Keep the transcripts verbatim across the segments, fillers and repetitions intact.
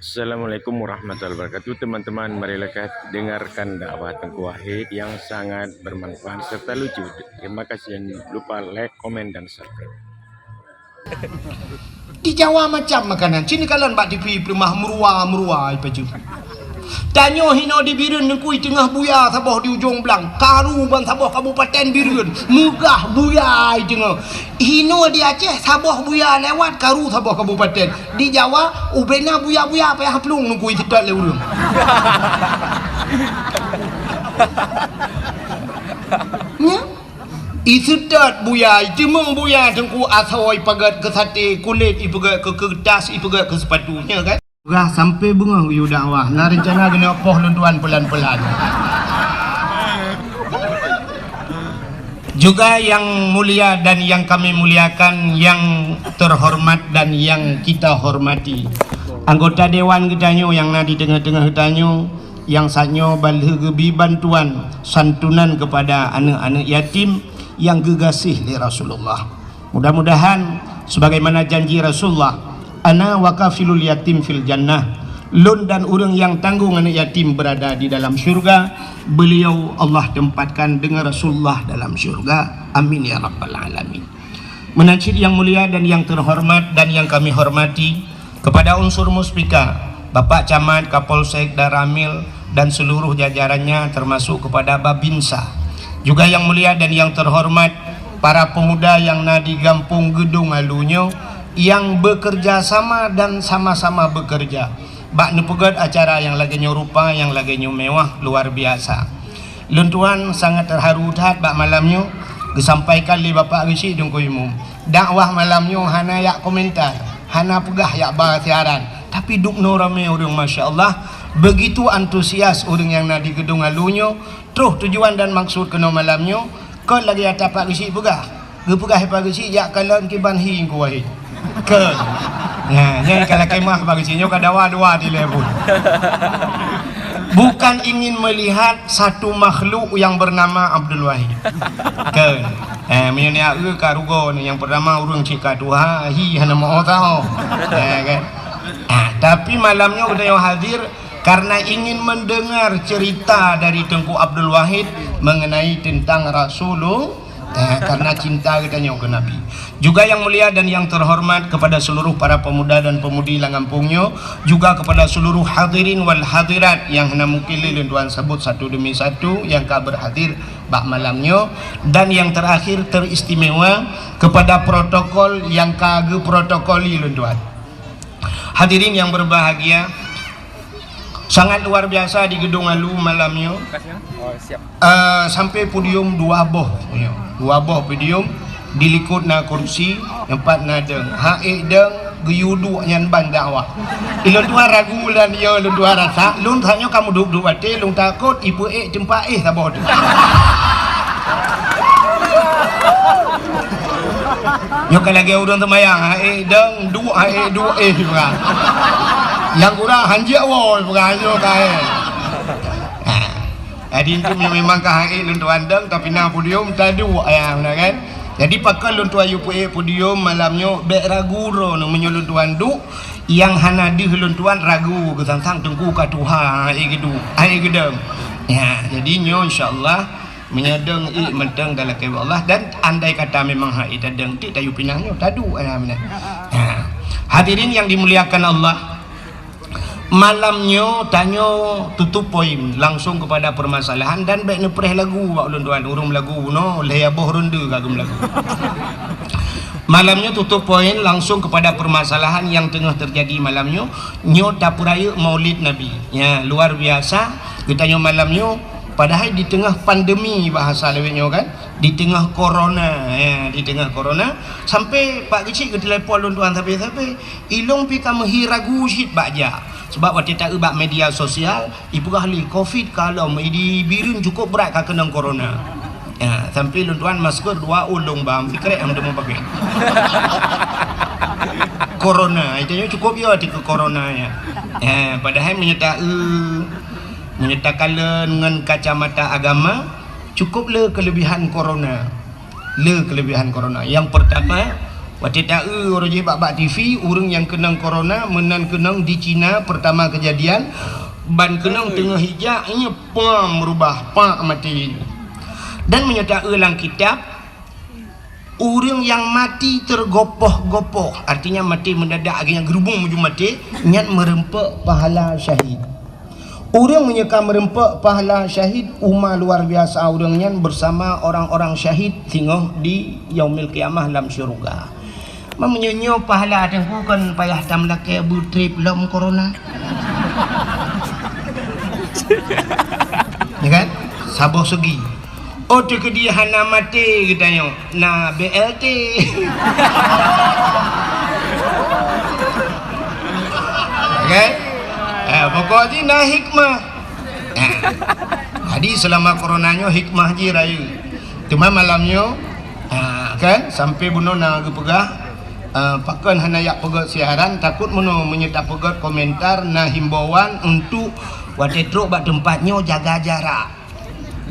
Assalamualaikum warahmatullahi wabarakatuh. Teman-teman, marilah kita dengarkan dakwah Teungku Wahid yang sangat bermanfaat serta lucu. Terima kasih, jangan lupa like, komen, dan subscribe. Di Jawa macam makanan. Sini kalon bak T V peumah meurua-meurua ipaju. Tanyoe hinoe di Bireuen Teungku, teungoh buya saboh di ujong blang, karu ban saboh kabupaten Bireuen, meugah buya teungoh. Hinoe di Aceh saboh buya lewat, karu saboh kabupaten. Di Jawa ubena buya-buya payah plueng Teungku, iseutôt lé ureueng. Nya? Iseutôt buya, iteumong buya Teungku, asoe ipeugét keu saté, kulét ipeugét keu keuretas, ipeugét keu seupatu, nya kan? Gah sampai beungoh geuyue dakwah, na reuncana geuneuk poh lôn tuan pelan-pelan. Juga yang mulia dan yang kami muliakan, yang terhormat dan yang kita hormati, anggota dewan geutanyoe nyang na di teungoh-teungoh geutanyoe, nyang saat nyoe ban lheueh geubi bantuan santunan kepada aneuk-aneuk yatim nyang geugaséh lé Rasulullah. Mudah-mudahan sebagaimana janji Rasulullah, "Ana wa kafilul yatim fil jannah." Lôn dan ureueng nyang tanggong aneuk yatim berada di dalam syurga. Beliau Allah tempatkan dengan Rasulullah dalam syurga. Amin ya rabbal alamin. Meunan cit yang mulia dan yang terhormat dan yang kami hormati, kepada unsur Muspika, Bapak Camat, Kapolsek, Danramil, dan seluruh jajarannya, termasuk kepada Babinsa. Juga yang mulia dan yang terhormat, para pemuda yang na di Gampông Geudong Alu nyoe, yang bekerja sama dan sama-sama bekerja bak neupeugét acara nyang lagée nyoe rupa, nyang lagée nyoe mewah, luar biasa. Lôn tuan sangat terharu that bak malam nyoe geusampaikan lé Bapak Geuchik Teungku Imum. Dakwah malam nyoe hana jak komentar, hana peugah jak ba siaran, tapi dubnoe ramé ureueng, masya Allah. Begitu antusias ureueng nyang na di Geudong Alu nyoe, troh tujuan dan maksud keunoe malam nyoe, kon lagée ata Pak Geuchik peugah. Geupeugah Pak Geuchik jak kalon kiban hi Teungku Wahid. Kön. Nah, nyan ka lakée meu'ah Pak Geuchik, nyoe ka dawa dua dilée buet. Bukan ingin melihat satu makhluk yang bernama Abdul Wahid. Kön. Eh, meunyoe niat eu ka rugoe ni, nyang pertama ureueng cit ka tuha, hi hana meu-o tao. Eh, kan? Ah, tapi malam nyoe geutanyoe hadir karena ingin mendengar cerita dari Teungku Abdul Wahid mengenai tentang Rasulullah. Eh, karena cinta geutanyoe keu Nabi. Juga yang mulia dan yang terhormat kepada seluruh para pemuda dan pemudi lam gampông nyoe, juga kepada seluruh hadirin wal hadirat yang hana mungkin lé lôn tuan sebut satu demi satu yang ka berhadir bak malam nyoe, dan yang terakhir teristimewa kepada protokol yang ka geuprotokoli lôn tuan. Hadirin yang berbahagia, sangat luar biasa di Geudong Alu malam nyoe. Eh, sampai podium dua boh, ya. Dua boh podium, di likot na kursi, teumpat na deung. Ha ék deung, geuyue duek nyan ban dakwah. Ilôn tuan ragu lôn, ya, lôn tuan rasa, lôn tanyoe ka meuduek-duek até, lôn takot ipeuék teumpat éh saboh teuk. Nyoe ka lagée ureueng seumayang, ha ék deung, duek, ha ék duek, éh, peugah. Nyang kurang, hanjeuet woe, peugah, nyoe ka, eh. Ha. Jadi, itu memang ka ha ék lôn tuan deung, tapi na podium, taduek, ya, beuna kan? Jadi, pakon lôn tuan yue peuék podium malam nyoe, bék ragu droeneuh meunyoe lôn tuan duek, nyang hana deuh lôn tuan ragu, geusang-sang teungku ka tuha, ha ék geuduek, ha ék geudeung. Ya, jadi nyoe insya Allah, meunyoe deung ék mantong talakée bak Allah, dan andai kata memang ha ék tadeung, tiek tayue pinah nyoe, taduek, ya, beuna. Ya. Hadirin yang dimuliakan Allah, malam nyoe tanyoe tutup poin langsung kepada permasalahan dan bék neupreh lagu bak ulôn tuan, ureueng meulagu bunoe lhée boh ronde ka geumeulagu. Malam nyoe tutup poin langsung kepada permasalahan yang teungoh terjadi malam nyoe. Nyoe tapeurayeuk Maulid Nabi. Ya, luar biasa. Geutanyoe malam nyoe, padahai di teungoh pandemi bahasa lawét nyoe kan, di teungoh corona, ya, di teungoh corona, sampai Pak Geuchik geutelepon lôn tuan sabe-sabe, ilôn pih ka meuhi ragu cit bak jak. Sebab watée taeu bak media sosial, ipeugah lé covid ka lom, di Bireuen cukup brat ka keunong corona. Ya, sampai lôn tuan masker dua ôn lôn bam, sikrek hana teumé pakai. Corona, itu nyoe cukup ya, tipe corona ya. Ya, padahai meunyoe taeu, meunyoe takalon ngon kacamata agama, cukup le kelebihan corona. Le kelebihan corona. Yang pertama, Watée taeu uroe jih bak-bak T V, ureuëng nyang keunong corona meunan keunong di Cina pertama kejadian, ban keunong teungoh ijak, inya pam rubah, pak maté. Dan meunyoe taeu lam kitab, ureuëng nyang mati tergopoh-gopoh, artinya mati mendadak, akhirnya gerubung menuju mati, nyan meureumpok pahala syahid. Ureuëng meunyoe ka meureumpok pahala syahid, uma luar biasa ureuëng nyan bersama orang-orang syahid singoh di Yaumil Qiyamah lam syurga. Meunyoe nyoe pahala teungku kon payah tam lakée beutrip lom corona. Ya kan? Saboh segi. Oh, teukeudi hana maté geutanyoe, na B L T. Kan? Eh, pokok jih na hikmah. Eh, jadi selama corona nyoe hikmah jih rayeuk. Cuma malam nyoe, ah, kan, sampai bunoe na geupeugah, ah, pakon hana yak peugét siaran, takut meunoe meunyoe tapeugét komentar na himbauan untuk watée trok bak teumpat nyoe jaga jarak.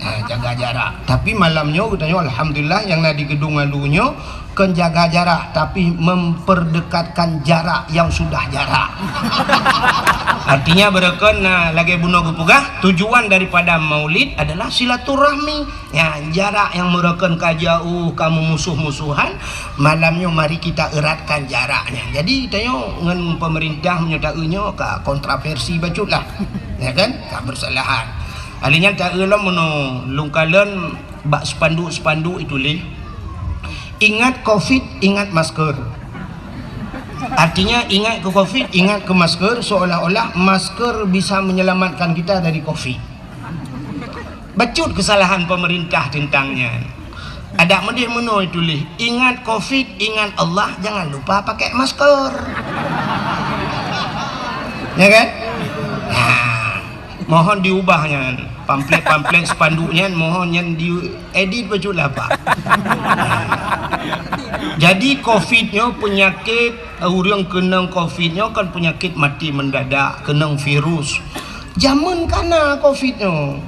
Ha, jaga jarak. Tapi malam nyoe geutanyoe alhamdulillah nyang na di gedung alu nyoe kon jaga jarak tapi memperdekatkan jarak yang sudah jarak. Artinya beureukan na lagée bunoe geupeugah, tujuan daripada maulid adalah silaturahmi. Ya, jarak yang meureukan ka jauh, ka meumusuh-musuhan, malam nyoe mari kita eratkan jaraknya. Jadi tanyoe ngon pemerintah meunyoe taeu nyoe ka kontroversi bacut lah. Ya kan? Ka bersalahan. Ahli nyan taeu lom meunoe lungkalon bak spanduk-spanduk ituléh, "Ingat covid, ingat masker." Artinya ingat ke covid, ingat ke masker, seolah-olah masker bisa menyelamatkan kita dari covid. Bacut kesalahan pemerintah tentang nyan. Adak meudeh meunoe tuléh, "Ingat covid, ingat Allah, jangan lupa pakai masker." Ya kan? Nah, mohon diubah nyan. Pamflet-pamflet spanduk nyan mohon nyan diedit bacut lah, Pak. Jadi covid nyoe penyakit, ureuëng keunong covid nyoe kan penyakit mati mendadak, keunong virus. Jameun ka na covid nyoe.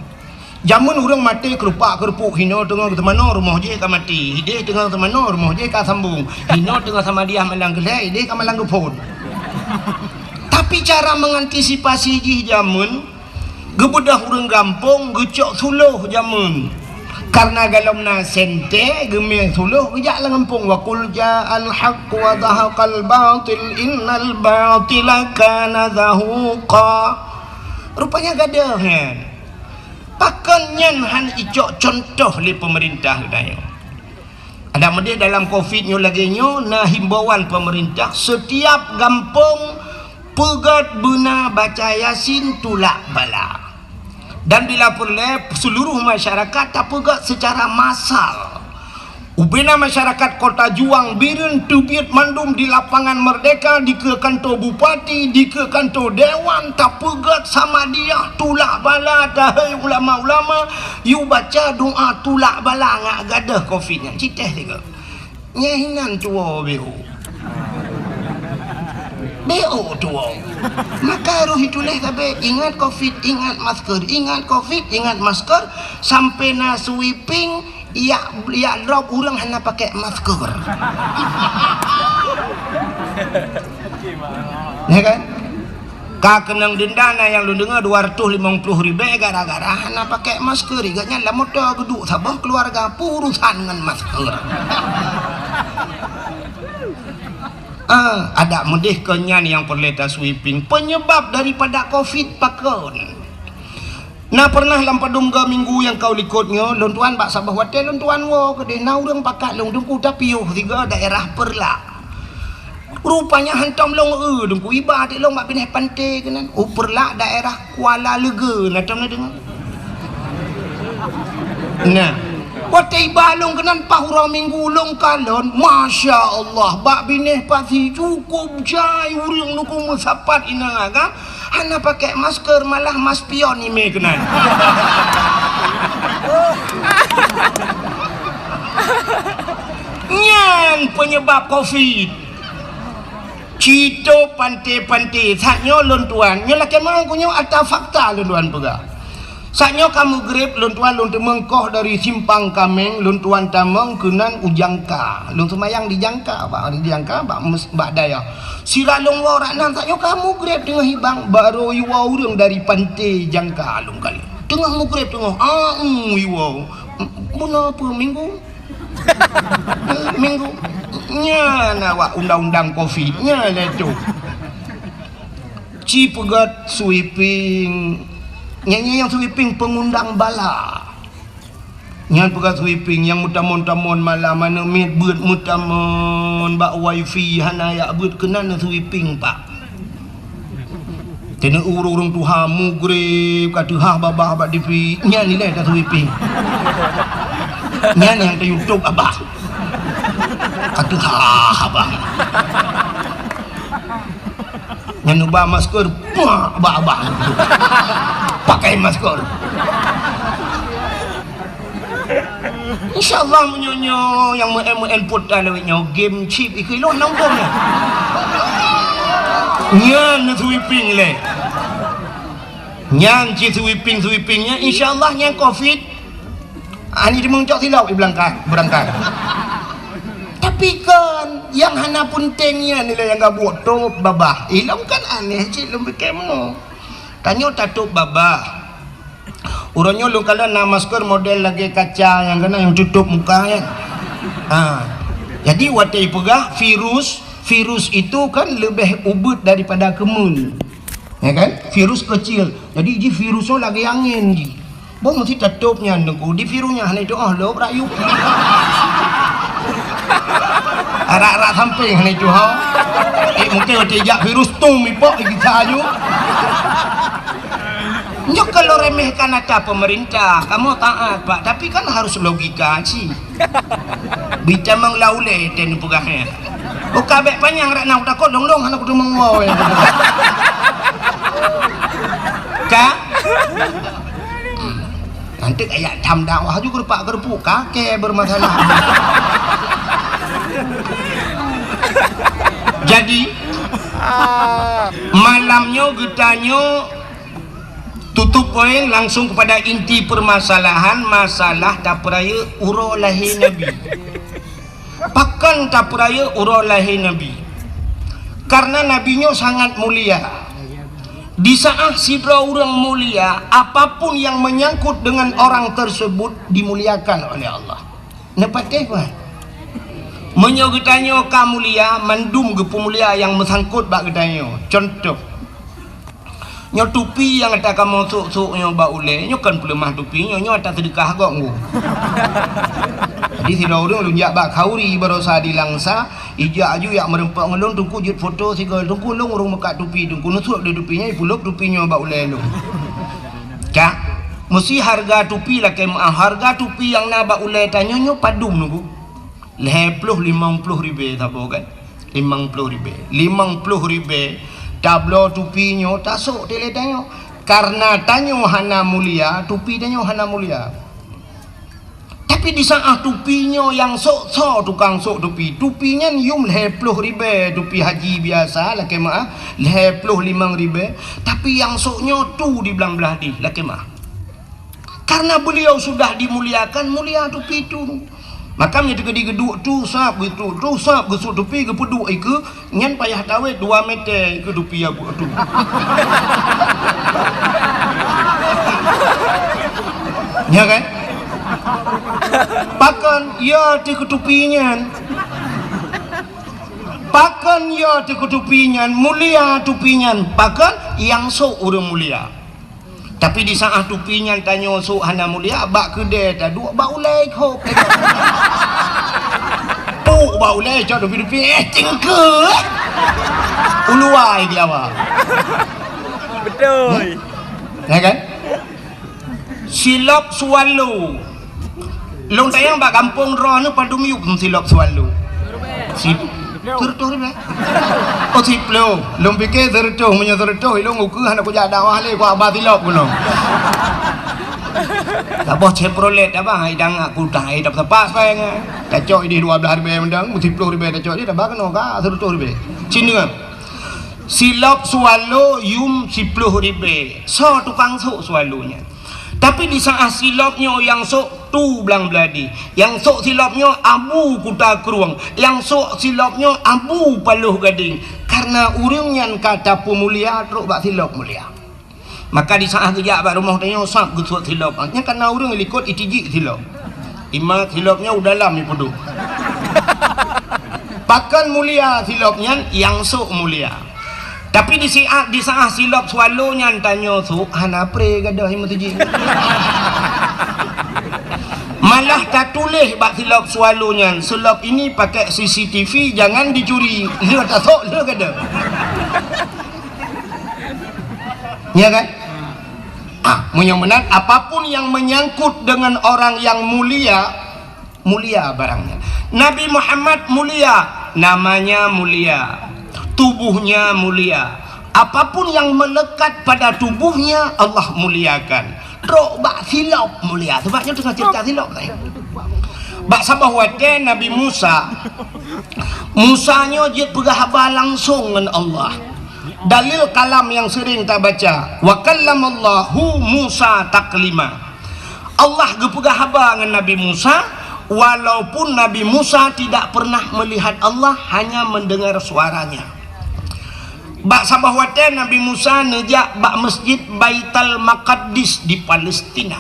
Jameun ureuëng maté keurupak-keurupuk, hinoe teungoh teumanoe rumoh jih ka maté, hideh teungoh teumanoe rumoh jih ka sambong, hinoe teungoh samadiah malang geulhée, hideh ka malang geuphon. Tapi cara mengantisipasi jih jameun, geubeudôh ureuëng gampông geucok suloh jameun. Karena galom na sente geumé suloh geujak lam gampông, "Wa qul ja'al haqq wa zahaqal batil innal batila kana zahuqa." Rupanya gadôh nyan. Pakon nyan han icok contoh lé pemerintah geutanyoe? Adak meudeh dalam covid nyoe lagée nyoe na himbauan pemerintah, setiap gampông peugét beuna baca Yasin tulak bala. Dan bila peureulée seluruh masyarakat tapeugét secara massal. Ubena masyarakat Kota Juang Bireuen teubiet mandum di Lapangan Merdeka, dikeue kanto bupati, dikeue kanto dewan, tapeugét samadiah tulak bala, tahei ulama-ulama, yue baca doa tulak bala ngat gadôh covid nyan. Citéh tiga. Nyeh inan tuwo beu. Beu tuwo. Maka roh ituléh sabe, ingat covid, ingat masker, ingat covid, ingat masker, sampai na sweeping, yak, yak drop ureuëng hana pakai masker. Ya kan? Ka keunong denda na nyang lôn deungoe dua ratus limong ploh ribée gara-gara hana pakai masker. Ingat nyan lam moto geuduek saboh keluarga peurusan ngon masker. Ah, adak meudeh keu nyan nyang peureulée tasweeping. Penyebab daripada covid pakon? Na pernah lam padum ga minggu nyang ka likot nyoe, lôn tuan bak saboh watée lôn tuan woe keudeh na ureuëng pakat lôn teungku tapiôh siga daerah Peureulak. Rupanya hantom lôn eu teungku iba até lôn bak binéh panté keunan. U Peureulak daerah Kuala Leugeue na tom na deungoe. Nah, watée iba lôn keunan paih uroe minggu lôn kalon, masya Allah, bak binéh pasi cukup jai ureuëng nukung meusapat inong agam. Hana pakai masker malah maspion imé keunan. Nyan penyebab covid. Cito panté-panté, saat nyoe lôn tuan, nyoe lakée meu'ah ku nyoe ata fakta lôn tuan peugah. Saat nyoe ka mugreb, lôn tuan lôn teumeung koh dari Simpang Kameng, lôn tuan tamong keunan u Jangka. Lôn seumayang di Jangka, bak, di Jangka, bak mes-, bak dayah. Sira lôn woe rot nan, saat nyoe ka mugreb teungoh hibang, barô iwoe ureuëng dari Panté Jangka lôn kalon. Teungoh mugreb teungoh, ah, um, iwoe. Bunoe peue minggu? Minggu. Nyan awak undang-undang covid, nyan lé tu. Ci peugöt sweeping. Nyan, nyan nyang sweeping pengundang bala. Nyan peugöt sweeping nyang meutamon-tamon malam, aneuk miet beuet meutamon bak wifi, hana jak beuet keunan sweeping, Pak. Teungoh ureuëng tuha mugreb ka teuhah babah bak TV, nyan ilée tasweeping. Nyan nyang ta-YouTube abah. Ka teuhah abah. Nyan neuba masker, puak bak abah. Pakai masker. Insya Allah meunyoe nyoe nyang meu'en-meu'en pota lewat nyoe game chip ikeu ilôn nang bom nyan. Nyan sweeping lé. Nyan ci sweeping-sweeping nyan insya Allah nyan covid. Ani di meucok silop di belangkang, berangkang. Tapi kan yang hana penting nyan nilai yang gabuk top babah. Ilong kan aneh cit lom pikir mu. Tanyoe tatop babah. Uroe nyoe lôn kalon na masker model lagée kaca nyang keunan nyang tutup muka nyan. Ha. Jadi watée peugah virus, virus itu kan leubeh ubit daripada keumuen. Ya kan? Virus kecil. Jadi ji virus nyoe lagée angén ji. Boh meusti tatop nyan Teungku. Di virus nyan hana itu oh lop rayu. Arak-arak samping hana itu ho. Eh mungkin watée jak virus tum ipok di kita aju. Nyoe kalau remehkan ata pemerintah, kamu taat, Pak, tapi kan harus logika sih. Bitamang laulé ten peugah nyan. Buka bek panyang rak na utakot dong-dong hana kuteumong woe. Ka? Nanti kayak tham dakwah juga rupak gerpuk kake bermasalah. Jadi malam nyoe geutanyoe tutup poin langsung kepada inti permasalahan, masalah tapeurayeuk uroe lahé Nabi. Pakon tapeurayeuk uroe lahé Nabi? Karena Nabi nyoe sangat mulia. Di saat sidroe ureuëng mulia, apapun yang menyangkut dengan orang tersebut dimuliakan oleh Allah. Neupatéh bah. Meunyoe geutanyoe ka mulia, mandum geupeumulia nyang meusangkot bak geutanyoe. Contoh, nyoe tupi nyang ata kamoe sôk-sôk nyoe bak ulée, nyoe kon peuleumah tupi nyoe, nyoe ata seudeukah gob ngu. Jadi sidroe ureuëng lôn jak bak khauri barosa di Langsa, ijak aju jak meureumpok ngon lôn, Teungku jeuet foto sigoe, Teungku lôn ureuëng meukat tupi, Teungku neusôk lé tupi nyoe, ipulop tupi nyoe bak ulée lôn. Ka, meusi hareuga tupi lakée meuáh, hareuga tupi nyang na bak ulée tanyoe nyoe padum Teungku? Lhée ploh limong ploh ribée saboh kan? Limong ploh ribée. Limong ploh ribée tabloe tupi nyoe tasôk dilée tanyoe. Karena tanyoe hana mulia, tupi tanyoe hana mulia. Tapi di saat tupi nyoe nyang sôk soe tukang sôk tupi, tupi nyan yum lhée ploh ribée tupi haji biasa lakée meuáh, lhée ploh limong ribée, tapi nyang sôk nyoe tu di blang blah dih lakée meuáh. Karena beliau sudah dimuliakan, mulia tupi tu. Maka meunyoe teukeudi geuduek tu sab, geuduek tu sab, geusôk tupi, geupeuduek ikeue, nyan payah tawét dua meter ikeue tupi ya bu tu. Ya kan? Pakon ya teukeue tupi nyan. Pakon ya teukeue tupi nyan, mulia tupi nyan. Pakon nyang sôk ureuëng mulia. Tapi di saat tupi nyan tanyoe sôk hana mulia, bak keudée taduek bak ulée khôb. Puk bak ulée cok tupi-tupi, eh, cingkeue. Uluai di awak. Betul. Ya kan? Silop swallow. Lôn tanyong bak gampông droeneuh padum yup silop swallow. Si, seureutôh ribée. Oh, siploh. Lôn pike seureutôh, meunyoe seureutôh, ilôn ukeue hana kujak dakwah lé, kuaba silop keunoe. Saboh Chevrolet abang, hai dang aku tah, hai dap tepak sepai ngai. Tacok ideh dua blah ribée mendang, siploh ribée tacok ideh, taba keunoe ka seureutôh ribée. Cina. Silop swallow yum siploh ribée. Soe tukang sôk swallow nyan? Tapi di saat silop nyoe nyang sôk Tu Blang Blahdeh, nyang sôk silop nyoe Abu Kuta Krueng, nyang sôk silop nyoe Abu Paloh Gadeng. Karena ureuëng nyan ka tapeumulia trok bak silop mulia. Maka di saat geujak bak rumoh tanyoe sab geusuet silop. Nyan karena ureuëng likot itijik silop. Imat silop nyoe u dalam ipeuduek. Pakon mulia silop nyan, nyang sôk mulia. Tapi di siat, di saat silop Swallow nyan tanyoe sôk, hana pre gadoh nyang meuteuji. Malah tatuléh bak silop Swallow nyan, "Silop ini pakai C C T V, jangan dicuri." Lheueh tasôk, lheueh gadoh. Ya kan? Ah, meunyoe meunan, apapun yang menyangkut dengan orang yang mulia, mulia barangnya. Nabi Muhammad mulia, namanya mulia, tubuhnya mulia. Apapun yang melekat pada tubuhnya, Allah muliakan. Trok bak silop mulia. Sebab nyoe teungoh cerita silop tadi. Bak saboh watée Nabi Musa, Musa nyoe jeuet peugah haba langsong ngon Allah. Dalil kalam yang sering tabaca, "Wa kallamallahu Musa taklima." Allah geupeugah haba ngon Nabi Musa, walaupun Nabi Musa tidak pernah melihat Allah, hanya mendengar suaranya. Bak saboh watée Nabi Musa neujak bak Masjid Baitul Maqdis di Palestina.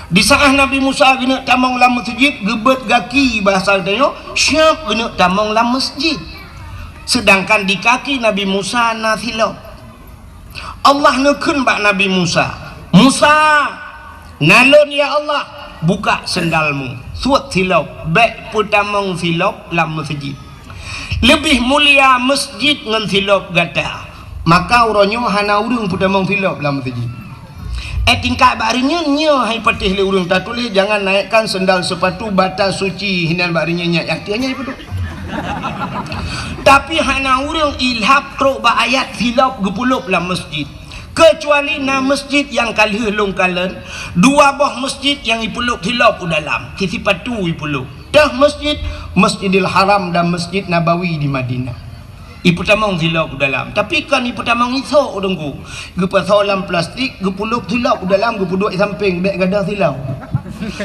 Di saat Nabi Musa geuneuk tamong lam masjid, geubeuet gaki, bahasa tanyoe, siab geuneuk tamong lam masjid. Sedangkan di kaki Nabi Musa na silop. Allah neukheun bak Nabi Musa, "Musa, na lôn ya Allah, buka sendalmu, suet silop, bék peutamong silop lam meuseujid. Leubeh mulia meuseujid ngon silop gata." Maka uroe nyoe hana ureuëng peutamong silop lam meuseujid. Eh, tingkat bak reunyeun nyoe hai patéh lé ureuëng tatuléh, "Jangan naikkan sendal sepatu bata suci," hinan bak reunyeun nyan, nyang tiep nyan ipeuduek. Tapi hana ureuëng ilhab trok bak ayat silop geupeulop lam masjid. Keucuali na masjid nyang ka lheueh lôn kalon, dua boh masjid nyang ipeulop silop u dalam, sipatu ipeulop. Teuh masjid, Masjidil Haram dan Masjid Nabawi di Madinah. Ipeutamong silop u dalam, tapi kon ipeutamong isok, Teungku. Geupasoe lam plastik, geupeulop silop u dalam, geupeuduek sampéng, bék gadoh silop.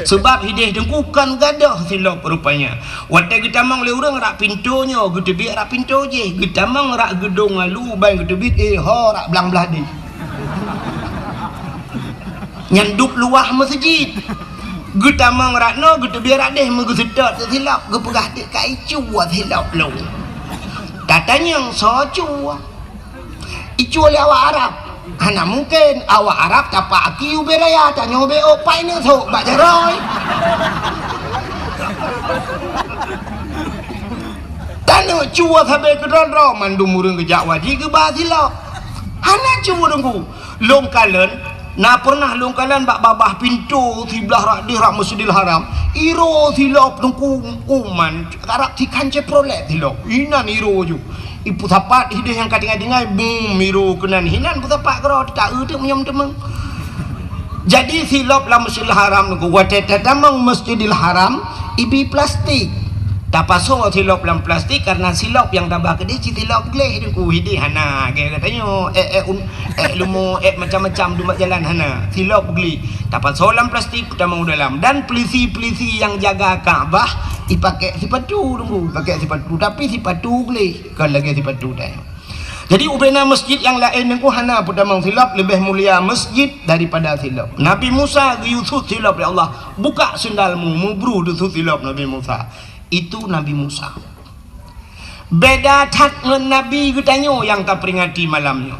Sebab hideh Teungku kon gadoh silop rupanya. Watée geutamong lé ureuëng rak pintoe nyoe, geuteubiet rak pintoe jih, geutamong rak geudong alu ban geuteubiet, eh, ho rak blang blaih deh. Nyan dub luwah meuseujid. Geutamong rak noe, geuteubiet rak deh, meugeuseutôt silop, geupeugah teuk ka icue silop lôn. Tatanyong soe cue? Icue lé awak Arab. Hana mungken awak Arab tapak aki ubé raya, tanyoe ubé ôk pai neusok bak jaroe. Taneuk cue sabe keudroe-droe, mandum ureuëng geujak wajéb geuba silop. Hana cue Teungku. Lôn kalon, na pernah lôn kalon bak babah pintoe siblah rak deh rak Masjidil Haram. Iro silop Teungku, uman, karab sikan Chevrolet silop. Inan iro ju. Ipeusapat hideh nyang ka tinggai-tinggai, bum, iro keunan hinan peusapat keudroe, teuka eu teuk meunyoe meuteumé. Jadi silop lam Masjidil Haram Teungku, watée tatamong Masjidil Haram, ibi plastik. Tapasoe silop lam plastik karena silop nyang taba keudeh cit silop gleh Teungku, hideh hana, gaya tanyoe, eh, eh, un-, eh, leumo, eh, macam-macam dumat jalan hana, silop gleh. Tapasoe lam plastik, tamong u dalam. Dan pelisi-pelisi nyang jaga Ka'bah, ipakai sipatu Teungku, ipakai sipatu, tapi sipatu gleh. Kon lagée sipatu dai. Jadi, ubena masjid nyang laén Teungku hana peutamong silop, leubeh mulia masjid daripada silop. Nabi Musa geuyue suet silop lé Allah, "Buka sendalmu," meubru deusut silop Nabi Musa. Itu Nabi Musa. Beda that ngon nabi geutanyoe nyang taperingati malam nyoe.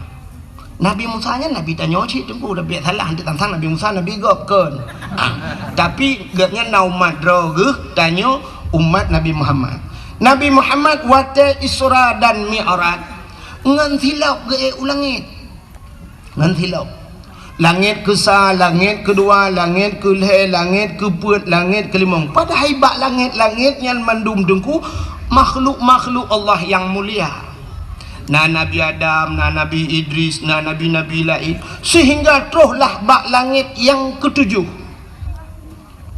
Nabi Musa nyan nabi tanyoe cit Teungku, tapi salah, hana teuntang Nabi Musa nabi gob kon. Ah, tapi gobnyan na umat droe geuh, tanyoe umat Nabi Muhammad. Nabi Muhammad watée Isra dan Mi'raj ngon silop geuék u langét. Ngon silop. Langét keusa, langét keudua, langét keulhée, langét keupeuet, langét keulimong. Padahai bak langét-langét nyan mandum Teungku makhluk-makhluk Allah nyang mulia. Na Nabi Adam, na Nabi Idris, na nabi-nabi laén, sehingga troh lah bak langét nyang keutujoh.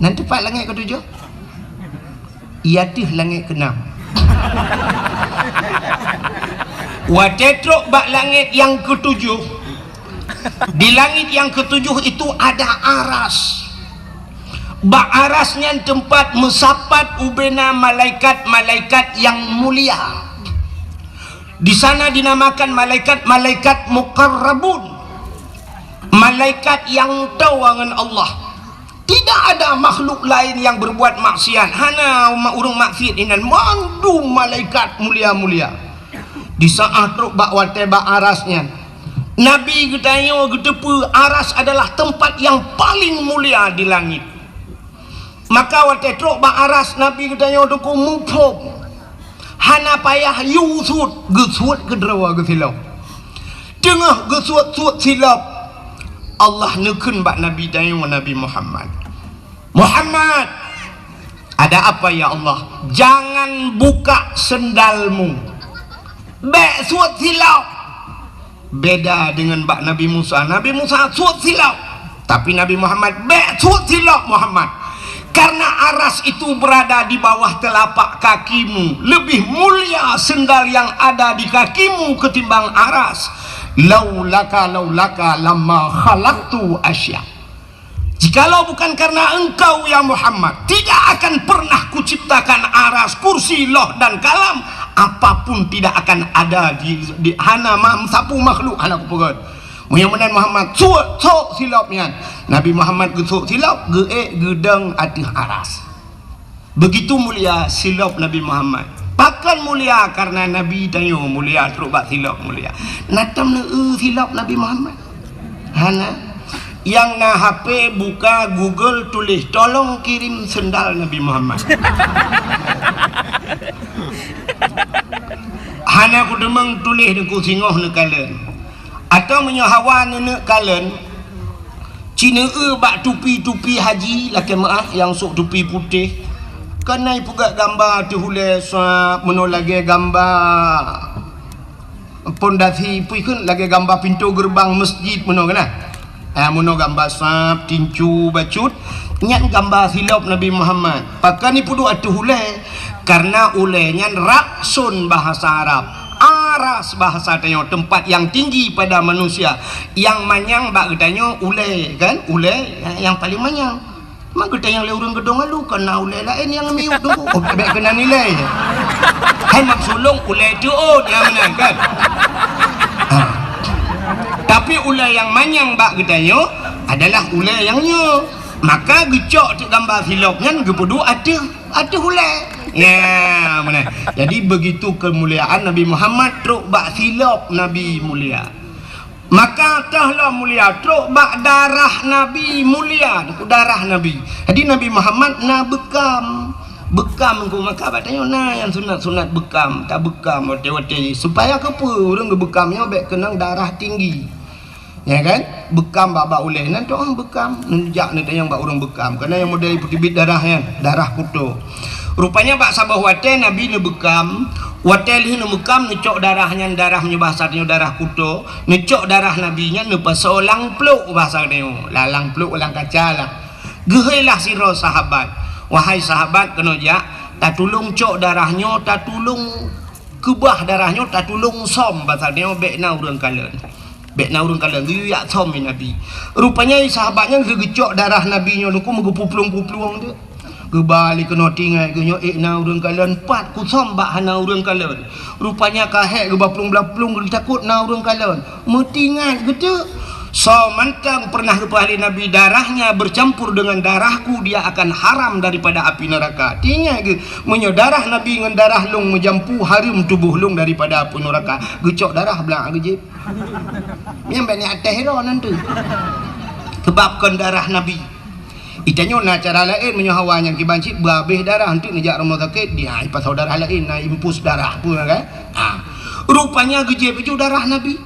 Nan teumpat langét keutujoh? Iya teuh langét keunam. Watée trok bak langét nyang keutujoh, Di langit yang ketujuh itu ada aras. Bak aras nyan teumpat meusapat ubena malaikat-malaikat yang mulia. Di sana dinamakan malaikat-malaikat muqarrabun, malaikat yang toe ngon Allah. Tidak ada makhluk lain yang berbuat maksiat. Hana ma-, ureuëng maksiat inan, mandum malaikat mulia-mulia. Di saat trok bak watée bak aras nyan, Nabi geutanyoe geuteupeue aras adalah tempat yang paling mulia di langit. Maka watée trok bak aras, Nabi geutanyoe teungku muphom. Hana payah yue suet, geusuet keudroe geusilop. Teungoh geusuet-suet silop, Allah neukheun bak Nabi tanyoe, Nabi Muhammad, "Muhammad, ada apa ya Allah?" "Jangan buka sendalmu. Bék suet silop." Beda dengan bak Nabi Musa. Nabi Musa suet silop. Tapi Nabi Muhammad, "Bék suet silop, Muhammad. Karena aras itu berada di bawah telapak kakimu. Lebih mulia sendal yang ada di kakimu ketimbang aras. Laulaka, laulaka lama khalaqtu asya." Jikalau bukan karena engkau, ya Muhammad, tidak akan pernah kuciptakan aras, kursi, loh, dan kalam. Apapun tidak akan ada di, di hana ma-, sapeue makhluk hana kupeugét. Meunyoe meunan Muhammad suet, sok silop nyan. Nabi Muhammad geusok silop, geuék geudong ateueh aras. Begitu mulia silop Nabi Muhammad. Pakon mulia? Karena Nabi tanyoe mulia, trok bak silop mulia. Na tom neueu silop Nabi Muhammad? Hana. Nyang na H P, buka Google, tuléh, "Tolong kirim sendal Nabi Muhammad." Hana kuteumeung tuléh, neuku singoh neukalon. Atawa meunyoe hawa neuneuk kalon, ci neueu bak tupi-tupi haji lakée meuáh nyang sôk tupi putéh. Keunan ipeugét gamba ateueh ulée sab, meunoe lagée gamba pondasi, peue kheun, lagée gamba pintoe geureubang meuseujid meunoe keunan. Ah, meunoe gamba sab, tincu, bacut, nyan gamba silop Nabi Muhammad. Pakon ipeuduek ateueh ulée? Karena ulée nyan ra'sun bahasa Arab, aras bahasa tanyoe, tempat yang tinggi pada manusia. Nyang manyang bak geutanyoe ulée, kan? Ulée nyang paling manyang. Mak geutanyoe lé ureuëng geudong alu, kon na ulée laén nyang miyueb teungku. Oh, bék keunan ilée. Hai mak sulong ulée teuôt nyang meunan, kan? Ha. Tapi ulée nyang manyang bak geutanyoe adalah ulée nyang nyoe. Maka geucok teuk gamba silop nyan geupeuduek ateueh, ateueh ulée. Ya, meunan. Jadi begitu kemuliaan Nabi Muhammad trok bak silop Nabi mulia. Maka toh lom mulia trok bak darah Nabi mulia, darah Nabi. Jadi Nabi Muhammad na beukam. Beukam engko maka bak tanyoe na nyang sunat-sunat beukam, tabeukam watée-watée supaya keupeue ureuëng geubeukam nyoe bék keunong darah tinggi. Ya kan? Beukam bak-bak ulée nan toh beukam. Neujak neutanyong bak ureuëng beukam. Keunan nyang model peuteubiet darah nyan, darah kuto. Rupanya bak saboh watée Nabi neubeukam, watée lheueh neubeukam neucok darah nyan, darah meunyoe bahasa tanyoe darah kuto, neucok darah Nabi nyan neupasoe lam plôk bahasa tanyoe, lam, lam plôk lam kaca lah. Geuhôi lah sidroe sahabat, "Wahai sahabat, keunoe jak, tatulông cok darah nyoe, tatulông keubah darah nyoe, tatulông som, pasal nyoe bék na ureuëng kalon." Bék na ureuëng kalon, geuyue jak som lé Nabi. Rupanya sahabat nyan geucok darah Nabi nyoe teungku meugeuplueng-plueng teuk. Geuba lé keunoe teuingat geuh nyoe ék na ureuëng kalon, pat kusom bak hana ureuëng kalon. Rupanya ka hék geuba plueng-plueng geutakot na ureuëng kalon. Meutingat geuteuk. Soe mantong pernah geupeugah lé Nabi, "Darahnya bercampur dengan darahku, dia akan haram daripada api neraka." Teuingat geuh, meunyoe darah Nabi ngon darah lôn meujampu, hareuem tuboh lôn daripada api neraka. Geucok darah blang geujieb. Nyang bak ni até hero nan tu. Sebab kon darah Nabi. Itanyoe na cara laén, meunyoe hawa nyang kiban cit beuhabéh darah, enteuk neujak rumoh sakét, dia ipasoe darah laén, na impus darah pun kan. Ha. Rupanya geujieb ju darah Nabi.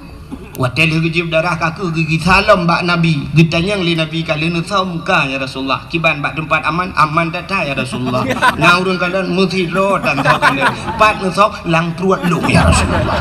Watée lheueh geujieb darah kaku gigi salom bak Nabi. Geutanyong lé Nabi, "Ka lheueh neusom ka, ya Rasulullah?" "Kiban bak teumpat aman?" "Aman that-that, ya Rasulullah." "Na ureuëng kalon?" "Meusidroe tan soe kalon." "Pat neusom?" "Lam pruet lôn, ya Rasulullah."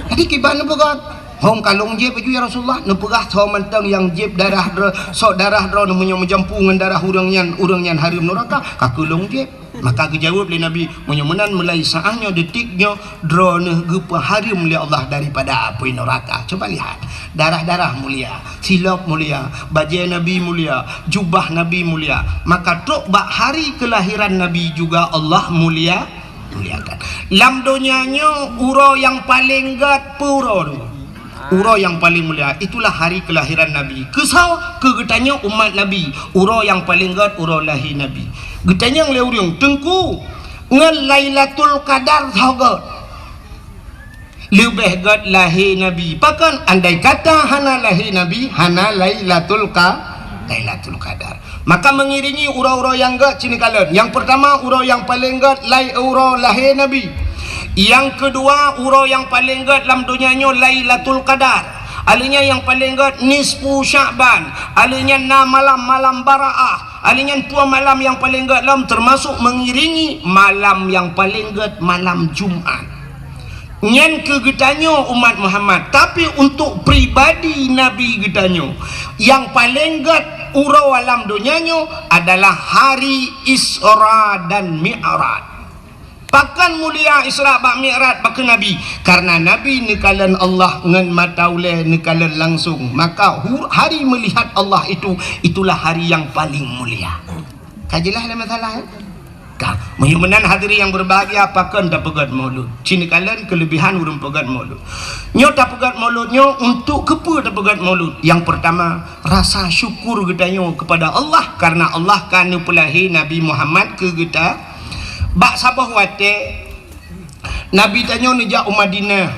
Jadi kiban neupeugah, "Hom ka lôn jieb ju, ya Rasulullah." Neupeugah, "Soe mantong nyang jieb darah droe, sok darah droe meunyoe meujampu ngon darah ureuëng nyan, ureuëng nyan hareuem nuraka, ka keu lôn jieb." Maka geujaweueb lé Nabi, "Meunyoe meunan, mulai saát nyoe, detik nyoe, droeneuh geupeuhareuem lé Allah daripada apui neuraka." Cuba lihat, darah-darah mulia, silop mulia, bajée Nabi mulia, jubah Nabi mulia. Maka trok bak hari keulahiran Nabi juga Allah mulia, muliakan. Lam donya nyoe, uroe nyang paleng gét peue uroe nyoe? Uroe nyang paleng mulia, itulah hari keulahiran Nabi. Keusoe? Keu geutanyoe umat Nabi, uroe nyang paleng gét uroe lahé Nabi. Geutanyong lé ureuëng, "Teungku, ngon Lailatul Qadar soe gét?" Leubeh gét lahé Nabi. Pakon? Andai kata hana lahé Nabi, hana Lailatul Qa-, Lailatul Qadar. Maka mengiringi uroe-uroe nyang gét cit neukalon. Nyang peurtama, uroe nyang paleng gét lai uroe lahé Nabi. Nyang keudua, uroe nyang paleng gét lam donya nyoe Lailatul Qadar. Aleuh nyan nyang paleng gét nisfu Sya'ban. Aleuh nyan na malam-malam Baraah. Aleuh nyan dua malam nyang paleng gét lom, teumasok mengiringi malam nyang paleng gét, malam Jumat. Nyan keu geutanyoe umat Muhammad, tapi untuk pribadi Nabi geutanyoe, nyang paleng gét uroe lam donya nyoe adalah hari Isra dan Mi'raj. Pakon mulia Isra bak Mi'raj bak Nabi? Karena Nabi neukalon Allah ngon mata ulée, neukalon langsung. Maka hu-, hari melihat Allah itu, itulah hari yang paling mulia. Ka jeulaih lé masalah, ya? Ka. Meunyoe meunan, hadirin yang berbahagia, pakon tapeugét maulud? Cit neukalon keulebihan ureuëng peugét maulud. Nyoe tapeugét maulud nyoe untuk keupeue tapeugét maulud? Yang pertama, rasa syukur geutanyoe kepada Allah karena Allah ka neupeulahé Nabi Muhammad keu geuta. Bak saboh watée, Nabi tanyoe neujak u Madinah.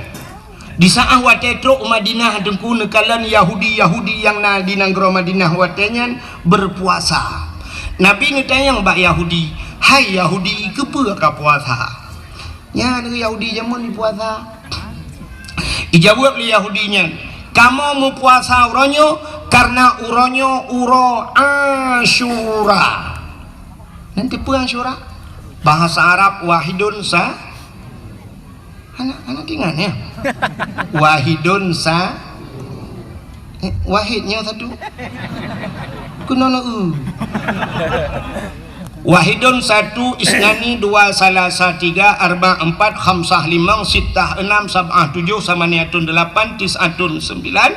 Di saát watée trok u Madinah, Teungku, neukalon Yahudi-Yahudi nyang na di nanggroe Madinah watée nyan berpuasa. Nabi neutanyong bak Yahudi, "Hai Yahudi, keupeue ka puasa?" Nyan Yahudi jameun puasa. Ijaweueb lé Yahudi nyan, "Kamoe meupuasa uroe nyoe karena uroe nyoe uroe Asyura." Nyan keupeue Asyura? Bahasa Arab wahidun sa-, hana, hana teuingat, ya? Wahidun sa-, eh, wahid nyoe satu. Keunoe na u. Wahidun satu, isnani dua, salasa tiga, arba empat, khamsah limong, sittah enam, sab'ah tujuh, samaniatun delapan, tis'atun sembilan,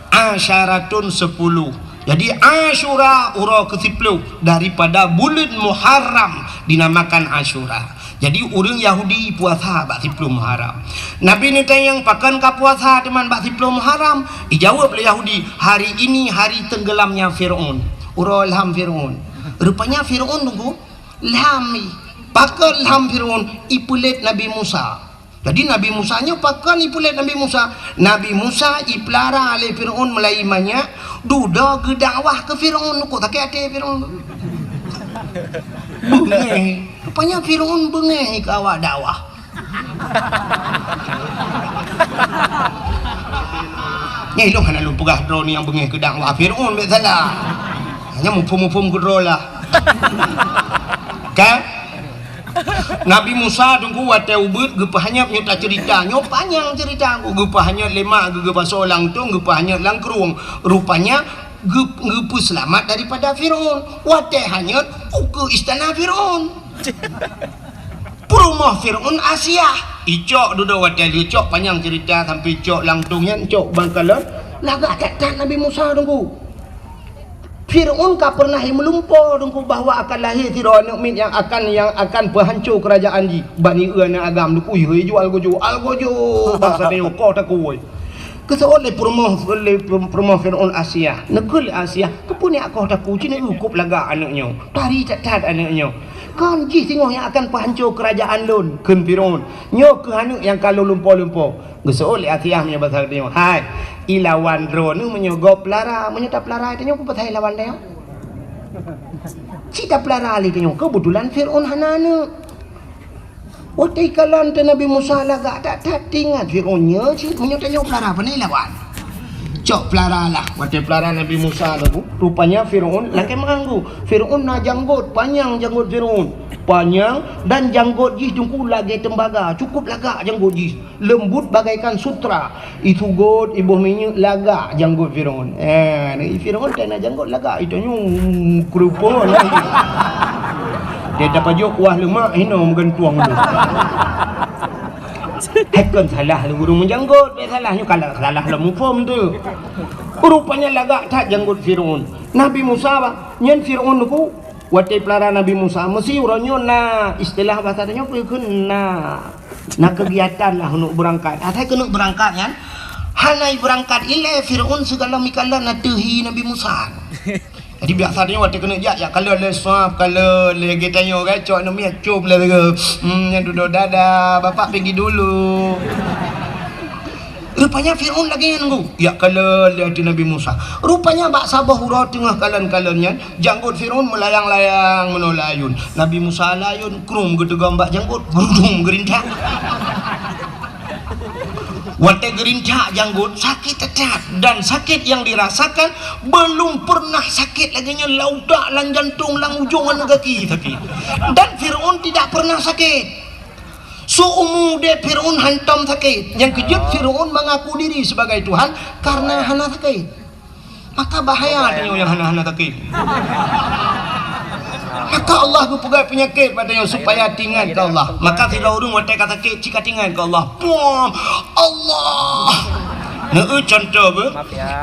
asyaratun sepuluh. Jadi Asyura uroe keu siploh daripada buleuen Muharram dinamakan Asyura. Jadi ureuëng Yahudi puasa bak siploh Muharram. Nabi neutanyong, "Pakon ka puasa teuma bak siploh Muharram?" Ijaweueb lé Yahudi, "Hari ini hari tenggelamnya Fir'aun." Uroe lham Fir'aun. Rupanya Fir'aun, Teungku, lham. Pakon lham Fir'aun? Ipeulet Nabi Musa. Jadi Nabi Musa nyoe pakon ipeulet Nabi Musa? Nabi Musa ipeulara lé Fir'aun meulai manyak, dudoe geudakwah keu Fir'aun. Kok sakét até Fir'aun? Beungéh. Rupanya Fir'aun beungéh keu awak dakwah. Nyan ilôn hana lôn peugah droe nyang beungéh keu dakwah Fir'aun, bék salah. Hanya muphom-muphom keudroe lah. Kan? Nabi Musa, Teungku, watée ubit geupeuhanyot, nyoe taceurita. Nyoe panyang ceurita, geupeuhanyot lé mak geuh, geupasoe lam tong, geupeuhanyot lam krueng. Rupanya geup-, geupeuseulamat daripada Fir'aun. Watée hanyot, ukeue istana Fir'aun. Peurumoh Fir'aun Asiah. Icok dudoe watée lheueh cok, panyang ceurita sampai cok lam tong nyan, cok ban kalon. Lagak that-that Nabi Musa, Teungku. Fir'aun ka pernah meulumpo, Teungku, bahwa akan lahé sidroe aneuëk miet nyang akan, nyang akan peuhanco keurajeuen jih. Bani eu aneuëk agam, Teungku, yue jual gojo, al gojo, basa tanyoe koh takue. Geuseuôt lé peurumoh, lé peurumoh Fir'aun Asiah. Neukheun lé Asiah, "Keupeue nyak koh takue, ci neu kop lagak aneuëk nyoe. Tari that-that aneuëk nyoe. Kon jih singoh nyang akan peuhanco keurajeuen lôn," kheun Fir'aun. "Nyoe kheueh aneuëk nyang ka lôn lumpo-lumpo." Geuseuôt lé Asiah meunyoe basa tanyoe, "Hai, ilawan droeneuh meunyoe gob peulara, meunyoe tapeulara tanyoe, peue pasai lawan tanyoe? Ci tapeulara lé tanyoe, keubetulan Fir'aun hana aneuëk." Watée ikalon teuh Nabi Musa lagak that-that, teuingat Fir'aun nyoe cit, meunyoe tanyoe peulara, pane lawan? Cok peulara lah. Watée peulara Nabi Musa tu, rupanya Fir'aun lakée meuanggu. Fir'aun na janggot, panyang janggot Fir'aun. Panyang dan janggot jih, Teungku, lagée teumbaga, cukup lagak janggot jih. Leumbut bagaikan sutra. Isugot, iboh minyeuk, lagak janggot Fir'aun. Eh, Fir'aun teuh na janggot lagak, itanyoe keureupeuen lagi. Dia tapajôh kuah lemak hino meugantueng tu. Hai kon salah lé ureueng meujanggot, bèk salah nyoe kalau salah lom muphom tu. Rupanya lagak that janggot Firaun. Nabi Musa bah, nyan Firaun ku watèe peulara Nabi Musa. Meusi uroe nyoe na istilah bahasa tanyoe peue kheun na. Na kegiatan lah untuk beurangkat. Asai keuneuk beurangkat nyan, hana beurangkat ilèe Firaun sigohlom ikalon ateueh hi Nabi Musa. Jadi biasa tanyoe watèe keuneuk jak, jak kalon lé swab, kalon lé geutanyoe kan, cok aneuk miet cop lé lagèe, hmm, nyan dudoe dada, bapak pigi dulu. Rupanya Firaun lagèe nyan ku, jak kalon lé ateueh Nabi Musa. Rupanya bak saboh uroe teungoh kalon-kalon nyan, janggot Firaun meulayang-layang meunoe layôn. Nabi Musa layôn, krum geuteugom bak janggot, gurudum geurintak. Watèe geurintak janggot, sakét that-that. Dan sakét nyang dirasakan belum pernah sakét lagèe nyan lam utak, lam jantong, lam ujông aneuk gaki sakét. Dan Firaun tidak pernah sakét. Seumu udép Firaun hantom sakét. Nyang keujeuet Firaun mengaku diri sebagai Tuhan karena hana sakét. Maka bahaya tanyoe nyang hana-hana sakét. Maka Allah geupeugah peunyakét bak tanyoe supaya teuingat keu Allah. Maka sidroe ureueng watèe ka sakét, cit ka teuingat keu Allah. Puam! Allah! Neu contoh beuh.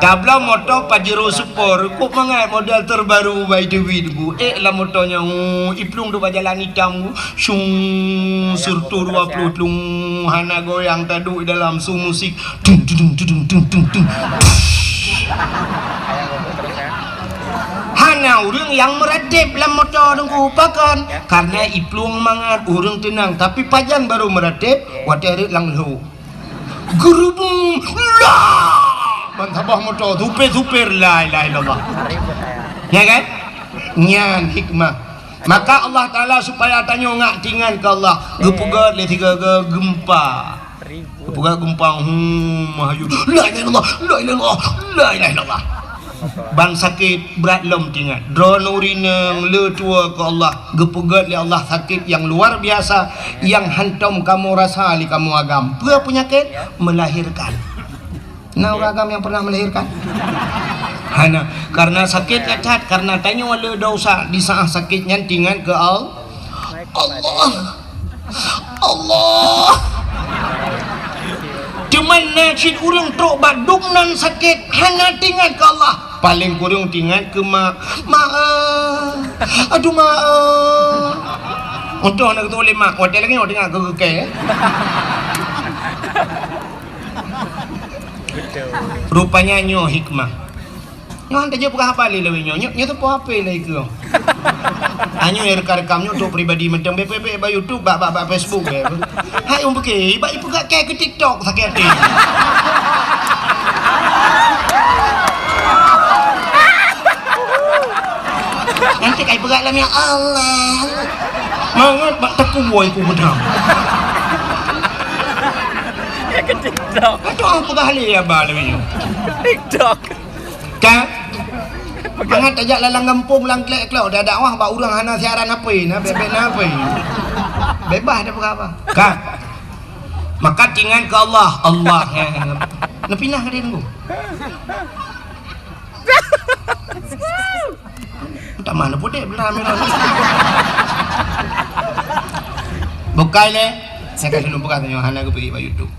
Tablah moto Pajero Sport, kok mangat model terbaru bai Dewi bu. Eh, lam moto nyan, oh, iplueng tu bak jalan itam bu. Syung, sireutoh dua ploh tlung, hana goyang, taduek dalam su musik. Tung, tung, tung. Hana ureueng nyang meuratéb lam moto teungku, pakon? Karena iplueng mangat, ureueng teunang. Tapi pajan barô meuratéb, watèe rhot lam lhok. Geurubung, lah! Ban saboh moto, supir-supir, la ilaha illallah. Ya kan? Nyan hikmah. Maka Allah Taala supaya tanyoe ngak teuingat keu Allah, geupeugèt lé sigoe-goe geumpa. Geupeugèt geumpa, hmm, mahayun. La ilaha illallah, la ilaha illallah, la ilaha illallah. Ban sakét brat lom teuingat. Droeneuh ureueng inong le tuwoe keu Allah, geupeugèt lé Allah sakét nyang luar biasa, nyang hantom kamoe rasa lé kamoe agam. Peue peunyakét? Melahirkan. Na ureueng agam nyang pernah melahirkan? Hana. Karena sakét that-that, karena tanyoe le desya, di saat sakét nyan teuingat keu Al-, Allah. Allah. Teuma na cit ureueng trok bak dum nan sakét, hana teuingat keu Allah. Paléng kureueng teuingat keu mak. Mak, eh. Aduh, mak, eh. Untung hana geutuléh mak, watèe lagèe nyoe teuingat keu keu kèe. Rupanya nyoe hikmah. Nyoe han tajak peugah haba lé lawét nyoe. Nyoe, nyoe teupeu H P lé keu. Nyoe rekam-rekam nyoe untuk pribadi mantong, bèk, bèk, bèk bak YouTube, bak, bak, bak Facebook, bèk. Hai, ureueng pike, bak ipeugah kèe keu TikTok sakét até. Nanti kai peugah lam, ya Allah. Mangat bak takuboi ku beudang. Keu TikTok. Kacau peugah lé haba lawét nyoe. TikTok. Ka? Mangat tajak lam gampông, lam klek-klok, dah dakwah bak ureueng hana siaran H P, na bèk-bèk na H P. Bebas dah peugah haba. Ka? Maka teuingat keu Allah, Allah, eh. Neupinah ka dia tunggu. Tamah neupudek belah merah. Bukai lé. Saya kasih lôn peugah tanyoe hana geupeuék bak YouTube.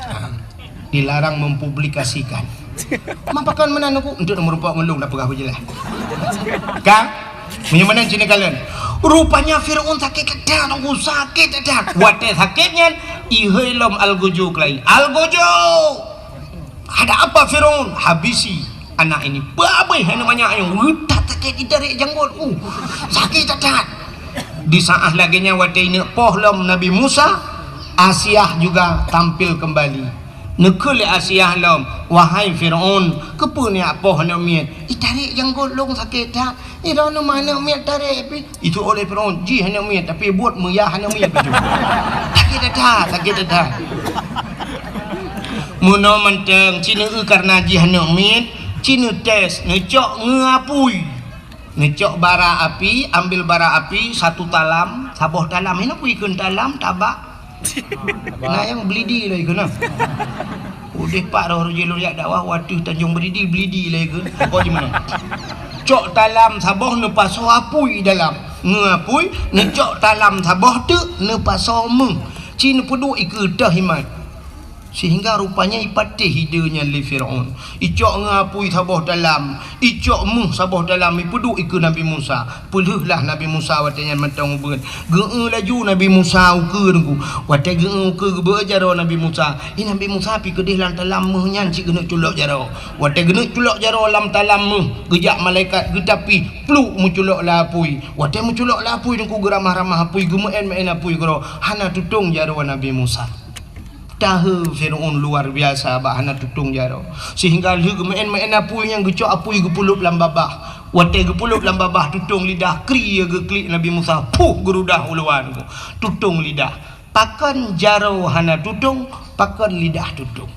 Ha. Dilarang mempublikasikan. Mapakon meunan aku untuk meurumpok ngon lôn dah peugah beujeulaih. Ka? Meunyoe meunan cit neukalon. Rupanya Firaun sakét that-that, Teungku, sakét that-that. Watèe sakét nyan, ihôi lom algojo keulayi. Algojo! Ada apa Firaun? Habisi anak ini. Peue abéh aneuk manyak nyoe? Reutat sakét jitarek janggot. Uh, sakét that-that. Di saat lagèe nyan watèe ineuk poh lom Nabi Musa, Asiah juga tampil kembali. Neukheun lé Asiah lom, "Wahai Firaun, keupeue neujak poh aneuk miet? Itarek janggot lôn sakét that." Droeneuh meuaneuk miet tarek pih. Itu oleh Firaun, jih aneuk miet, tapi buet meuyah aneuk miet itu. Sakét that-that, sakét that-that. Meunoe mantong, ci neueu kareuna jih aneuk miet, ci neutés, neucok ngeu apui. Neucok bara api, ambil bara api satu talam, saboh talam. Hinoe pih ikheun talam, tabak. Na nyang Belidi lé ikheun na. Udeh pat roh jih lôn jak dakwah, watèe Tanjong Belidi, Belidi lé ikheun. Pokok jih meunoe. Cok talam saboh neupasoe apui dalam. Ngon apui, neucok talam saboh teuk neupasoe méuh. Ci neupeuduek ikeue teuh iman. Sehingga rupanya ipatéh ide nyan lé Firaun. Icok ngon apui saboh talam, icok méuh saboh talam, ipeuduek ikeue Nabi Musa. Peulheueh lah Nabi Musa watée nyan mantong ubeut. Geu-eu laju Nabi Musa ukeue nunggu. Watée geu-eu ukeue geubeuet jaroe Nabi Musa. Ih, Nabi Musa pi keudeh lam talam méuh nyan cit geuneuk culok jaroe. Watée geuneuk culok jaroe lam talam méuh, geujak malaikat geutapi, pluk meuculok lam apui. Watée meuculok lam apui nunggu geuramah-ramah apui, geumeu'en-meu'en apui keudroe, hana tutong jaroe Nabi Musa. Tahe Firaun luar biasa bak hana tutong jaroe. Sehingga lheueh geumeu'en-meu'en apui nyan geucok apui geupeulop lam babah. Watée geupeulop lam babah tutong lidah, kri geuklik Nabi Musa, puh geurudah u luwa nunggu. Tutong lidah. Pakon jaroe hana tutong, pakon lidah tutong.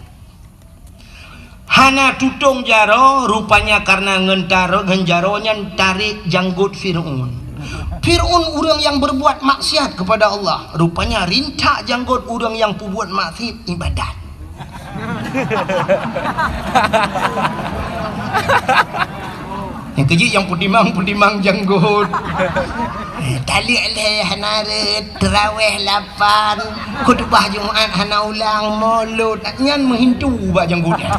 Hana tutong jaroe, rupanya karena ngon taro-, ngon jaroe nyan tarek janggot Firaun. Firaun ureuëng nyang berbuat maksiat kepada Allah, rupanya rintak janggot ureuëng nyang peubuet maksiat ibadat. Nyang keujeuet nyang peutimang-peutimang janggot. Eh, taleuek lhée hana rhot, teurawéh lapan, khutubah Jumat hana ulang, molot. Nyan meuhintu bak janggot nyan.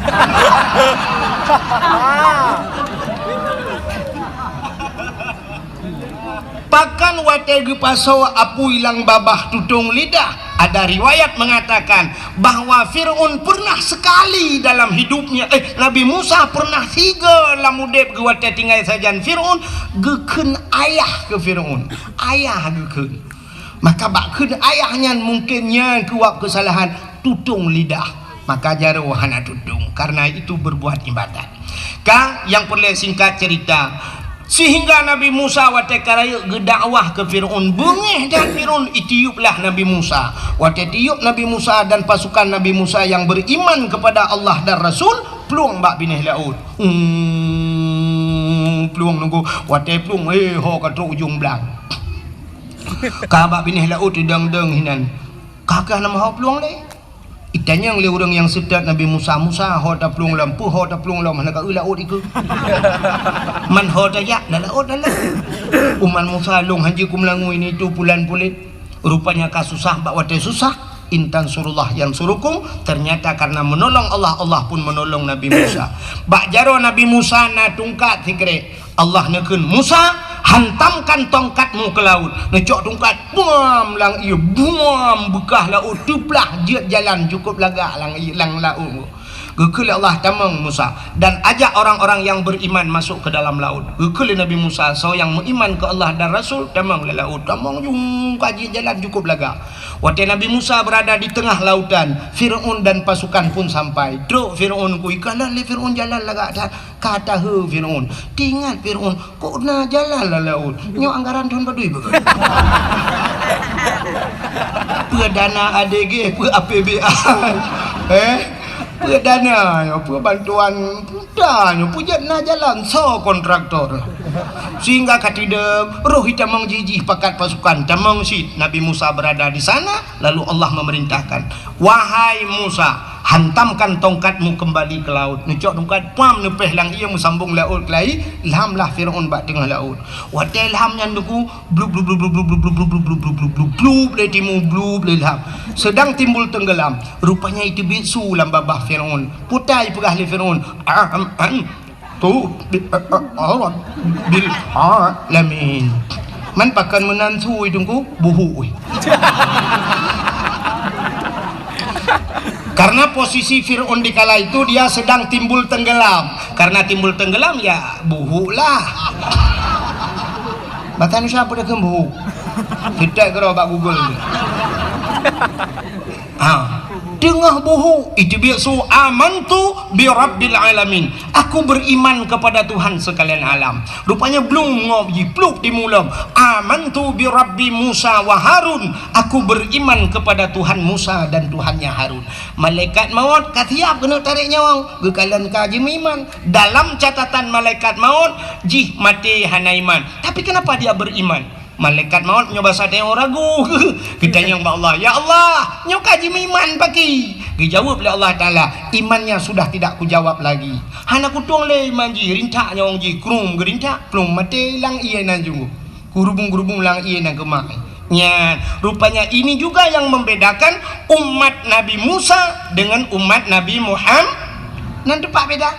Pakon watée geupasoe apui lam babah tutong lidah, ada riwayat mengatakan bahwa Firaun pernah sekali dalam hidupnya, eh, Nabi Musa pernah sigoe lam udeb geuh watée tinggai sajan Firaun, geukheun ayah keu Firaun. Ayah geukheun. Maka bak kheun ayah nyan mungken nyan keuwab keusalahan tutong lidah. Maka jaroe hana tutong, karena itu berbuat ibadat. Ka, nyang peureulée singkat cerita, sehingga Nabi Musa watée ka rayeuk geudakwah keu Firaun, beungéh that Firaun, itiuplah Nabi Musa. Watée tiup Nabi Musa dan pasukan Nabi Musa yang beriman kepada Allah dan Rasul, plueng bak binéh laôt. Hmm, plueng nunggu, watée plueng, eh, ho ka trok ujong blang. Ka bak binéh laôt idong-dong hinan. Ka keuh nama ho plueng lé. Itanyong lé ureuëng nyang seutôt Nabi Musa, "Musa, ho taplueng lom, peue ho taplueng lom, hana ka eu laôt ikeue?" "Man ho tajak, na laôt na lom." "Umat Musa lôn hanjeuet kumeulangui nitu pulan pulet. Rupanya ka susah bak watée susah, in tansurullah yansurukum, ternyata karena menolong Allah, Allah pun menolong Nabi Musa." Bak jaroe Nabi Musa na tungkat sikrek. Allah neukheun, "Musa, hantamkan tongkatmu ke laut." Neucok tungkat, buam lam ié, buam beukah laôt teuplah jeuet jalan cukôp lagak lam ié, lam laôt. Geukheun lé Allah, "Tamong Musa, dan ajak orang-orang yang beriman masuk ke dalam laut." Geukheun lé Nabi Musa, soe nyang meuiman keu Allah dan Rasul, tamong lam laôt. Tamong jung ka jeuet jalan cukôp lagak. Watée Nabi Musa berada di tengah lautan, Firaun dan pasukan pun sampai. Trok Firaun ku ikalon lé Firaun jalan lagak that. Ka tahe Firaun. Teuingat Firaun, "Kok na jalan lam laôt? Nyoe anggaran thon padum beugot?" Peue dana A D G, peue A P B A. Eh? Peue dana nyoe, peue bantuan pemerintah nyoe, peue jeuet na jalan, soe kontraktor? Sehingga ka tidong, roh itamong jih-jih pakat pasukan, tamong cit. Nabi Musa berada di sana, lalu Allah memerintahkan, "Wahai Musa, hantamkan tongkatmu kembali ke laut." Neucok tungkat, pam, neupéh lam ié, meusambong laôt keulai, lhamlah Firaun bak teungoh laôt. Watée lham nyan deuku, blub, blub, blub, lé timu, blub, lé lham. Sedang timbul tenggelam. Rupanya iteubiet su lam babah Firaun. Putai peugah lé Firaun, "Am, am, tu bi-, a-, a-, a-, bil alamin." Man pakon meunan su i teungku, buhu. Karena posisi Firaun di kala itu dia sedang timbul tenggelam. Karena timbul tenggelam, ya buhu lah. Bahasa Indonesia apa dia buhu? Kita kira bak Google. Ha. Teungoh buhu, iteubiet su, "Amantu bi rabbil alamin." "Aku beriman kepada Tuhan sekalian alam." Rupanya blum ngob jipluk di mulom. "Amantu bi rabbi Musa wa Harun." "Aku beriman kepada Tuhan Musa dan Tuhannya Harun." Malaikat maut ka siap keuneuk tarek nyawong. Geukalon ka jimeuiman. Dalam catatan malaikat maut, jih maté hana iman. Tapi kenapa dia beriman? Malaikat maut nyoe basa tanyoe ragu. Geutanyong bak Allah, "Ya Allah, nyoe ka jimeuiman pakri?" Geujaweueb lé Allah Taala, "Imannya sudah tidak kujawab lagi." Hana kutueng lé iman jih, rintak nyawöng jih, krum geurintak, plueng maté lam ié nan junggu. Geurubung-geurubung lam ié nan keumah. Nyan, rupanya ini juga yang membedakan umat Nabi Musa dengan umat Nabi Muham-, nan teumpat beda.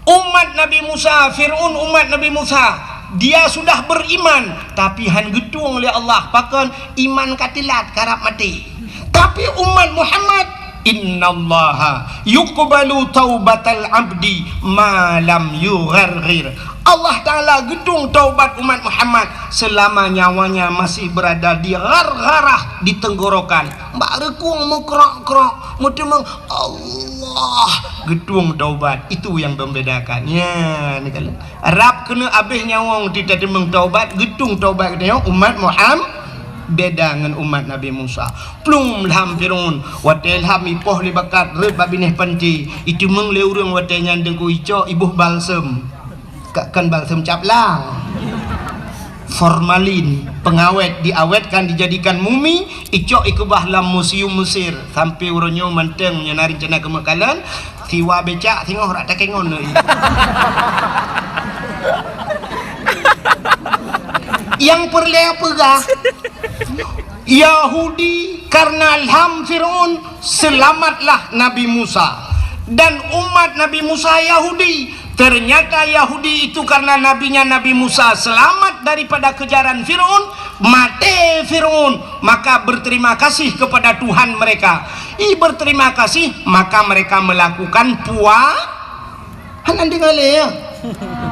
Umat Nabi Musa, Fir'aun umat Nabi Musa, dia sudah beriman, tapi han geutueng lé Allah, pakon iman ka teulat, karab maté. Tapi umat Muhammad, "Innallaha yuqbalu taubatal abdi ma lam yugharghir." Allah Taala geutueng taubat umat Muhammad selama nyawanya masih berada di ghargharah, di tenggorokan. Bak reukung meukrok-krok, meuteumong, Allah geutueng taubat. Itu yang membedakan. Ya, ni kalau rab keuneuk abéh nyawöng di tateumeung taubat, geutueng taubat geutanyoe umat Muham-, beda ngon umat Nabi Musa. Plueng lham Firaun, watée lham ipoh lé bakat rhot bak binéh panté, iteumeung lé ureuëng watée nyan deungon icok iboh balsem. Ka-, kan balsem cap lang. Formalin, pengawet, diawetkan, dijadikan mumi, icok ikeubah lam museum Mesir, sampai uroe nyoe mantong nyan na rencana keumeukalan, siwa becak singoh rak takengon lé. Yang peureulée peugah, Yahudi karena lham Firaun, selamatlah Nabi Musa. Dan umat Nabi Musa Yahudi. Ternyata Yahudi itu karena nabinya Nabi Musa selamat daripada kejaran Firaun, maté Firaun, maka berterima kasih kepada Tuhan mereka. I berterima kasih, maka mereka melakukan pua-, Hana deungoe lé, ya.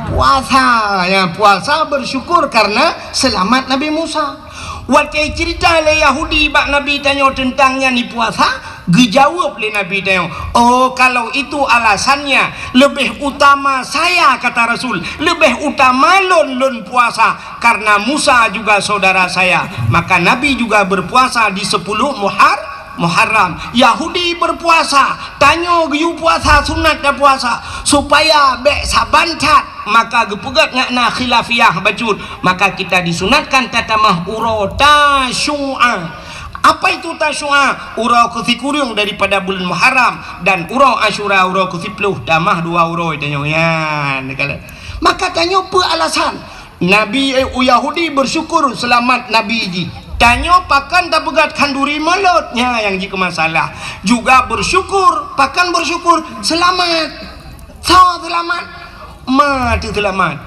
Puasa, ya, puasa bersyukur karena selamat Nabi Musa. Watée cerita lé Yahudi bak Nabi tanyoe teuntang nyan ipuasa, geujaweueb lé Nabi tanyoe, "Oh, kalau itu alasannya, lebih utama saya," kata Rasul, "lebih utama lôn, lôn puasa, karena Musa juga saudara saya." Maka Nabi juga berpuasa di sepuluh Muhar-, Muharram. Yahudi berpuasa, tanyoe geuyue puasa sunat dan puasa, supaya bék saban that, maka geupeugét ngon na khilafiyah bacut, maka kita disunatkan tatamah uroe Tasyu'a. Apa itu Tasyu'a? Uroe keusikureueng daripada buleuen Muharram, dan uroe Asyura uroe keusiplôh, tamah dua uroe tanyoe nyan. Maka tanyoe peue alasan? Nabi, eh, Yahudi bersyukur selamat Nabi jih. Tanyoe pakon tapeugét khanduri mulod, nyan nyang jikeu masalah. Juga bersyukur, pakon bersyukur selamat. Soe selamat? Ma teuh selamat.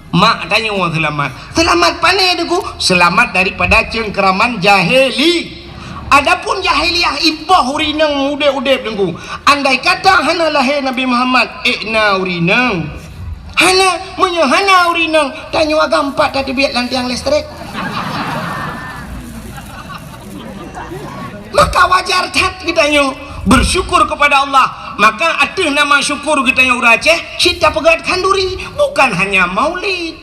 Mak tanyoe selamat. Selamat pane Teungku? Selamat daripada cengkeraman jahili. Adapun jahiliyah iboh ureuëng inong udeb-udeb Teungku. Andai kata hana lahé Nabi Muhammad, ék na ureuëng inong. Hana, meunyoe hana ureuëng inong, tanyoe agam pat tateubiet lam tiang listrik. Maka wajar that geutanyoe bersyukur kepada Allah. Maka ateueh nama syukur geutanyoe ureuëng Aceh, cit tapeugét khanduri, bukan hanya maulid.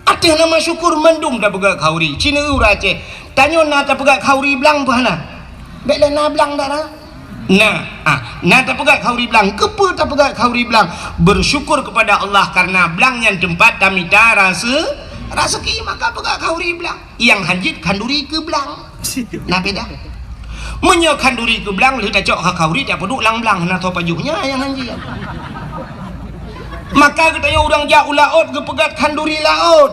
Ateueh nama syukur mandum tapeugét khanduri. Cit ureuëng Aceh, tanyoe na tapeugét khanduri blang peue hana? Bék lé na blang dara. Na, ah, na tapeugét khanduri blang. Keupeue tapeugét khanduri blang? Bersyukur kepada Allah karena blang nyan teumpat tamita rase-, raseuki, maka peugét khanduri blang. Nyang hanjeuet khanduri keu blang. Na beda. Meunyoe khanduri keu blang lheueh tacok kha khanduri tapeuduek lam blang, na soe pajoh nyan nyang hanjeuet. Maka geutanyoe ureuëng jak u laôt geupeugét khanduri laôt.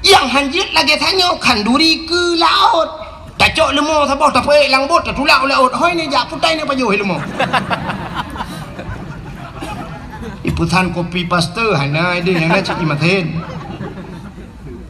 Nyang hanjeuet lagée tanyoe khanduri keu laôt. Tacok leumo saboh tapeuék lam bot tatulak u laôt. Hôi neujak putai neupajoh leumo. Ipeusan kopi paste hana ideh nyang na cit imaten.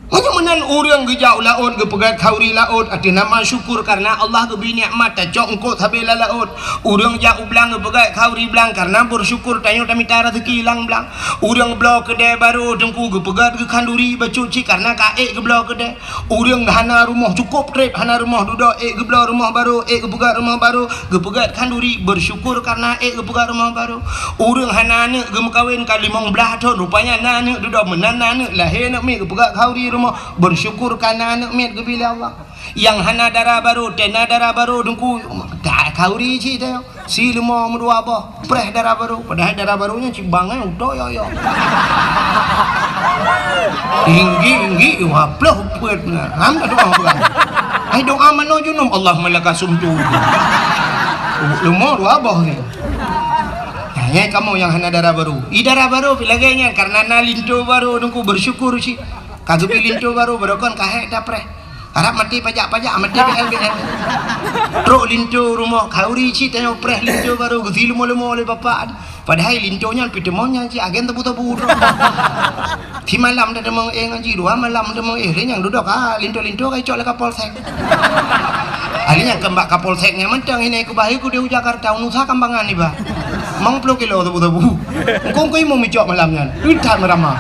Meunyoe meunan ureuëng geujak u laôt geupeugét khanduri laôt ateueh nama syukur karena Allah geubri nikmat tacok eungkôt sabe lam laôt. Ureuëng jak u blang geupeugét khanduri blang karena bersyukur tanyoe tamita raseuki lam blang. Ureuëng bloe keudée barô Teungku geupeugét geuh khanduri bacut cit karena ka ék geubloe keudée. Ureuëng hana rumoh cukôp treb hana rumoh dudoe ék geubloe rumoh barô ék geupeugét rumoh barô geupeugét khanduri bersyukur karena ék geupeugét rumoh barô. Ureuëng hana aneuëk geumeukawen ka limong blaih thon, rupanya na aneuëk dudoe meunan na aneuëk lahé aneuëk miet geupeugét khanduri rumoh, bersyukur ka na aneuëk miet geubri lé Allah. Nyang hana dara barô, tena dara barô Teungku, ta-, khanduri cit tanyoe. Si leumo meudua boh, preh dara barô. Padahai dara barô nyan cit bangai utoe yo-yo. Tinggi-tinggi, dua ploh peuet na. Ham ka doa bukan. Hai doa manoe junub, Allahumma laka sumtu. Leumo dua boh ni. Nah, nyan kamoe nyang hana dara barô. I dara barô pi lagèe nyan, karena na linto barô, Teungku, bersyukur cit. Ka geubri linto barô, barô kon ka hék tapreh. Harab maté pajak-pajak, maté B L B L. Trok linto rumoh, khauri cit tanyoe preh linto barô, geusi leumo-leumo lé bapak. Padahai linto nyan pih teumeung nyan cit agen tebu-tebu trok. Simalam dah teumeung éh ngon cit, dua malam teumeung éh, lé nyang dudoe ka linto-linto ka icok lé Kapolsek. Ahli nyang keumbak Kapolsek nyan mantong, ini ku bahai ku di Jakarta, unusa kambangan iba. Mang ploh kilo tebu-tebu. Engkong ku imum icok malam nyan. Udah merama.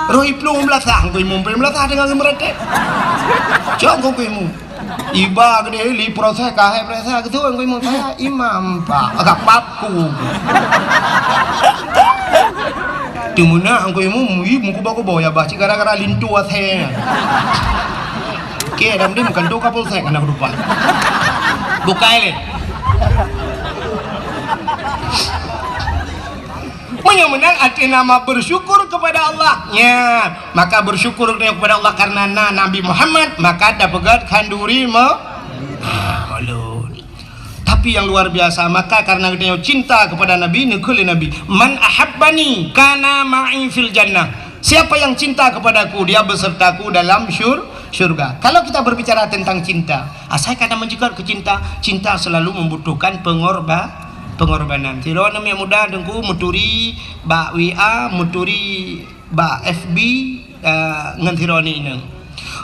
Roh iplueng beulasah, Teungku Imum peuet beulasah teungoh geumeureutek. Cok Teungku Imum. Iba keudeh li proses, ka hai proses, geuseuôt Teungku Imum, "Saya imam, Pak." Agak paku. Teumeunak Teungku Imum, ih, meukuba-kuba ya, bah, cit gara-gara linto asèe nyan. Oke, dah mending bukan tu Kapolsek, anak kedupan. Bukai lé. Meunyoe meunan arti nama bersyukur kepada Allah. Nya, maka bersyukur kepada Allah karena na Nabi Muhammad, maka tapeugöt khanduri me-, ah, ulôn. Tapi yang luar biasa, maka karena geutanyoe cinta kepada Nabi, neukheun lé Nabi, "Man ahabbani kana ma'i fil jannah." Siapa yang cinta kepadaku, dia besertaku dalam syur-, syurga. Kalau kita berbicara tentang cinta, asai ka na meujikot keu cinta, cinta selalu membutuhkan pengorba-, pengorbanan. Sidroe aneuk muda Teungku meuturi bak W A, meuturi bak F B, eh, ngon sidroe aneuk inong.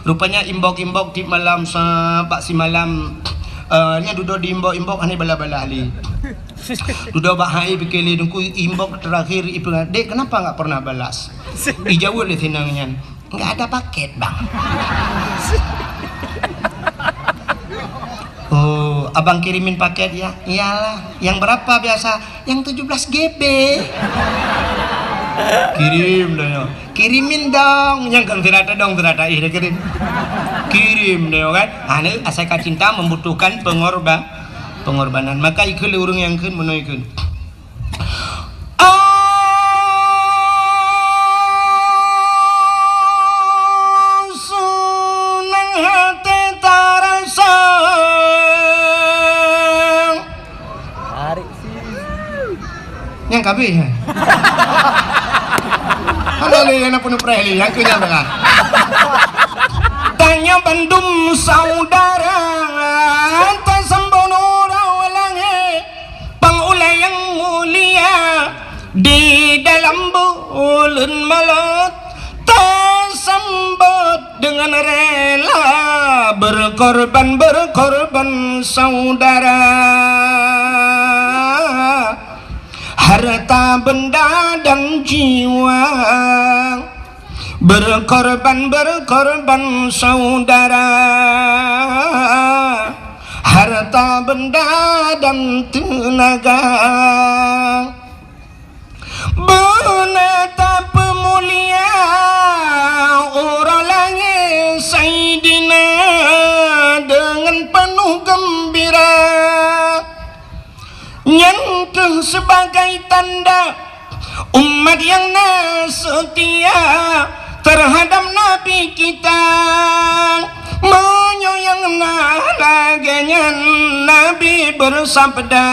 Rupanya inbox-inbox tiep malam sa-, bak simalam, eh, nyan dudoe di inbox-inbox hana ibalas-balas lé. Dudoe bak hai pike lé Teungku, inbox terakhir ipeugah, "Dek, kenapa nggak pernah balas?" Ijaweueb lé si inong nyan, "Nggak ada paket, Bang." "Oh, abang kirimin paket ya?" "Iyalah." "Yang berapa biasa?" "Yang tujuh belas G B." Kirim dah nyoe. "Kirimin dong." Nyang kan sira tadong, sira taéh dah kirim. Kirim dah nyoe kan. Ha, ni asai ka cinta membutuhkan pengorba-, pengorbanan. Maka ikheun lé ureueng nyang kheun meunoe kheun. Senang hati terasa. Tarik sih. Nyang kabeh, hai. Ada lé nyang peunuh preh lé, nyang keu nyang tengah. Tanyoe bandum saudara, tasambot uroe langét. Pang ulèe nyang mulia, di dalam buleuen Maulud, tasambot deungon rela, berkorban, berkorban saudara, harta benda dan jiwa. Berkorban, berkorban saudara, harta benda dan tenaga. Beuna tapeumulia uroe langét Saidina deungon peunoh geumbira. Nyan kheueh sibagai tanda umat nyang na seutia teuhadab Nabi kita. Meunyoe nyang na lagèe nyan, Nabi beusabda,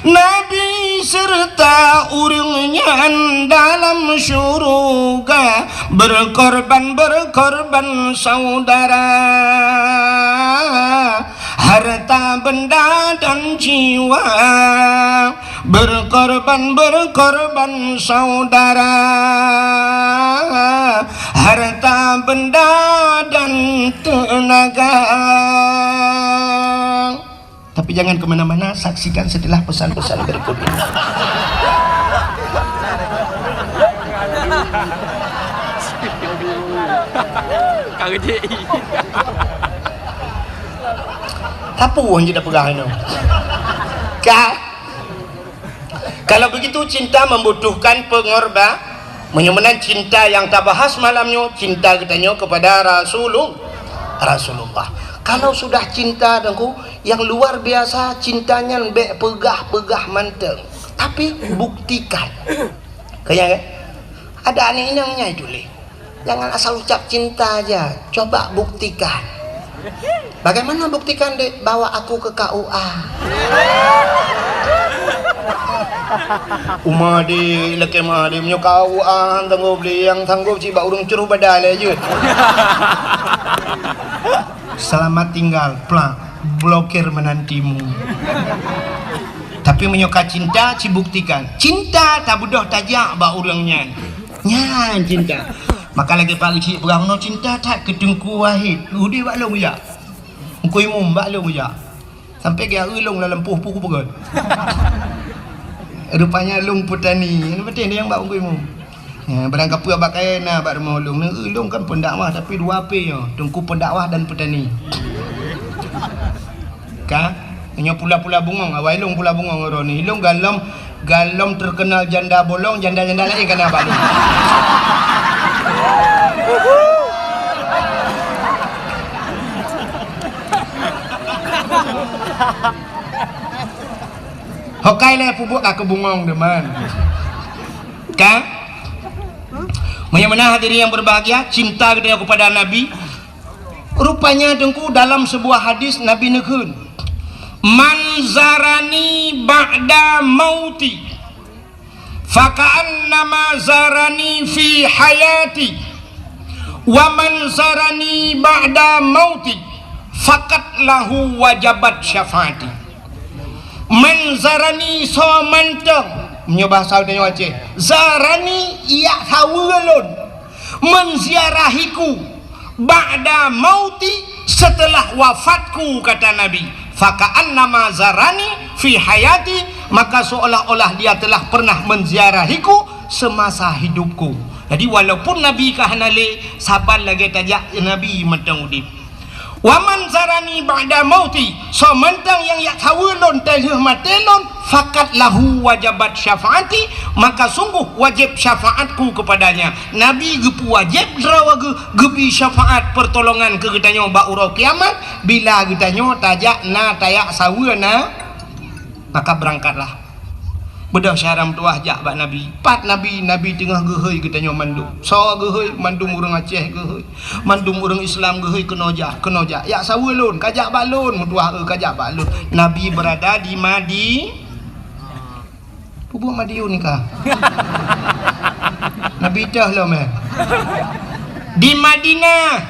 Nabi seureuta ureueng nyan dalam syeuruga, berkorban, berkorban saudara. Harta benda dan jiwa, berkorban, berkorban saudara, harta benda dan tenaga. Tapi jangan ke mana-mana, saksikan setelah pesan-pesan berikut ini. Ka rejek. Sapeue nyang jipeugah nyoe? Ka? Kalau begitu, cinta membutuhkan pengorba-, meunyoe meunan cinta nyang tabahas malam nyoe, cinta geutanyoe kepada Rasulul-, Rasulullah. Kalau sudah cinta, Teungku, yang luar biasa cinta nyan bék peugah-peugah mantong. Tapi buktikan. Kaya kan? Ada aneuk inong nyai tuléh. Jangan asal ucap cinta aja. Coba buktikan. Bagaimana buktikan, Dek? Bawa aku ke K U A. Uma di leke ma di meunyoe K U A han sanggob lé, nyang sanggob cit bak ureueng cruh badai lé jeuet. Selamat tinggal, plak, blokir menantimu. Tapi meunyoe ka cinta, cibuktikan. Cinta tabeudôh tajak bak ureueng nyan. Nyan cinta. Maka lagèe Pak Geuchik peugah, "Meunoe cinta that keu Teungku Wahid, udép bak lôn jak. Teungku Imum bak lôn jak." Sampai geuya lôn lam lampôh puh peugöt. Rupanya lôn peutani. Nyan patéh nyang bak Teungku Imum. Ya, barang kapeue bak kayèe na bak rumoh lôn. Neu lôn kan pendakwah tapi dua P nyoe, Teungku Pendakwah dan Petani. Ka? Nyoe pula-pula bungong, awai lôn pula bungong uroe nyoe. Lôn galom, galom terkenal janda bolong, janda-janda laén ka na bak lôn. Hokai lé pubuet ka keu bungong deuen. Ka? Meunyoe meunan hadirin yang berbahagia, cinta geutanyoe kepada Nabi. Rupanya Teungku dalam sebuah hadis Nabi neukheun, "Man zarani ba'da mauti, faka'annama zarani fi hayati, wa man zarani ba'da mauti, faqad lahu wajabat syafaati." Man zarani soe mantong, meunyoe bahasa tanyoe Aceh, zarani yak saweue lôn, menziarahiku, ba'da mauti, setelah wafatku, kata Nabi, faka'annama zarani fi hayati, maka seolah-olah dia telah pernah menziarahiku semasa hidupku. Jadi walaupun Nabi ka hana lé, saban lagèe tajak Nabi mantong udép. Wa man zarani ba'da mauti, soe mantong nyang yak saweue lôn teulheueh maté lôn, faqad lahu wajabat syafaati, maka sungguh wajéb syafaatku kepadanya. Nabi geupeuwajéb droe geu-, geubri syafaat pertolongan keu geutanyoe bak uroe kiamat, bila geutanyoe tajak na tayak saweue na. Maka beurangkatlah. Beudôh syedara meutuwah jak bak Nabi. Pat Nabi, Nabi teungoh geuhôi geutanyoe mandum. Soe geuhôi? Mandum ureueng Aceh geuhôi. Mandum ureueng Islam geuhôi keunoe jak, keunoe jak. Yak saweue lôn, ka jak bak lôn, meutuwah, eu, ka jak bak lôn. Nabi beurada di Madi-, Pubuet Madiun ka. Nabi teuh lom, eh. Di Madinah.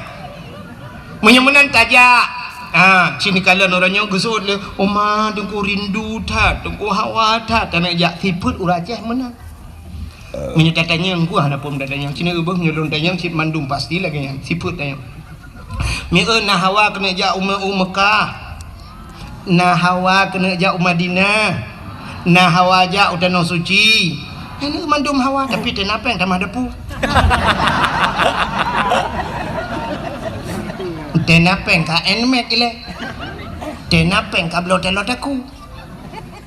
Meunyoe meunan tajak. Ha, sini kalon uroe nyoe geuseuôt lé, "Oma, Teungku rindu that, Teungku hawa that." Taneuk jak sifeuet ureueng Aceh meunan. Meunyoe tatanyong, ku hana phon tatanyong. Cina ubah meunyoe lôn tanyong, cit mandum pasti lagèe nyan. Sifeuet tanyong. Mieu na hawa keuneuk jak u Me-, u Mekah. Na hawa keuneuk jak u Madinah. Na hawa jak u Tanoh Suci. Nyan mandum hawa, tapi tena péng tamah depu. Tena péng ka Nmax ilèe. Tena péng ka bloe taloe taku.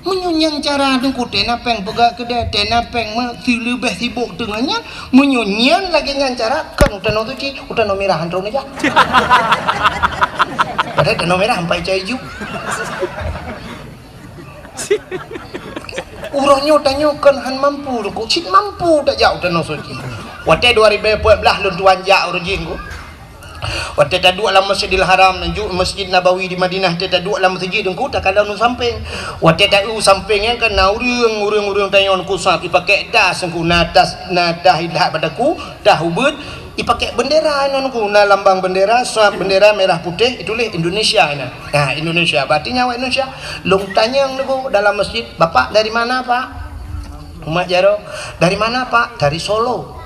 Meunyoe nyan cara Teungku, tena péng peugah keudè, tena péng meusileubeh sibok teungoh nyan, meunyoe nyan lagèe nyan cara, kon u Tanoh Suci, u Tanoh Mirah han troh neujak. Padahai Tanoh Mirah ampai cai ju. Uroe nyoe tanyoe kon han mampu Teungku, cit mampu tajak u Tanoh Suci. Watèe dua ribèe peuet blah lôn tuan jak uroe jih Teungku. Watèe taduek lam Masjidil Haram, ju Masjid Nabawi di Madinah, watèe taduek lam meuseujid Teungku, takalon u sampéng. Watèe ta-eu u sampéng nyan kan na ureueng, ureueng-ureueng tanyoe Teungku sab, ipakèk das Teungku, na das, na das ilhat bak daku, das ubeut, ipakèk beundera nyan Teungku, na lambang beundera, sab beundera merah putéh, ituléh Indonesia nyan. Ha, Indonesia, berarti nyan awak Indonesia. Lôn tanyong Teungku dalam masjid, "Bapak dari mana, Pak?" Umat jaroe, "Dari mana, Pak?" "Dari Solo."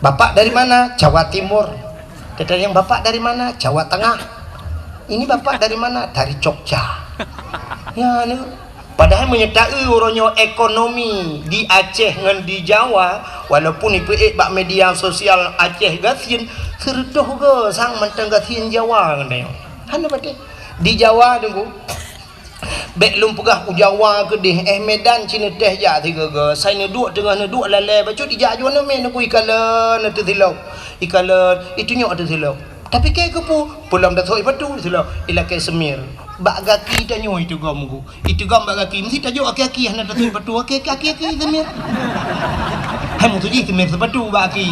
"Bapak dari mana?" "Jawa Timur." Tatanyong, "Bapak dari mana?" "Jawa Tengah." "Ini Bapak dari mana?" "Dari Jogja." Nyan, padahai meunyoe ta-eu uroe nyoe ekonomi di Aceh ngon di Jawa, walaupun ipeuék bak media sosial Aceh gasien, sireutôh goe sang mantong gasien Jawa ngon tanyoe. Hana patéh. Di Jawa Teungku, bèk lôn peugah u Jawa keudéh, eh, Medan cit neuteh jak sigoe-goe. Sai neuduek teungoh neuduek lalè bacut ijak aju aneuk miet Teungku, ikalon ateueh silop. Ikalon, itunyok ateueh silop. Tapi keu peue? Peulom tasok i patu, silop ilakée seumir. Bak gaki tanyoe itu gom ku. Itu gom bak gaki, meusti tajok aki-aki hana tasok i patu, aki-aki, aki-aki seumir. Hai meutuji seumir seupatu bak aki.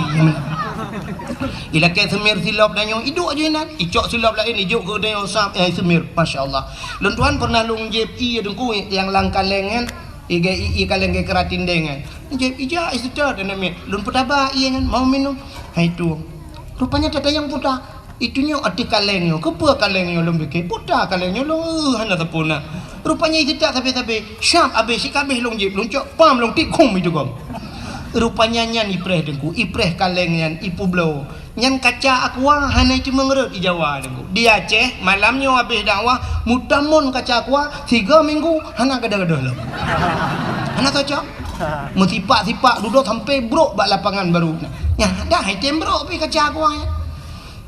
Ilakée seumir silop tanyoe, iduek je inan, icok silop laén, ijok keu tanyoe sab, eh, seumir. Masya Allah. Lôn tuan pernah lôn jieb ié Teungku nyang lam kaleng nyan, ié, ié kaleng geukeuratin deng nyan. Jieb ija iseutôt aneuk miet. Lôn peutaba ié nyan, mau minum. Hai tueng. Rupanya tatanyong puta. Itu nyoe ateueh kaleng nyoe. Keupeue kaleng nyoe lôn pike? Puta kaleng nyoe lôn, eh, hana sapeue na. Rupanya iseutôt sabe-sabe. Syab abéh sikabéh lôn jieb, lôn cok pam lôn tiep khum itu gom. Rupanya nyan ipreh Teungku, ipreh kaleng nyan, ipeubloe. Nyan kaca aqua hana iteumé rhot di Jawa Teungku. Di Aceh, malam nyoe abéh dakwah, meutamon kaca aqua, tiga minggu hana gadoh-gadoh lom. Hana cocok. Meusipak-sipak dudoe sampai brok bak lapangan baru. Nyan dah item brok pi kaca aqua nyan.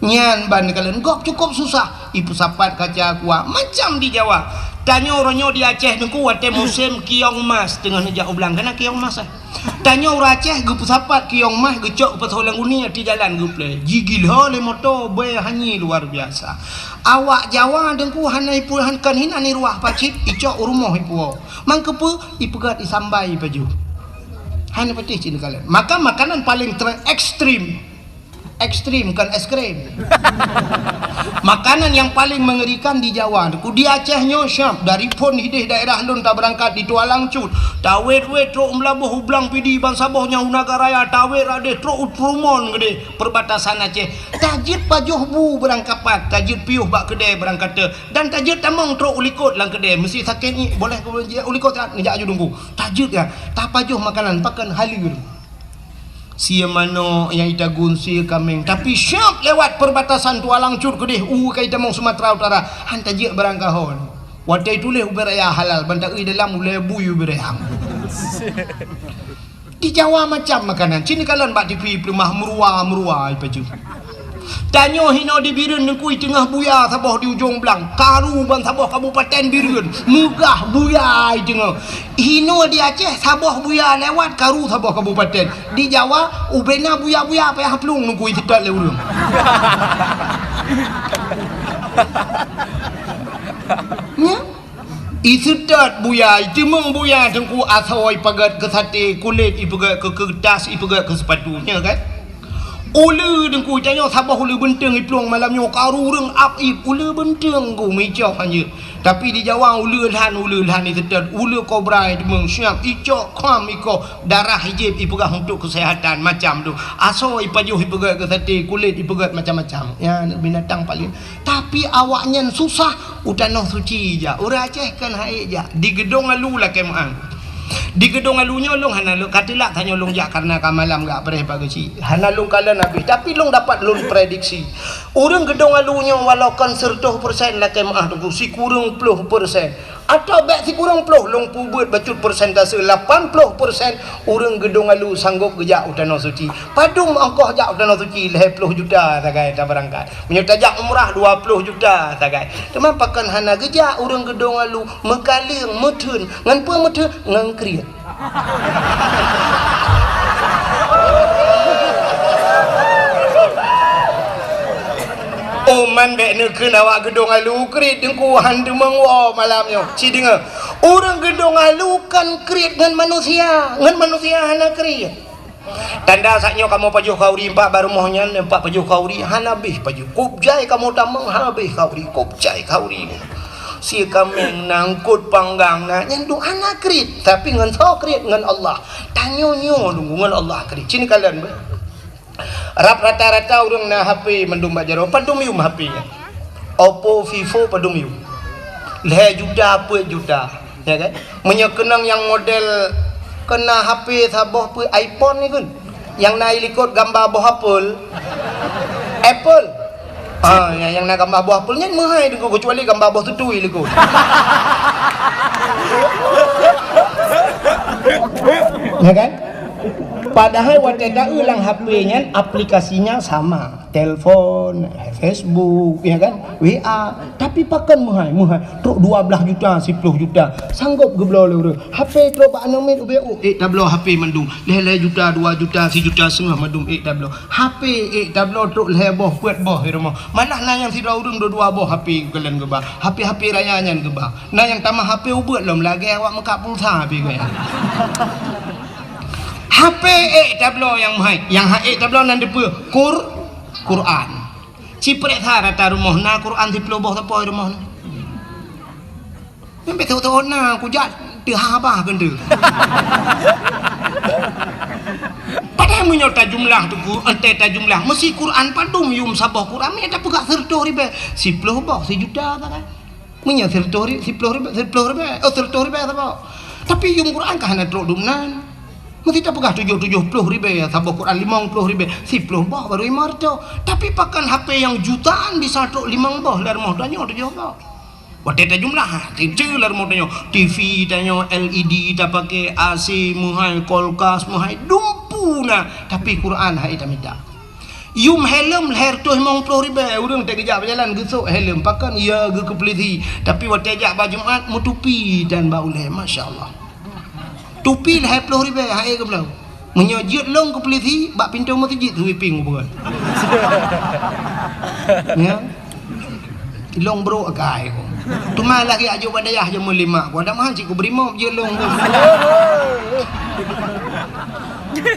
Nyan ban kalon gob cukup susah. Ipeusapat kaca aqua macam di Jawa. Tanyoe uroe nyoe di Aceh Teungku watée musém kiong mas teungoh neujak u blang. Kana kiong mas, eh? Tanyoe ureuëng Aceh geupeusapat kiong mas geucok geupasoe lam guni ateueh jalan geuplé. Jigila lé moto bée hanyi luar biasa. Awak Jawa Teungku hana ipeue han kon hinan iruah pacit icok u rumoh ipuwoe. Mangkeupeue ipeugét isambai pajoh. Hana patéh cit neukalon. Maka makanan paling ter-, ekstrim. Ekstrim, bukan es krim. Makanan yang paling mengerikan di Jawa, Teungku. Di Aceh nyoe syab, dari phon hideh daerah lôn tabeurangkat di Tualang Cut. Tawet-wet trok meulaboh u Blang Pidie ban saboh nyang u Nagan Raya, tawet radeh trok u Trumon Geudeh, perbatasan Aceh. Tajeuet pajoh bu beurangkapat, tajeuet piôh bak keudée beurangkate, dan tajeuet tamong trok u likot lam keudée. Meusi sakét ngiek, boleh keu u likot, neujak aju Teungku. Tajeuet ya, tapajoh makanan, pakon halal. Sie manok nyang itagun sie kaméng, tapi syab lewat perbatasan Tualang Cut keudeh u ka itamong Sumatera Utara, han tajeuet barang kahon. Watée ituléh ubé raya halal, ban taeu dalam ulée bui ubé raya. Di Jawa macam makanan, cit neukalon bak T V peuleumah meurua-meurua ipajoh. Tanyoe hinoe di Bireuen Teungku teungoh buya saboh di ujong blang, karu ban saboh kabupaten Bireuen, meugah buya teungoh. Hinoe di Aceh saboh buya lewat karu saboh kabupaten. Di Jawa ubena buya-buya payah plueng Teungku iseutôt lé ureuëng. Nyan. Iseutôt buya, iteumong buya Teungku asoe ipeugét keu saté, kulét ipeugét keu keuretas, ipeugét keu seupatu, nyan kan? Uleue Teungku, tanyoe saboh uleue beunteueng iplueng malam nyoe, karu ureuëng ap ip, uleue beunteueng Teungku meuicoh hanjeuet. Tapi di Jawa uleue lhan, uleue lhan iseutôt, uleue kobra iteumong siab, icok kham ikoh, darah ijieb ipeugah untuk kesehatan macam tu. Asoe ipajoh ipeugét keu saté, kulét ipeugét macam-macam. Ya, binatang paling Tapi awaknyan susah u Tanoh Suci jak. Ureuëng Aceh kan hai jak. Di Geudong Alu lakée meuang. Di Geudong Alu nyoe lôn hana lôn ka teulak tanyoe lôn jak karena ka malam gak preh bak geuchik. Hana lôn kalon habéh. Tapi lôn dapat lôn prediksi. Ureuëng Geudong Alu nyoe walau kon seratus persen lakée meuang Teungku, sikureueng ploh persen. Atawa bék sikureueng ploh, lôn peubuet bacut persentase lapan ploh persen ureuëng Geudong Alu sanggop geujak u Tanoh Suci. Padum ongkoh jak u Tanoh Suci? Lhée ploh juta sagai tabeurangkat. Meunyoe tajak umrah dua ploh juta sagai. Teuma pakon hana geujak ureuëng Geudong Alu, meukaleueng, meutheun. Ngon peue meutheun? Ngon kriet. Oh, man bék neukheun awak Geudong Alu kriet Teungku, han teumong woe malam nyoe. Ci deungoe, ureuëng Geudong Alu kan kriet ngon manusia, ngon manusia hana kriet. Tanda saat nyoe kamoe pajoh khauri empat bak rumoh nyan, empat pajoh khauri, hana habéh pajoh. Kop jai kamoe tamong, hana habéh khauri, kop jai khauri. Sie kaméng na, eungkot panggang na, nyan dum hana kriet, tapi ngon soe kriet? Ngon Allah. Tanyoe nyoe Teungku ngon Allah kriet. Ci neukalon beuh. Rab rata-rata ureuëng na H P mandum bak jaroe, padum yuem H P nyan. Oppo, Vivo padum yuem. Lhée juta, peuet juta, ya kan? Meunyoe keunong nyang model keu na H P saboh peuet iPhone ni kan, nyang na i likot gamba boh apel, apple. Ah, nyang, nyang na gamba boh apel nyan meuhai Teungku, keucuali gamba boh tutui likot. Ya kan? Padahai watée taeu lam H P nyan aplikasinya sama. Telepon, Facebook, ya kan? W A. Tapi pakon meuhai, meuhai. Trok dua belas juta, siploh juta. Sanggob geubloe lé ureueng. H P trok bak aneuk miet ubé, oh, ék tabloe H P mandum. Lhèe-lhèe juta, dua juta, sijuta seungoh mandum ék tabloe. H P ék tabloe trok lhèe boh, peuet boh di rumoh. Malah na nyang sidroe ureueng dua-dua boh H P geukalon geuba. H P, H P raya nyan geuba. Na nyang tamah H P ubeut lom lagèe awak meukat pulsa H P geuh. H P ék tabloe nyang meuhai. Nyang hana ék tabloe nan dipeue? Qur-, Quran. Ci peureksa rata rumoh na Quran siploh boh sapo di rumoh na. Nyang beutôi-beutôi na kujak teuhah bah keunteu. Padahai meunyoe tajumlah teungku, entée tajumlah, meusi Quran padum yum saboh Quran, meunyoe tapeugah seureutôh ribèe, siploh boh, sijuta sagai. Meunyoe seureutôh ri-, siploh ribèe, siploh ribèe, oh, seureutôh ribèe saboh. Tapi yum Quran ka hana trok dum nan. Meusi tapeugah tujoh, tujoh ploh ribèe saboh Quran, limong ploh ribèe, siploh boh baru limong reutôh. Tapi pakon H P nyang jutaan bisa trok limong boh lam rumoh tanyoe tujoh boh. Watèe tajumlah, ha, keuceue lam rumoh tanyoe, T V tanyoe, L E D tapaké, A C meuhai, kulkas meuhai, dumpeue na, tapi Quran hai tamita. Yum helm lhèe reutôh limong ploh ribèe, ureueng teugeujak beujalan geusok helm, pakon ya geukeupeuleudi, tapi watèe jak bak Jumat meutupi dan bak ulèe, masya Allah. Tupi lhèe ploh ribèe, hai geubloe. Meunyoe jeuet lôn keu polisi, bak pintoe meuseujid sweeping ubeut. Ya. Lôn brok akai ku. Teuma lagèe ajok bak dayah jameun lima ku. Ada mahal cit ku brimob jeuet lôn.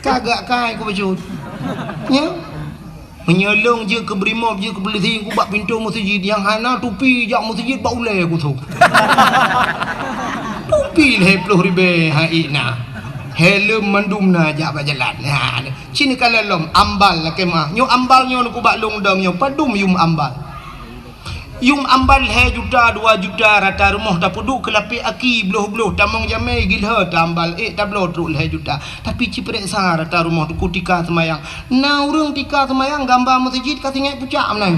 Kagak kai ku bacut. Ya. Meunyoe lôn jeuet keu brimob, jeuet keu polisi, ku bak pintoe meuseujid nyang hana tupi jak meuseujid bak ulèe ku sôk. Tupi lhèe ploh ribèe hai na. Helm mandum na jak bak jalan. Ha, ci neukalon lom ambal lakèe meu'ah. Nyoe ambal nyoe neukubak lôn dong nyoe padum yum ambal. Yum ambal lhèe juta, dua juta rata rumoh tapeuduek keu lapèe aki bloh-bloh tamong jamèe gilhö ta ambal ék tabloe trok lhèe juta. Tapi ci peureksa rata rumoh teungku tika seumayang. Na ureueng tika seumayang gamba meuseujid ka singèt pucak meunan.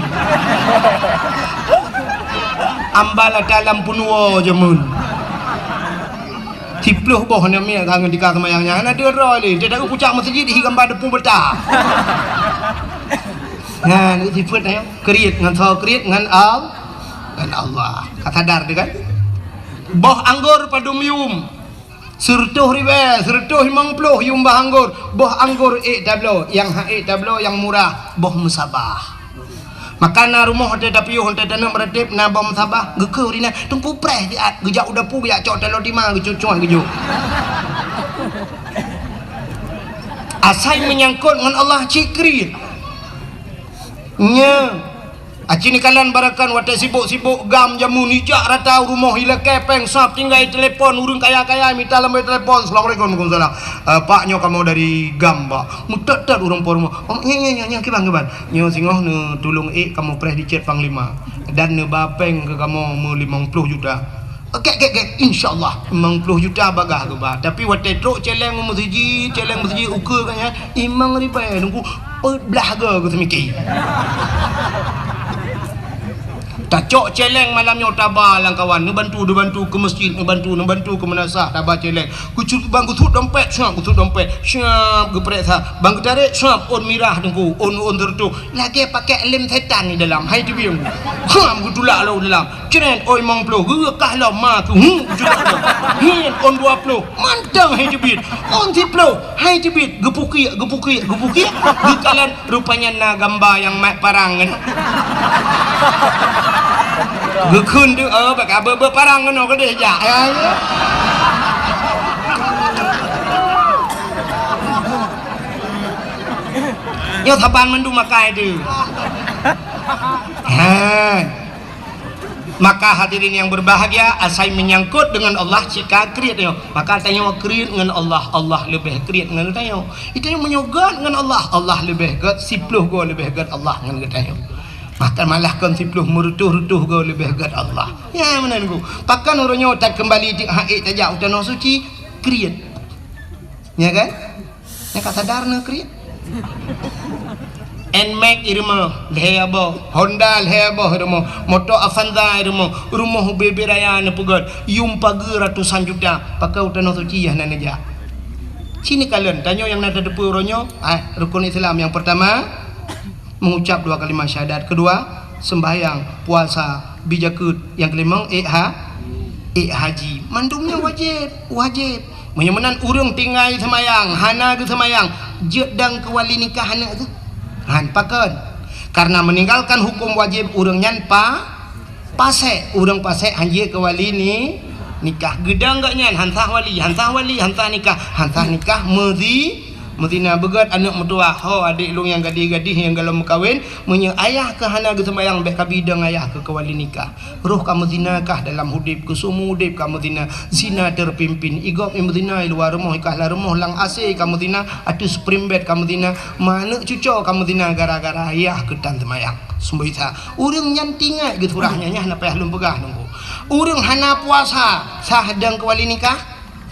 Ambal ata lam peunuwoe jameun. Siploh boh aneuk miet ka ngon tika seumayang nyan hana deuh droe lé. Teudaku pucak meuseujid hi gamba deupeu beuta. Nyan sifeuet nyan kriet ngon soe kriet ngon Al-, ngon Allah. Ka sadar teuh kan? Boh anggor padum yum. Seureutôh ribèe, seureutôh limong ploh yum boh anggor. Boh anggor ék tabloe, nyang hana ék tabloe nyang murah, boh meusabah. Maka na rumoh watèe tapiôh, watèe taneuk meuratéb na boh meusabah, geukheun ri na, teungku preh siat, geujak u dapu, geujak cok taloe tima, geucuet-cuet geujok. Asai meunyangkot ngon Allah cit kriet. Nyoe. Aci neukalon barakan watèe sibok-sibok gam jameun ijak rata u rumoh ilakèe pèng sab tinggai telepon ureueng kaya-kaya mita lamboi telepon, "Assalamualaikum." "Waalaikumsalam." "Eh, Pak, nyoe kamoe dari gam, Pak." Meutot-tot ureueng po rumoh. "Oh, nyoe, nyoe, nyoe, nyoe, kiban, kiban?" "Nyoe singoh neutulông ék kamoe preh dicet panglima dan neuba pèng keu kamoe meulimong ploh juta." "Oke, oke, oke, insya Allah." Limong ploh juta bagah geuba. Tapi watèe trok cèlèng meuseujid, cèlèng meuseujid ukeue ka nyan, limong ribèe nunggu peuet blah goe geuseumiké. Tacok cèlèng malam nyoe taba lam kawan, neubantu, neubantu keu meuseujid, neubantu, neubantu keu meunasah, taba cèlèng. Geucut bang geusuet dompet, siap geusuet dompet, siap geupareksa. Bang geutarek, siap ôn mirah teungku, ôn, ôn seureutôh. Lagèe pakèk lem setan di dalam, hai teubieng. Siap geutulak lom dalam. Cret, ôn limong ploh, geukah lom ma keu hu, geucut lom. Hin, ôn dua ploh, mantong hai teubiet. Ôn siploh, hai teubiet, geupukiek, geupukiek, geupukiek. Geukalon, rupanya na gamba nyang mat parang nyan. Geukheun teuh, oh, bak abeuet-abeuet parang keunoe keudeh jak. Ya, ya. Nyoe saban mandum makai teuh. Ha. Maka hadirin yang berbahagia, asai menyangkut dengan Allah, cit ka kriet nyoe. Maka tanyoe kriet ngon Allah, Allah leubeh kriet ngon tanyoe. Tanyoe meunyoe göt ngon Allah, Allah leubeh göt, siploh goe leubeh göt Allah ngon geutanyoe. Maka malah kon siploh, meureutôh-reutôh goe leubeh göt Allah. Nyan meunan ku. Pakon uroe nyoe takeumbali teuk hak ék tajak u Tanoh Suci, kriet. Nya kan? Nyang ka sadar na kriet. Nmax i rumoh, lhèe boh. Honda lhèe boh i rumoh. Moto Avanza i rumoh. Rumoh ubé-bé raya neupeugöt. Yum pageue ratusan juta. Pakon u Tanoh Suci hana neujak. Ci neukalon, tanyoe nyang na tateupeue uroe nyoe, ah, rukun Islam nyang peurtama, Mengucap dua kalimat syahadat. Kedua, sembahyang, puasa, bi jakeuet. Nyang keulimong, ék ha-, ék haji. Mandum nyan wajéb, wajéb. Meunyoe meunan ureuëng tinggai seumayang, hana geuseumayang, jeuet dong keu wali nikah aneuk geuh? Han, pakon? Karena meninggalkan hukum wajib ureuëng nyan pa-, pasék. Ureuëng pasék hanjeuet keu wali ni-, nikah. Geudong gobnyan, han sah wali, han sah wali, han sah nikah, han sah nikah, meuzi-, meuzina. Beugét aneuk meutuwah, ho adék lôn nyang gadih-gadih nyang gohlom meukawen, meunyoe ayah keuh hana geuseumayang, bék kabi dong ayah keuh keu wali nikah. Roh kamoe zina kah dalam udeb, keu seumeu udeb kamoe zina, zina terpimpin. Igob i meuzina i luwa rumoh, i kah lam rumoh, lam AC kamoe zina, ateueh spring bed kamoe zina, ma aneuk cuco kamoe zina gara-gara ayah keuh tan seumayang. Sumber Isa. Ureuëng nyan tingat geusurah nyan, nyan na payah lôn peugah nunggu. Ureuëng hana puasa, sah dong keu wali nikah?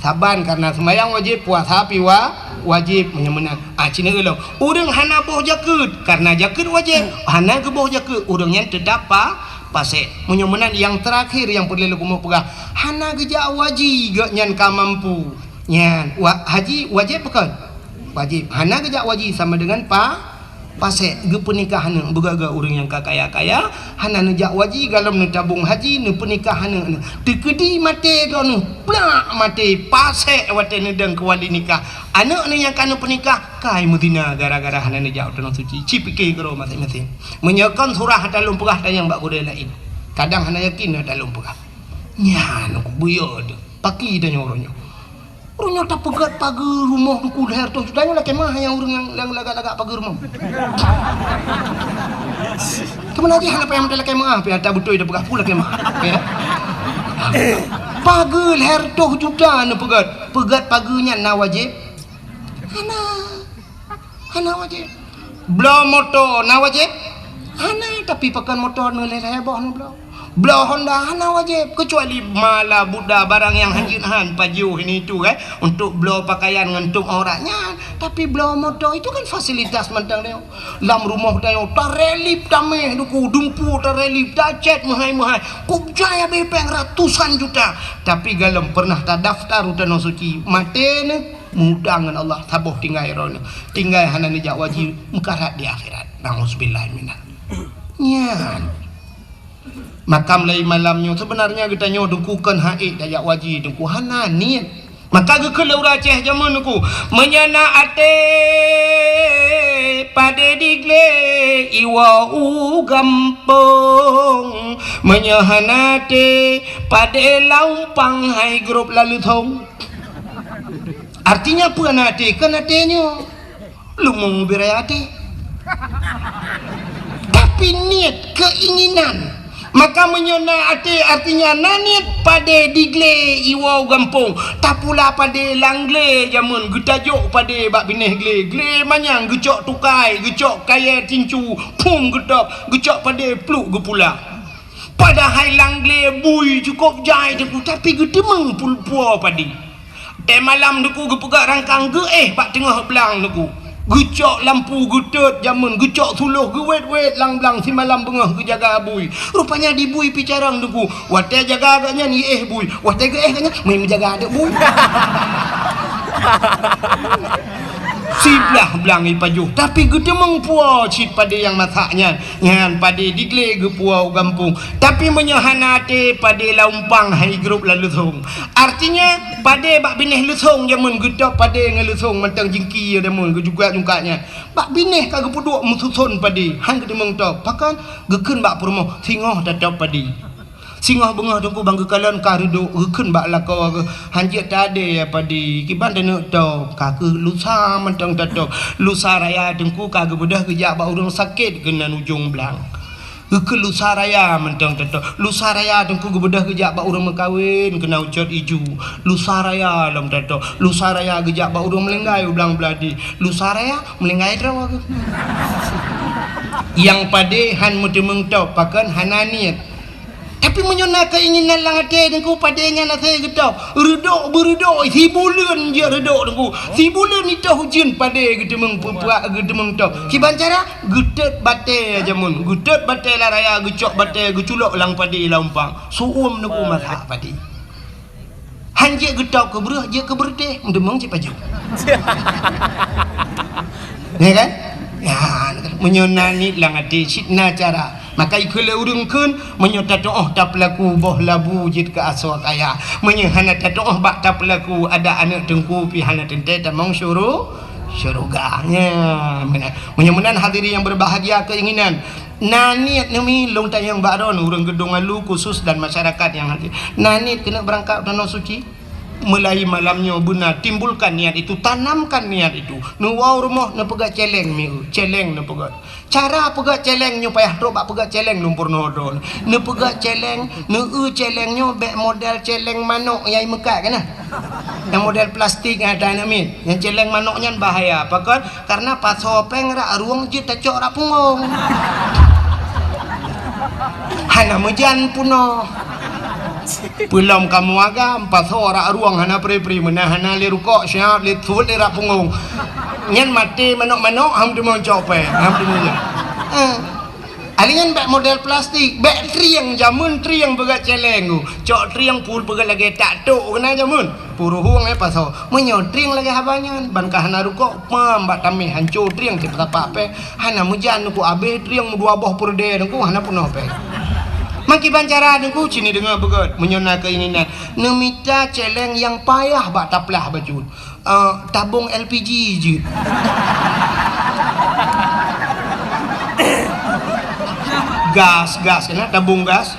Saban karena seumayang wajéb, puasa pi wa-, wajéb meunyoe meunan. Ah, cina ulôn. Ureuëng hana boh jakeuet, karena jakeuet wajéb, hana geuboh jakeuet, ureuëng nyan teutap pa-, pasék. Meunyoe meunan nyang terakhir nyang peureulée lôn keumeung peugah, hana geujak haji gobnyan ka mampu. Nyan, wa-, haji wajéb pakon? Wajéb. Hana geujak haji sama dengan pa-, pasék. Geupeunikah aneuk beugét-gét ureuëng nyang ka kaya-kaya, hana neujak haji, gohlom neutabong haji, neupeunikah aneuk. Teukeudi maté droeneuh, plak maté, pasék watée neudong keu wali nikah. Aneuk neuh nyang ka neupeunikah, kai meuzina gara-gara hana neujak u Tanoh Suci. Ci pike keudroe maséng-maséng. Meunyoe kon surah ata lôn peugah tanyong bak gurée laén. Kadang hana yakin ata lôn peugah. Nyan, buyeu deuh. Paki tanyoe uroe nyoe. Uroe nyoe tapeugét pageue rumoh Teungku lhèe reutôh juta nyoe lakée meuah nyang ureuëng nyang, nyang lagak-lagak pageue rumoh. Keumeuna jih hana payah meuteulakée meuah, pih ata beutôi tapeugah peue lakée meuah. Ya. Pageue lhèe reutôh juta neupeugét. Peugét pageue nyan na wajéb? Hana. Hana wajéb. Bloe moto na wajéb? Hana, tapi pakon moto neuh lhèe-lhèe boh neubloe. Bloe Honda hana wajéb, kecuali mala buda barang nyang hanjeuet han pajoh ini itu, eh, untuk bloe pakaian ngon tup aurat nyan. Tapi bloe moto itu kan fasilitas mantong nyoe. Lam rumoh tanyoe tarelip tameh duku, dumpu tarelip, tacet meuhai-meuhai. Kok jai habéh péng ratusan juta. Tapi gohlom pernah tadaftar u Tanoh Suci. Maté neuh. Meuutang ngon Allah, saboh tinggai droeneuh. Tinggai hana neujak haji, meukarat di akhirat. Nauzubillah minal. Nyan. Maka mulai malam nyoe, sebenarnya geutanyoe Teungku kon han ék tajak haji, Teungku hana niet. Maka geukheun lé ureuëng Aceh jameun Teungku, meunyoe na até padé diglé iwoe u gampông, meunyoe hana até padé lam umpang hai grob lam leuthong. Artinya peue na até? Kon até nyoe. Leumo beu raya até. Tapi niet, keinginan. Maka meunyoe na até, artinya na niet padé diglé iwoe u gampông. Tapula padé lam glé jameun, geutajok padé bak binéh glé. Glé manyang geucok tukai, geucok kayée tincu, phom geutôb, geucok padé pluek geupula. Padahai lam glé bui cukôp jai Teungku, tapi geuteumeung pul-, puwoe padé. Watée malam Teungku geupeugah rangkang geuéh bak teungoh blang Teungku. Geucok lampu geutot jameun, geucok suloh geuwét-wét lam blang simalam beungoh geujaga bui. Rupanya di bui pih carông Teungku. Watée jaga gobnyan iéh bui, watée geuéh gobnyan meujaga aneuk bui. Siblah blang ipajoh, tapi geuteumeung puwoe cit padé nyang masak nyan. Nyan padé diglé geupuwoe u gampông. Tapi meunyoe hana até, padé lam umpang hai grob lam leuthong. Artinya, padé bak binéh leuthong jameun geutôb padé ngon leuthong mantong jingki jameun geujungkat-jungkat nyan. Bak binéh ka geupeuduek meususon padé, han geuteumeung tôb. Pakon? Geukheun bak peurumoh, singoh tatôb padé. Singoh beungoh Teungku ban geukalon ka reudok, geukheun bak lakoe geuh, hanjeuet tadé padé, kiban taneuk tôb, ka kheueh lusa mantong tatôb. Lusa raya Teungku ka geubeudôh geujak bak ureuëng sakét keunan ujong blang. Geukheun lusa raya mantong tatôb. Lusa raya Teungku geubeudôh geujak bak ureuëng meukawen keunan ucot iju. Lusa raya lom tatôb. Lusa raya geujak bak ureuëng meulinggai u blang beuladi. Lusa raya meulinggai droe geuh. Nyang padé han meuteumeung tôb, pakon hana niet. Tapi meunyoe na keinginan lam até Teungku, padé nyan asai geutôb. Reudok beureudok, sibuleuen jeuet reudok Teungku. Sibuleuen itôh ujeuen padé geuteumeung peuprak, geuteumeung tôb. Kiban cara? Geutot batée jameun. Geutot batée lam raya, geucok batée, geuculok lam padé lam umpang. Su'um Teungku masak padé. Han jeuet geutôb keu breueh, jeuet keu beureutéh, meuteumeung cit pajoh. Ya kan? Nah, meunyoe na niet lam até, cit na cara. Maka ikheun lé ureuëng kheun, meunyoe tatuoh tapeulaku boh labu jeuet keu asoe kaya. Meunyoe hana tatuoh bak tapeulaku, adak aneuëk teungku pih hana teuntée tamong syuru-, syeuruga. Nya, meunan. Meunyoe meunan hadirin yang berbahagia keinginan, na niet neumi lôn tanyong bak droeneuh ureuëng Geudong Alu khusus dan masyarakat yang hadir. Na niet keuneuk beurangkat u Tanoh Suci? Mulai malam nyoe beuna timbulkan niat itu, tanamkan niat itu. Neuwoe rumoh neupeugah celeng mieu, celeng neupeugah. Cara peugah celeng nyoe payah trok bak peugah celeng lumpur nodon. Neupeugah celeng, neueu celeng nyoe bék model celeng manok nyang meukat kana. Nyang model plastik nyang ada aneuk miet. Nyang celeng manok nyan bahaya. Pakon? Karena pasoe péng rak rueng jeuet tacok rak punggong. Hana meujan punoh. Peulom kamoe agam, pasoe rak rueng hana pri-pri, meunan hana lé rukok, siap lé thot lé rak punggong. Nyan maté manok-manok, ham teumon cok péng, ham teumon nyan. Eh. Alinyan bék model plastik, bék trieng, jameun trieng peugah celeng tu. Cok trieng pul peugah lagée tak tok keunan jameun. Puruhueng, eh, pasoe. Meunyoe trieng lagée haba nyan, ban ka hana rukok, pam bak tameh hanco trieng cit tapak péng. Hana meujan ku abéh trieng dua boh peureudée ku hana peunoh péng. Makiban cara ku cini deungoe beugét, meunyoe na keinginan. Neumita celeng nyang payah bak taplah bacut. Eh, tabong L P G jeuet. Gas, gas, kena tabong gas.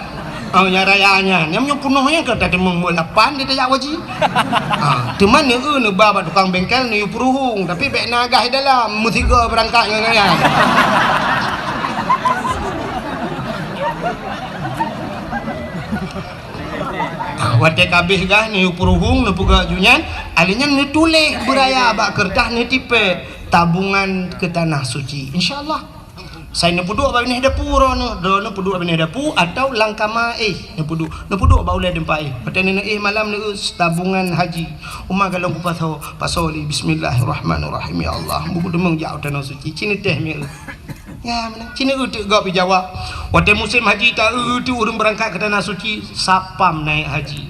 Oh, nyang raya nyan. Nyang meunyoe peunoh nyan ka tateumong buet lapan di tajak haji. Ah, teuma neueu neuba bak tukang bengkel neuyue peuruhueng, tapi bék na gas di dalam, meusigoe beurangkat ngon nyan. Ah, watée ka abéh gas neuyue peuruhueng, neupeugah ju nyan, alinyan neutuléh beuraya bak keureutah neutipée tabungan keu Tanoh Suci. Insya Allah. Sai neupeuduek bak binéh dapu droeneuh, droeneuh peuduek bak binéh dapu atau lam kama éh neupeuduek, neupeuduek bak ulée teumpat éh. Watée neuéh malam neueu tabungan haji. Uma galong kupasoe, pasoe lé bismillahirrahmanirrahim. Ya Allah, buku deungon jak u Tanoh Suci. Cini teh mieu. Ya, meunan. Cini eu teuk gob jawab. Watée musém haji ta eu teuk ureuëng beurangkat keu Tanoh Suci, satpam naik haji.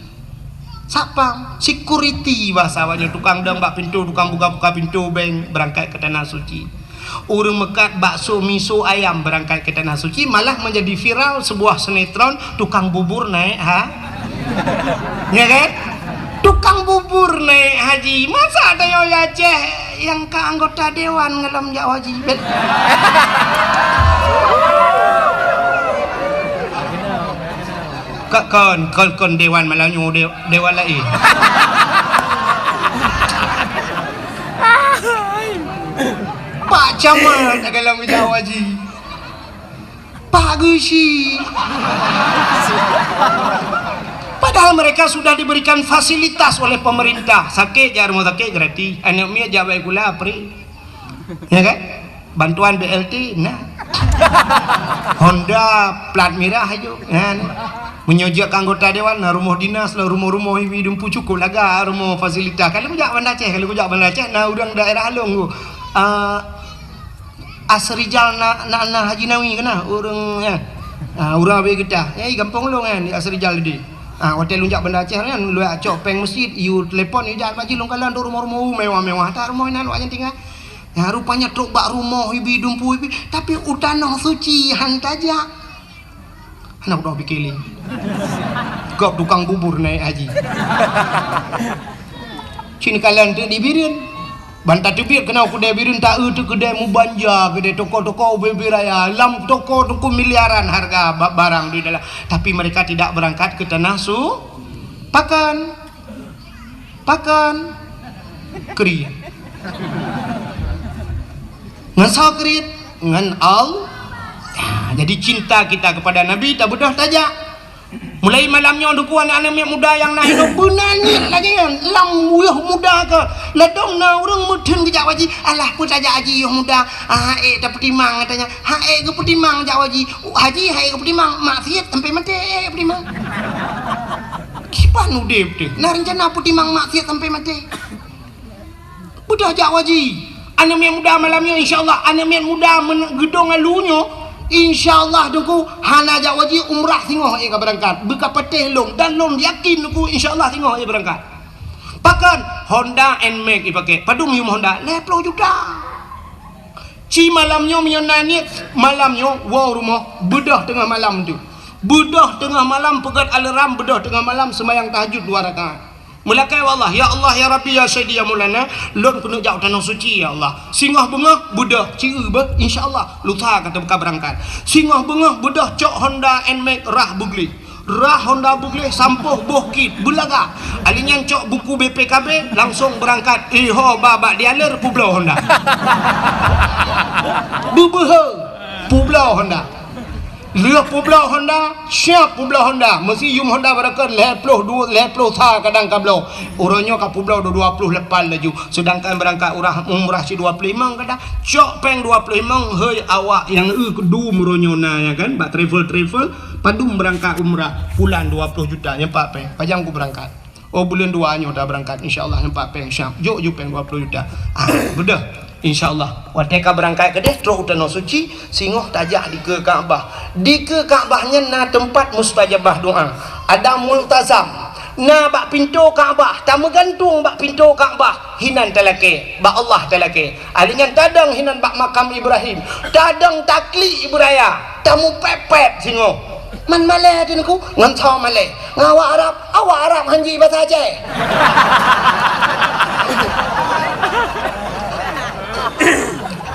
Satpam, security bahasa awaknyan, tukang dong bak pintoe, tukang buka-buka pintoe bank beurangkat keu Tanoh Suci. Ureuëng meukat bakso miso ayam beurangkat keu Tanoh Suci, malah menjadi viral sebuah sinetron tukang bubur naik ha. Ya kan? Tukang bubur naik haji. Masa ada yang Aceh yang ka anggota dewan ngelom jak haji? Bet. Ka-, kon, kon, kon dewan malam nyoe de-, dewan laén. Pak Camat dalam bidang haji. Pak Geusi. Padahal mereka sudah diberikan fasilitas oleh pemerintah. Sakit jak rumah sakit gratis. Aneuk miet jak bayi sikula free. Ya kan? Bantuan B L T na. Honda plat mirah aju. Ya, ni. Meunyoe jeuet keu anggota dewan, na rumoh dinas, na rumoh-rumoh ibi dumpu cukup laga rumoh fasilitas. Kalau kujak Banda Aceh, kalau kujak Banda Aceh, na ureuëng daerah Along tu. Ah, Asrijal na, na, na Haji Nawi keunan, ureuëng, ya. Ah, ureuëng abéh geutah. Ya, di gampông lôn kan, di Asrijal tadi. Ah, watée lôn jak Banda Aceh kan, lôn cok péng meuseujid, yue telepon, yue jak bak jih lôn kalon tu rumoh-rumoh mewah-mewah. Tak rumoh inan awaknyan tinggai. Ya, rupanya trok bak rumoh ibi dumpu ibi, tapi u Tanoh Suci han tajak. Hana kudoh pike lé. Gob tukang bubur naik haji. Cin kalan teuk di Bireuen. Ban tateubiet keunoe keudée Bireuen, ta eu teuk keudée mubanja, keudée toko-toko ubé-ubé raya. Lam toko teungku miliaran harga ba-, barang di dalam. Tapi mereka tidak berangkat ke tanah su-, pakan. Pakon? Kriet. Ngon soe kriet? Ngon Allah. Ya, jadi cinta kita kepada Nabi tabeudôh tajak. Mulai malam nyoe duku aneuk-aneuk miet muda nyang na hidup beuna niet lagée nyan lam yoh muda ka. Ladôm na ureuëng meutheun geujak haji, alah peue tajak haji yoh muda. Ah, ék tapeutimang katanya. Ha ék geupeutimang jak haji. Haji ha ék geupeutimang, maksiet sampai maté ék geupeutimang. Kiban udeb teuh, na rencana peutimang maksiat sampai maté. Beudôh jak haji. Aneuk miet muda malam nyoe, insya Allah, aneuk miet muda men-, Geudong Alu nyoe, insya Allah, teungku, hana jak haji, umrah singoh ék ka beurangkat. Beuka patéh lôn, dan lôn yakin, teungku, insya Allah, singoh ék beurangkat. Pakon? Honda Nmax ipaké. Padum yum Honda? Lhèe plôh juta. Ci malam nyoe meunyoe na niet, malam nyoe woe u rumoh, beudôh teungoh malam tu. Beudôh teungoh malam, peugét alarm, beudôh teungoh malam seumayang tahajud dua rakaat. Meulakée bak Allah, "Ya Allah, ya Rabbi, ya Sayyidi, ya Maulana, lôn keuneuk jak u Tanoh Suci, ya Allah. Singoh beungoh beudôh, ci eu beuh, insya Allah, lusa ka teuka beurangkat. Singoh beungoh beudôh cok Honda Nmax rhah beugleh. Rhah Honda beugleh sampôh boh kit beulaga. Ali nyan cok buku B P K B, langsong beurangkat. Iho ba bak dealer peubloe Honda." Beubeuhe peubloe Honda. Lheueh peubloe Honda, siap peubloe Honda. Meusi yum Honda barokon lhèe ploh dua, lhèe ploh sa kadang ka bloe. Uroe nyoe ka peubloe dua, dua ploh lapan laju. Seudangkan beurangkat urah umrah si dua ploh limong kadang. Cok péng dua ploh limong, hei awak nyang eu keudum uroe nyoe na, ya kan? Bak travel-travel, padum beurangkat umrah, pulang dua ploh juta, nyan pat péng. Pajan ku beurangkat? Oh, buleuen dua nyoe ta beurangkat, insya Allah nyan pat péng siap. Jok ju péng dua ploh juta. Ah, beudôh. Insya Allah. Watée ka beurangkat keudeh, trok u Tanoh Suci, singoh tajak dikeue Ka'bah. Dikeue Ka'bah nyan na teumpat mustajabah doa. Ada multazam. Na bak pintoe Ka'bah, tameugantung bak pintoe Ka'bah, hinan talakée, bak Allah talakée. Ali nyan tadong hinan bak makam Ibrahim, tadong taklik beuraya, tamupép-pép singoh. Man malée teungku, ngon soe malée? Ngon awak Arab, awak Arab han ji basa Aceh.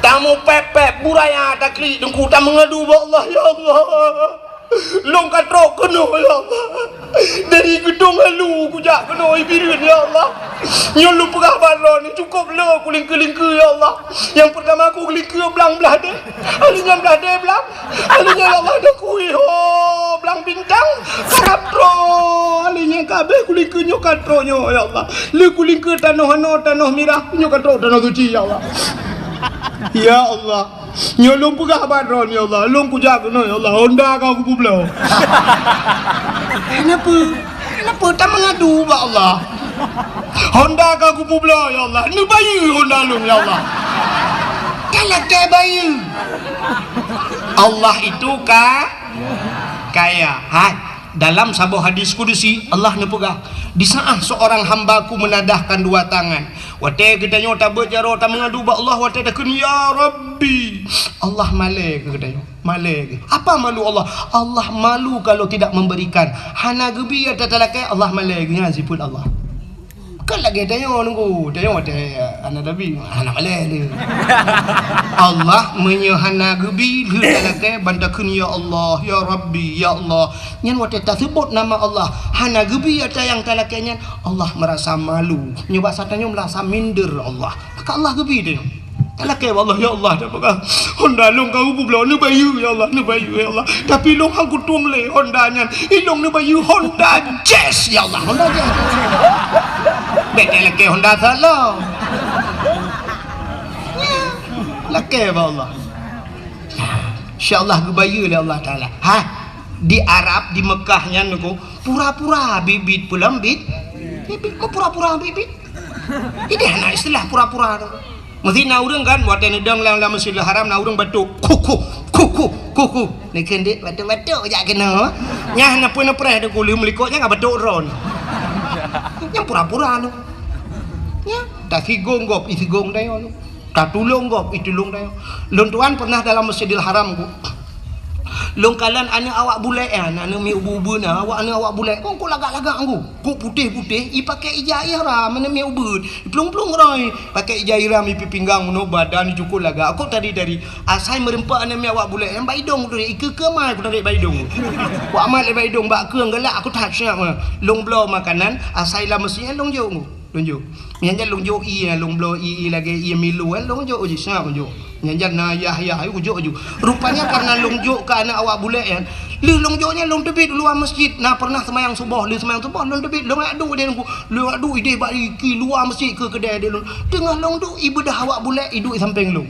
Tamupép-pép beuraya taklik teungku, tameungadu bak Allah, "Ya Allah, lôn ka trok keunoe, ya Allah. Dari Geudong Halu kujak keunoe Bireuen, ya Allah. Nyoe lôn peugah bak droeneuh, cukôp le kulingkeue-lingkeue, ya Allah. Nyang peurtama kulingkeue blang blah deh, ahli nyan blah deh blang, ahli nyan, ya Allah, dah kui ho blang bintang, karab droe, ahli nyan ka abéh kulingkeue nyoe ka trok nyoe, ya Allah. Le kulingkeue tanoh anoe, tanoh mirah, nyoe ka trok Tanoh Suci, ya Allah. Ya Allah." Nyoe lôn peugah bak droeneuh, ya Allah, lôn kujak keunoe, ya Allah, Honda ka kupeubloe. Kenapa? Kenapa tameungadu bak Allah? Honda ka kupeubloe, ya Allah, neubayeue Honda lôn, ya Allah. Talakée bayeue. Allah itu ka-, kaya. Hai. Dalam saboh hadis kudusi, Allah neupeugah, "Di saat seorang hamba-Ku menadahkan dua tangan." Watée geutanyoe tabeuet jaroe tameungadu bak Allah, watée takheun, "Ya Rabbi," Allah malée keu geutanyoe, malée keu. Apa malu Allah? Allah malu kalau tidak memberikan. Hana geubi ata talakée, Allah malée keu nyan sifeuet Allah. Kan lagée tanyoe nunggu, tanyoe watée aneuk Nabi, hana malée lé. Allah meunyoe hana geubi, lheueh talakée ban takheun, "Ya Allah, ya Rabbi, ya Allah." Nyan watée taseubot nama Allah, hana geubi ata nyang talakée nyan, Allah meurasa malu. Nyoe basa tanyoe meurasa minder Allah. Maka Allah geubi tanyoe. Talakée bak Allah, "Ya Allah, dah peugah Honda lôn ka kupeubloe, neubayeue, ya Allah, neubayeue, ya Allah. Tapi lôn han kutueng lé Honda nyan. Ilôn neubayeue Honda Jazz, ya Allah, Honda Jazz." Bék talakée Honda Solo. Lakée bak Allah. Insya Allah geubayeue lé Allah Taala. Ha, di Arab, di Mekah nyan niko, pura-pura bit-bit peulom bit. Bit-bit, pura-pura bit-bit. Ideh na istilah pura-pura tu. Meusti na ureuëng kan, watée neudong lam, lam Masjidil Haram, na ureuëng batuk, "Kuku, kuku, kuku." Neukheun dek batuk-batuk jak keunoe. Nyah na pun preh deuk uleuem likot nyang batuk ron. Nyang pura-pura tu. Nya, tasigong gob, isigong dayo tu. Tatulông gob, itulông dayo. Lôn tuan pernah dalam Masjidil Haram ku. Lôn kalon aneuk awak bulek nyan, aneuk miet ubeut-ubeut na, awak aneuk awak bulek, kok, kok lagak-lagak ngku. Kok putéh-putéh, ipakè ija ihram, aneuk miet ubeut. Iplueng-plueng roi, pakè ija ihram, ipi pinggang, meunoe badan, icukot lagak, kok tari-tari. Asai meureumpok aneuk miet awak bulek nyan bak idong, ikeue-keue mai kutarék bak idong. Kok amat lé bak idong, bak keueng galak, aku that siap mah. Lôn bloe makanan, asai lam meuseujid lôn jok ngku. Lôn jok. Nyan jan lôn jok ié, lôn bloe ié, ié lagèe ié Milo, eh, lôn jok uji, seungab lôn jok. Nyan jan na yah-yah, ayu kujok aju. Rupanya karena lôn jok keu aneuk awak bulek nyan, lheueh lôn jok nyan lôn teubiet luwa masjid. Na pernah seumayang suboh, lheueh seumayang suboh lôn teubiet, lôn jak duek ideh lôn, lôn jak duek ideh bak iki luwa masjid keu keudè ideh lôn. Teungoh lôn duek, ibeudoh awak bulek iduek sampéng lôn.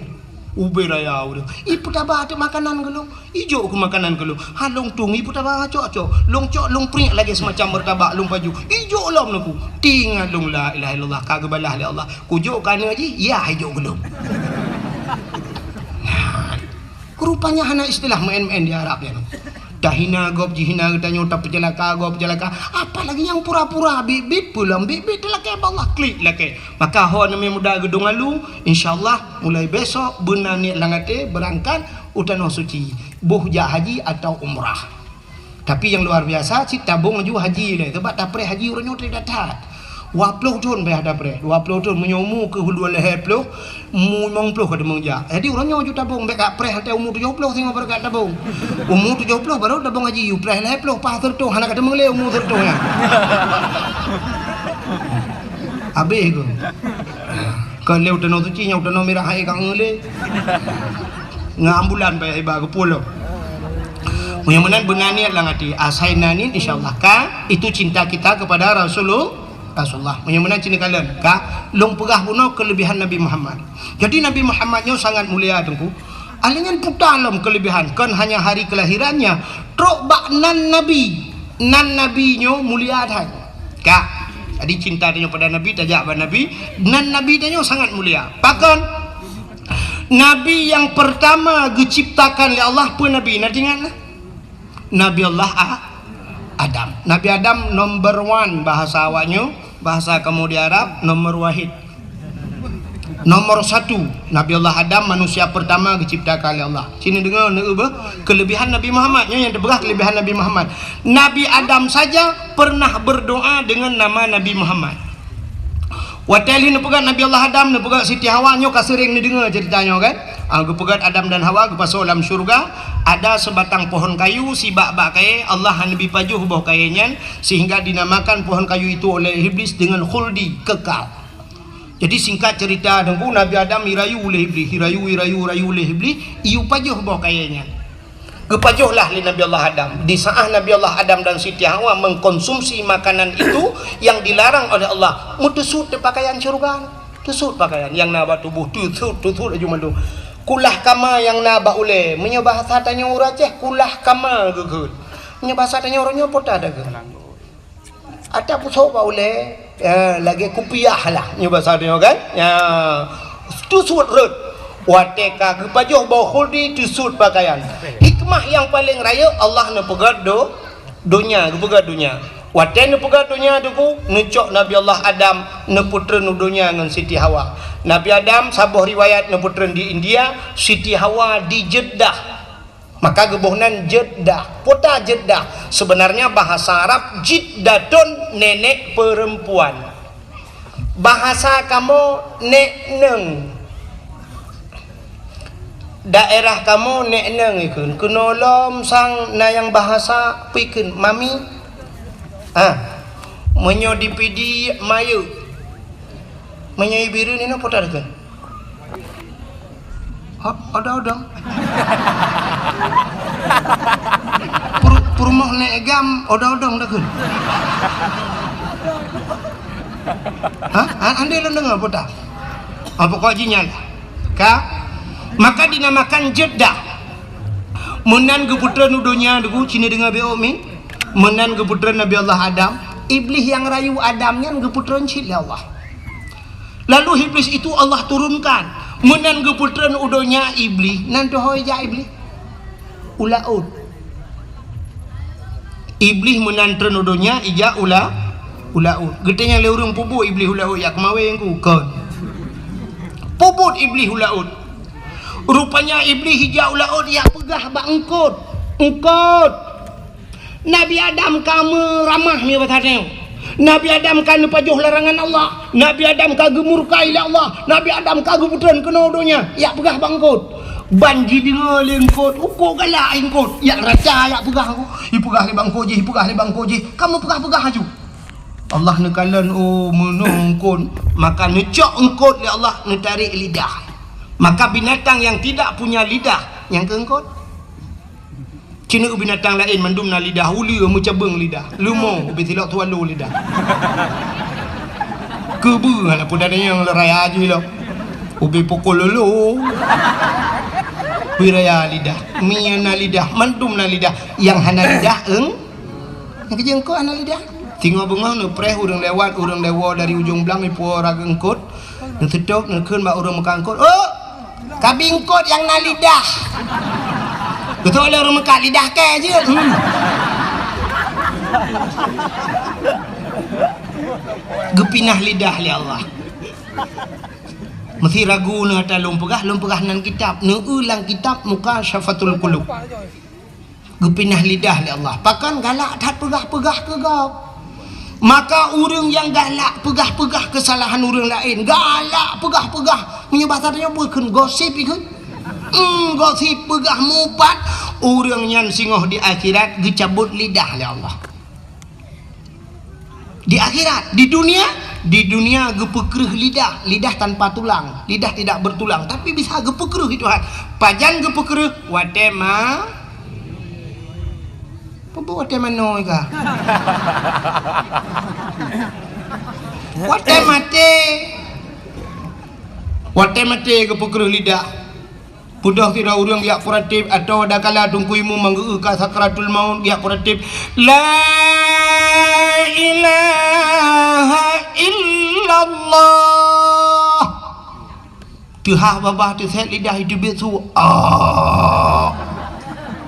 Ubé raya ureueng. Ipeutaba teuk makanan keu lôn. Ijok keu makanan keu lôn. Ha lôn tueng, ipeutaba cok-cok. Lôn cok, lôn priek lagèe seumacam meurtabak lôn paju. Ijok lom neukheun. Tingat lôn la ilaha illallah, ka geubalah lé Allah. Kujok keu aneuk jih, yah ijok keu lôn. Nah, rupanya hana istilah meu'en-meu'en di Arab nyan. Tahina gob jihina geutanyoe, tapeuceulaka gob peuceulaka. Apalagi nyang pura-pura, biet-biet peulom, biet-biet teulakée bak Allah, klik lakée. Maka ho neumé muda geudong alu, insya Allah mulai besok beuna niet lam até beurangkat u Tanoh Suci, boh jak haji atau umrah. Tapi nyang luar biasa, cit tabong laju haji lé, sabab tapreh haji uroe nyoe treb that-that. Dua ploh thon payah tapreh, dua ploh thon, meunyoe umu keuh dua lhée ploh, umu limong ploh ka teumeung jak. Jadi uroe nyoe ju tabong, bék ka preh watée umu tujoh ploh singoh baru ka tabong. Umu tujoh ploh baru tabong haji, u preh lhée ploh, paih seureutoh, hana ka teumeung lé umu seureutoh nyan. Habéh keuh. Kon lé u Tanoh Suci, nyoe u Tanoh Mirah hai ka ngeulé. Ngon ambulan payah iba geupulom. Meunyoe meunan beuna niet lam até, asai na niet, insya Allah ka, itu cinta kita kepada Rasulul-, Rasulullah. Meunyoe meunan cit neukalon ka, lôn peugah bunoe keulebihan Nabi Muhammad. Jadi Nabi Muhammad nyoe sangat mulia, Teungku. Alinyan puta lom keulebihan, kon hanya hari kelahirannya, trok bak nan Nabi. Nan Nabi nyoe mulia that. Ka. Jadi cinta tanyoe pada Nabi, tajak bak Nabi, nan Nabi tanyoe sangat mulia. Pakon? Nabi nyang pertama geuciptakan lé Allah peue Nabi? Na teuingat na? Nabi Allah A-, Adam. Nabi Adam number one bahasa awak nyoe, bahasa kamoe di Arab, nomor wahid. Nomor satu, Nabi Allah Adam manusia pertama geuciptakan lé Allah. Sini deungoe, neueu beuh, kelebihan Nabi Muhammad nyoe nyang teupeugah kelebihan Nabi Muhammad. Nabi Adam saja pernah berdoa dengan nama Nabi Muhammad. Watée lheueh neupeugét Nabi Allah Adam, neupeugét Siti Hawa, nyoe ka seuréng neudeungoe ceurita nyoe kan? Ah, geupeugét Adam dan Hawa geupasoe lam syeuruga, ada sebatang pohon kayu, sibak bak kayée, Allah hana neubi pajoh boh kayée nyan, sehingga dinamakan pohon kayu itu oleh Iblis dengan khuldi, kekal. Jadi singkat ceurita, Teungku, Nabi Adam irayu lé Iblis, irayu, irayu, irayu lé Iblis, iyue pajoh boh kayée nyan. Geupajoh lah lé Nabi Allah Adam. Di saat Nabi Allah Adam dan Siti Hawa mengkonsumsi makanan itu yang dilarang oleh Allah, meuteusut pakaian syeuruga. Teusut pakaian nyang na bak tuboh, teusut, teusut laju mandum. Kulah kama nyang na bak ulée, meunyoe bahasa tanyoe ureuëng Aceh, kulah kama geukheun. Meunyoe bahasa tanyoe uroe nyoe peue ta geukheun. Ata pusok bak ulée, ya, lagée kupiah lah, nyoe basa tanyoe kan? Ya, teusut rot. Watée ka geupajoh boh khuldi, teusut pakaian. Hikmah nyang paleng rayeuk Allah neupeugét do-, donya, geupeugét donya. Watée neupeugét donya, Teungku, neucok Nabi Allah Adam neupeutreun u donya ngon Siti Hawa. Nabi Adam, saboh riwayat, neupeutreun di India, Siti Hawa di Jeddah. Maka geuboh nan Jeddah. Peue ta Jeddah? Sebenarnya bahasa Arab Jiddatun, nenek perempuan. Bahasa kamoe nek neng. Daerah kamoe nek neng ikheun. Keunoe lom sang na nyang bahasa peue ikheun, mami. Ah. Meunyoe di Pidie, mayeu. Meunyoe i Bireuen inoe peue ta ikheun? Ho-, odong-odong. Pur-, peurumoh nek gam, odong-odong ta kheun. Ha? Ha, andai lôn deungoe peue ta? Ha, pokok jih nyan. Ka? Maka dinamakan Jeddah. Meunan geupeutreun u donya, Teungku, cit neudeungoe beuh, mi. Meunan geupeutreun Nabi Allah Adam. Iblis nyang rayu Adam nyan geupeutreun cit lé Allah. Lalu Iblis itu Allah turunkan. Meunan geupeutreun u donya Iblis, nan teuhôi jak Iblis? U laôt. Iblis meunan treun u donya, ijak u la-, u laôt. Geutanyong lé ureuëng, peue buet Iblis u laôt, jak keumawén ku? Kon. Peue buet Iblis u laôt? Rupanya Iblis ijak u laôt, jak peugah bak eungkôt. Eungkôt! Nabi Adam ka meuramah, nyoe basa tanyoe. Nabi Adam ka neupajoh larangan Allah. Nabi Adam ka geumurka lé Allah. Nabi Adam ka geupeutreun keunoe donya. Jak peugah bak eungkôt. Ban jideungoe lé eungkôt, uko galak eungkôt. Jak raca, jak peugah, ipeugah lé bak eungkôt jih, ipeugah lé bak eungkôt jih. Ka meupeugah-peugah laju. Allah neukalon, oh, meunoe eungkôt. Maka neucok eungkôt lé Allah, neutarek lidah. Maka binatang yang tidak punya lidah, nyang keu eungkôt. Ci neueu binatang laén mandum na lidah, uleue meucabeueng lidah, leumo ubé silok tualo lidah. Keubeue hana peue tanyong lé raya jih lom. Ubé pukul lolo. Ubé raya lidah. Mie na lidah, mandum na lidah. Nyang hana lidah, eung-, nyang keu jeuengkot hana lidah. Singoh beungoh neupreh ureuëng lewat, ureuëng lewo dari ujong blang ipuwoe raga eungkôt. Neuseutôt, neukheun bak ureuëng meuka eungkôt, "Oh, kabi eungkôt nyang na lidah." Beutôi lé ureuëng meukat lidah kèe jeuet. Hmm. Geupinah lidah lé Allah. Meusi ragu neuh ata lôn peugah, lôn peugah nan kitab, neueu lam kitab Mukasyafatul Qulub. Geupinah lidah lé Allah. Pakon galak that peugah-peugah keu gob. Maka ureuëng nyang galak peugah-peugah keusalahan ureuëng laén, galak peugah-peugah, meunyoe basa tanyoe bukon gosip ikheun. Hmm, gosip peugah mupat, ureuëng nyan singoh di akhirat geucabot lidah lé Allah. Di akhirat, di dunia, di dunia geupeukreuh lidah, lidah tanpa tulang, lidah tidak bertulang, tapi bisa geupeukreuh itu Tuhan. Pajan geupeukreuh? Watèe ma-, peue watèe manoe ka? Watèe maté. Watèe maté geupeukreuh lidah. Peudeuh sidroe ureuëng jak puratif atau dak kala Teungku Imum manggeu ka sakratul maut jak puratif, "La ilaha illallah." Teuhah babah teusét lidah itu biet su. Ah.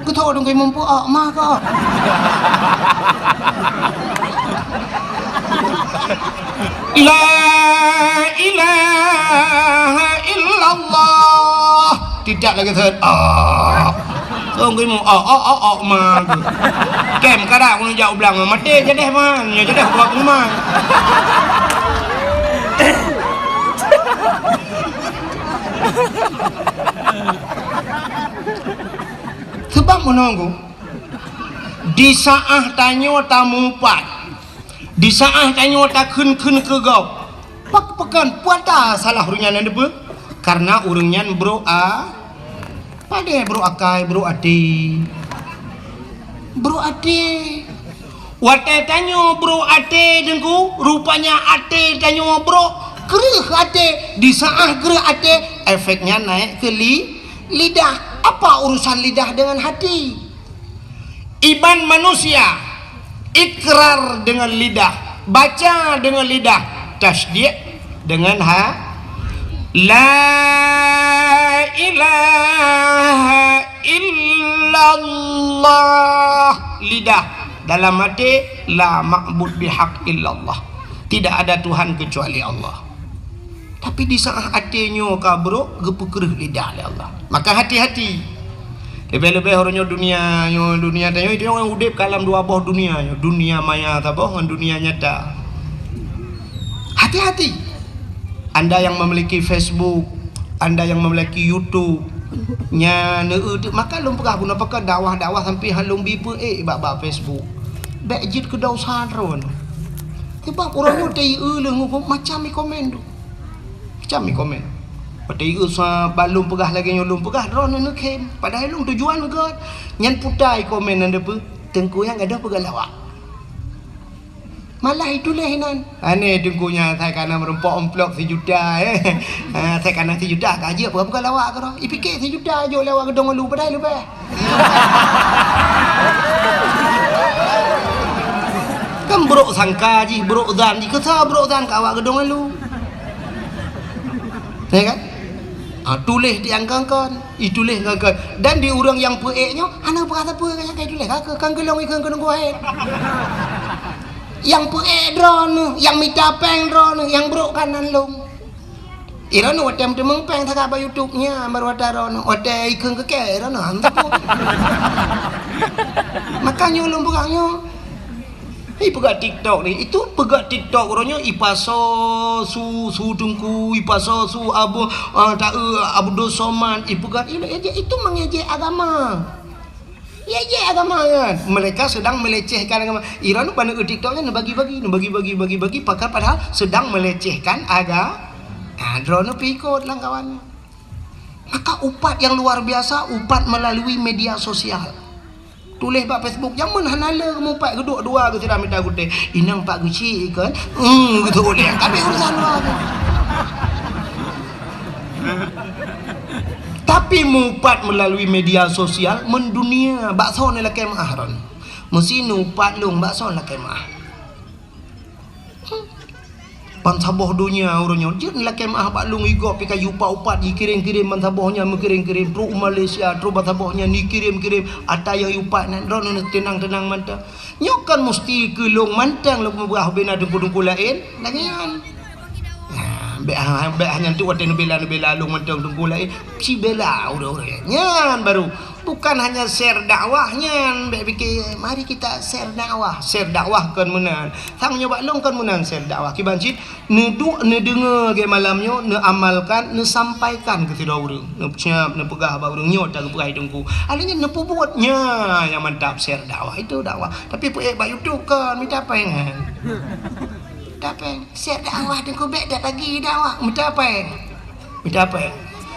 Geutho Teungku Imum peue, ah, ma ka. La ilaha illallah. Tidak lagi seuet. Ah. Song geumu. Oh, oh, oh, oh, ma. Kem kada aku jak ublang. Mati jadeh man. Ya jadeh buat rumah. Sebab menunggu di saat tanyoe tamupat. Di saát tanyoe takheun-kheun keu gob, pak-, pakon puata salah ureuëng nyan neupeue? Karena ureuëng nyan brok a-, padé brok akai, brok até. Brok até. Watèe tanyoe brok até Teungku, rupanya até tanyoe brok, kreueh até. Di saát kreueh até, efeknya naik ke li-, lidah. Apa urusan lidah dengan hati? Iman manusia, ikrar dengan lidah, baca dengan lidah, tasdiq dengan ha-, la ilaha illallah, lidah, dalam hati, la ma'bud bihaq illallah. Tidak ada Tuhan kecuali Allah. Tapi di saát até nyoe ka brok, geupeukreuh lidah lé Allah. Maka hati-hati. Leubeh-leubeh uroe nyoe dunia nyoe, dunia tanyoe, itu orang udép ka lam dua boh dunia nyoe. Dunia maya saboh ngon dunia nyata. Hati-hati. Anda yang memiliki Facebook, anda yang memiliki YouTube, nya neu-, maka lôn peugah guna pakai dakwah-dakwah sampai hana lôn bi peuék bak, bak Facebook. Bèk jeuet keu dosa droe. Sebab uroe nyoe teu-eu leuh ngon macam i komen tu. Macam i komen. Watèe i usa balum peugah lagèe nyoe lôn peugah, droeneuh neukhém. Padahai lôn tujuan gèt. Nyan puta i komen nyan deupeu, Teungku nyang gadôh peugah lawak. Malah ituléh inan. Aneh Teungku nyan, asai kana meurumpok amplop sijuta, eh. Ah, asai kana sijuta ka jeuet peugah-peugah lawak keudroe. Ipike sijuta jok lé awak geudong ulu padahai leubeh. Kan brok sangka jih, brok zan jih, keu sa brok zan keu awak geudong ulu. Ya kan? Ah, tuléh di angkangkan, ituléh angkangkan. Dan di ureueng nyang peuék nyoe, hana peurasa peue nyang ka ituléh, ka, ka, kan geulong ikheun keu nunggu hai. Nyang peuék droeneuh, nyang mita péng droeneuh, nyang brok kanan lom. Droeneuh watèe meuteumèe péng sagai bak YouTube nyan, baru watèe droeneuh, watèe ikheun keu kèe droeneuh, han teupeu. Maka nyoe lôn peugah nyoe. Ipeugah TikTok ni, itu peugah TikTok uroe nyoe ipasoe su, su Teungku, ipasoe su Abu, ah, ta-, eh, Abdul Somad, ipeugah, itu mengejek agama. Ngejek agama kan? Mereka sedang melecehkan agama. Droeneuh ban neu-eu TikTok nyan neubagi-bagi, neubagi-bagi, bagi-bagi, pakon padahal sedang melecehkan aga-, ah, droeneuh pih ikot lam kawan. Maka upat yang luar biasa, upat melalui media sosial. Tuléh bak Facebook, jameun hana le mupat geuduek dua geuh sira mita gutèe. Inong pat geuchik kan? Hmm, gitu ulèe. Tapi urusan luar tu. Tapi mupat melalui media sosial, mendunia, bak soe neulakèe meu'ah droeneuh. Meusi neuupat lôn, bak soe neulakèe meu'ah. Bansaboh donya uroe nyoe jeuet lakée meu'ah bak lôn, igob pih ka jiupat-upat, jikirém-kirém bansaboh nyan, meukirém-kirém trok u Malaysia, trok bansaboh nyan jikirém-kirém, ata nyang jiupat nyan droeneuh teunang-teunang mantong. Nyoe kon musti keu lôn mantong lôn peugah ubé na teungku-teungku laén, lagée nyan. Nah, bék ha-, bék hana tu watée neubela-neubela lôn mantong teungku laén, sibela ureuëng-ureuëng nyan baru. Bukan hanya share dakwah nyan, bék pike, mari kita share dakwah. Share dakwah kon meunan. Sang nyoe bak lôn kon meunan share dakwah. Kiban cit, neuduek, neudeungoe lagée malam nyoe, neuamalkan, neusampaikan keu sidroe ureuëng. Neusiab, neupeugah bak ureuëng nyoe, ta geupeugah teungku. Akhirnya neupeubuet nya nyang mantap share dakwah. Itu dakwah. Tapi peuék bak YouTube kon, mita péng. Mita péng. Share dakwah teungku bék dak lagi dakwah. Mita péng. Mita péng.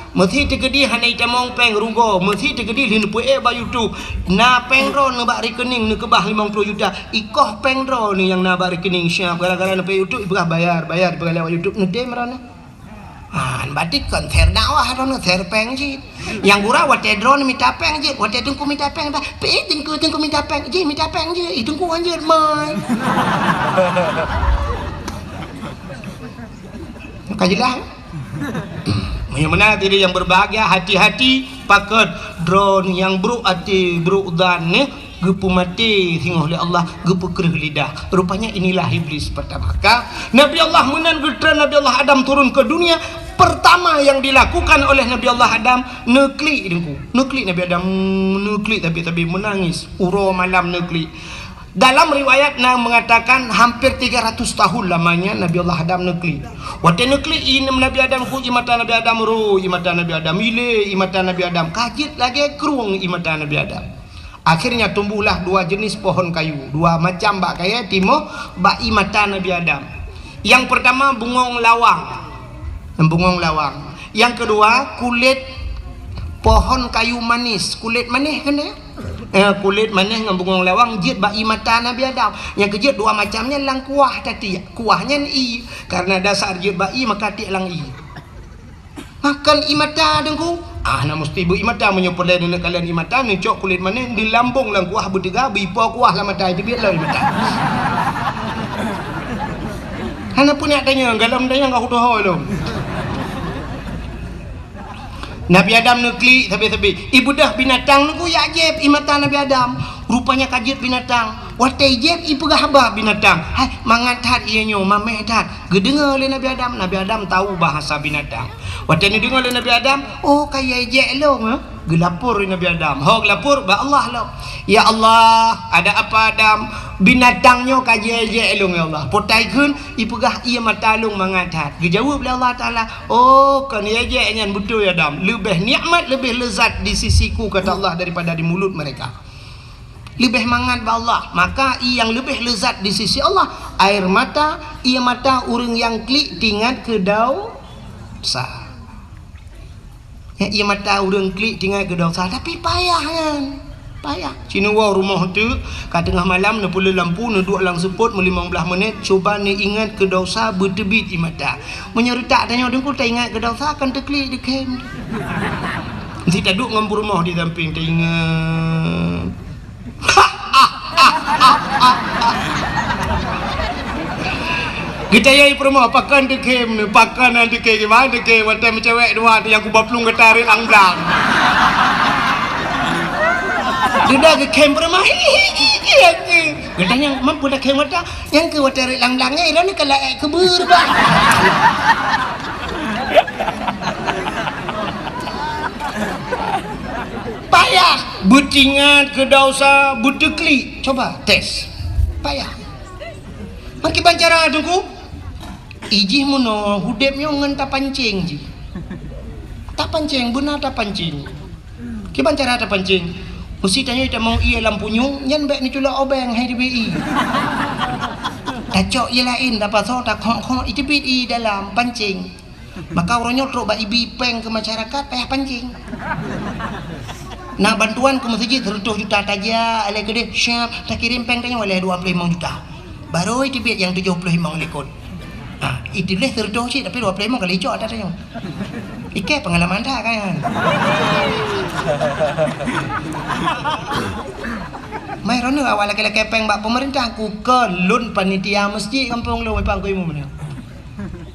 Meusé teukeudi hana itamong péng rugoe, meusé teukeudi lheueh neupeuék bak YouTube. Na péng droeneuh bak rekening neukeubah limong ploh juta. Ikoh péng droeneuh nyang na bak rekening siab gara-gara neupeuék YouTube ipeugah bayar, bayar ipeugah lewat YouTube neutem droeneuh. Ha, berarti kon share dakwah droeneuh, share péng cit. Nyang gura watée droeneuh mita péng cit, watée teungku mita péng dah. Pih teungku, teungku mita péng, jih mita péng jih. Ih, teungku hanjeuet mai. Ka jeulaih? Meunyoe meunan hadirin yang berbahagia, hati-hati pakon droeneuh nyang brok até, brok zan, eh, geupeumaté singoh lé Allah, geupeukreueh lidah. Rupanya inilah iblis pertama. Ka Nabi Allah meunan geutreun Nabi Allah Adam turun ke dunia, pertama yang dilakukan oleh Nabi Allah Adam, neuklik teungku. Neuklik Nabi Adam, neuklik tapi-tapi menangis. Uroe malam neuklik. Dalam riwayat na mengatakan hampir tiga ratus tahun lamanya Nabi Allah Adam neuklik. Watée neuklik i Nabi Adam ku, i mata Nabi Adam ro, i mata Nabi Adam ilé, i mata Nabi Adam kajit lagée krueng i mata Nabi Adam. Akhirnya tumbuhlah dua jenis pohon kayu, dua macam bak kayée timoh bak i mata Nabi Adam. Yang pertama bungong lawang. Bungong lawang. Yang kedua kulit pohon kayu manis, kulit manis kan dia? Eh, kulit manis ngon bungong lawang jeuet bak i mata Nabi Adam. Nyang keujeuet dua macam nyan lam kuah tatiek. Kuah nyan ie. Karena dasar jeuet bak ie maka tiek lam ie. Makan i mata teungku. Ah, na musti beu i mata meunyoe peureulée neuneuk kalon i mata, neucok kulit manis, neulambong lam kuah beuteuga, beuipo kuah lam mata, itu biet lom i mata. Hana peuneuk tanyong, galom tanyong ka kutoho lom. Nabi Adam neuklik sabe-sabe. Ibeudôh binatang neuklik jak jieb i mata Nabi Adam. Rupanya ka jeuet binatang. Watée jieb ipeugah haba binatang. Hai, mangat that ié nyoe, mameh that. Geudeungoe lé Nabi Adam. Nabi Adam tahu bahasa binatang. Watée neudeungoe lé Nabi Adam, oh, ka jieb lôn, eh? Geulapor lé Nabi Adam. Ho geulapor bak Allah lom. Ya Allah, ada apa Adam? Binatang nyoe ka jieb lôn ya Allah. Potai kheun ipeugah ié mata lôn mangat that. Geujaweueb lé Allah Taala, "Oh, kon ié jek nyan beutôi Adam. Leubeh nikmat, leubeh lezat di sisiku," kata Allah, "daripada di mulut mereka." Leubeh mangat bak Allah. Maka ié nyang leubeh lezat di sisi Allah, air mata, ié mata ureuëng nyang klik tingat keu dosa. Nyang ié mata ureuëng klik tingat keu dosa, tapi payah nyan. Payah. Sinewoe rumoh teuk, ka teungoh malam neupeuleueh lampu, neuduek lam seupôt meulimong blaih menit, cuba neuingat keu dosa beuteubiet ié mata. Meunyoe reutak tanyoe deungku taingat keu dosa, kan teuklik dikhem. Meusti taduek ngon peurumoh di sampéng taingat. Geutanyong peurumoh, pakon teukhem nyoe, pakon han teukhem, kiban teukhem, watée meucewek dua tu nyang kuba plueng gata rot lang-lang. Duda geukhem peurumoh, hi, hi, hi, hi, hi. Geutanyong, "Man peue takhem gata?" "Nyang keu watée rot lang-lang nyan, ilôn ka laék keubeuet, bah." Payah, beutingat keu dosa, beuteuklik. Coba tes. Payah. Meukiban cara teungku? Ijih meunoe udeb nyoe ngon tapancéng jih. Tapancéng, beuna tapancéng. Kiban cara tapancéng? Meusti tanyoe tamong ié lam punyueng, nyan bék neuculok obeng hai teubiet ié. Tacok ié laén, tapasoe, takhok-khok, iteubiet ié dalam pancéng. Maka uroe nyoe trok bak ibi péng keu masyarakat payah pancéng. Na bantuan keu meuseujid seureutôh juta tajak, lé keudeh siap takirém péng tanyoe lé dua ploh limong juta. Barô iteubiet nyang tujoh ploh limong likot. Ha, ituléh seureutôh cit tapi dua ploh limong ka licok ata tanyoe. Ikée pengalaman that kan. Mai roh nyoe awak lakée-lakée péng bak pemerintah, ku keu lôn panitia meuseujid gampông lôn, Ipang Kuimu nyoe.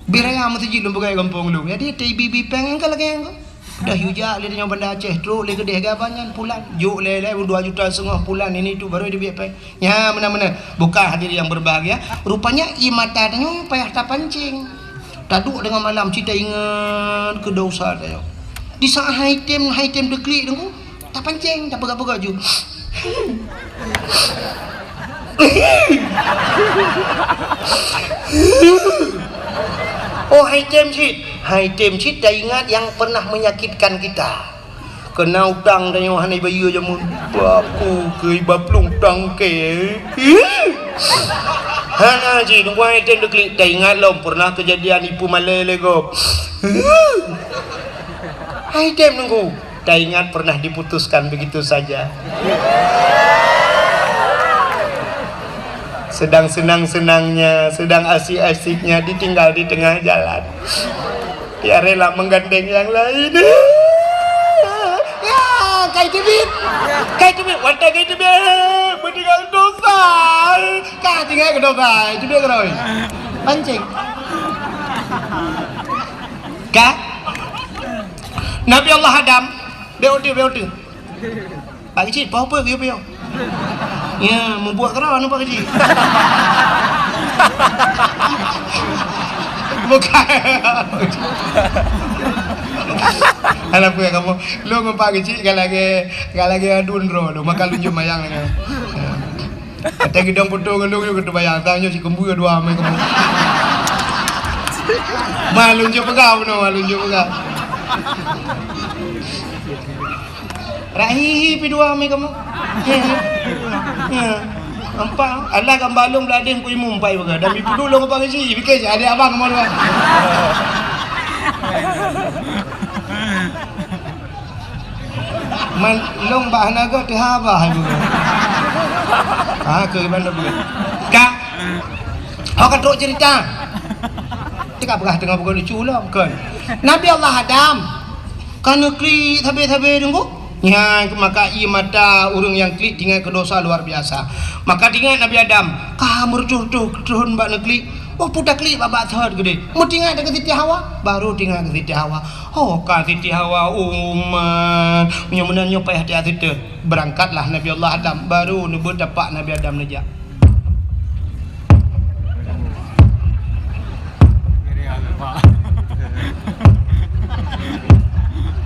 Bit raya meuseujid lôn peugah gampông lôn. Jadi, T B B péng nyang ka lagèe nyan. Dah yue jak lé nyoe Banda Aceh, trok lé keudéh gaban nyan pulan. Jok lé, lé dua juta setengah pulan, ini itu baru dibiet péng. Nya, meunan-meunan. Bukan hadirin yang berbahagia. Rupanya, ie mata tanyoe payah tapancing. Taduek deungon malam, cit taingat keu dosa tanyoe. Di saat hai tem, hai tem teuklik teungku, tapancing, tapeugah-peugah ju. Oh, hai tem cit. Hai tem cit taingat yang pernah menyakitkan kita. Keuna utang tanyoe hana ibayeue jameun. Baku keu iba plueng tangke. Hana cit, teungku hai tem teuklik. Taingat lom pernah kejadian ipeue malèe lé gob. Hai tem teungku. Taingat pernah diputuskan begitu saja. Sedang senang-senangnya, sedang asik-asiknya, ditinggal di tengah jalan. Ya rela menggandeng yang lain. Ya, kai teubiet. Kai teubiet, watèe kai teubiet. Meutinggal dosa. Ka tinggai keu dosa, teubiet keudroe. Pancing. Ka? Nabi Allah Adam, bèk ote, bèk ote. Pak Keuchik, poh peue geuyue piôh? Ya, mubuet keudroe anu Pak Keuchik. Bukan. Alah, peue kamoe? Lôn ngon Pak Keuchik ka lagèe, ka lagèe aduen droe lôn, maka lôn jeuet mayang lagèe. Ya. Watèe geudong poto ngon lôn, lôn geuteubayang, tang nyoe sikeumbeue dua mè kamoe. Ma lôn jeuet peugah bunoe, ma lôn jeuet peugah. Rahi pi dua mè kamoe. Ya. Nampak? Alah gamba lôn beuladeh ku imum pai peugah. Dan ipudu lôn Pak Keuchik, pikir si adék abang kamoe dua. Man lôn bak hana göt teuhaba hai bunoe. Ha, keu bandum bunoe. Ka. Ho ka trok cerita. Teuka peugah teungoh bukan lucu lom, kon. Nabi Allah Adam ka neuklik sabe-sabe teungku. Nyan maka ie mata ureueng nyang klik tingat keu dosa luar biasa. Maka tingat Nabi Adam, ka meureutoh-reutoh thon bak neuklik. Oh, puta klik bak-bak thon keudeh. Meutingat keu Siti Hawa, baru tingat keu Siti Hawa. Oh, ka Siti Hawa, umat. Meunyoe meunan nyoe payah tiat siteun. Beurangkatlah Nabi Allah Adam, baru neubeutapak Nabi Adam neujak.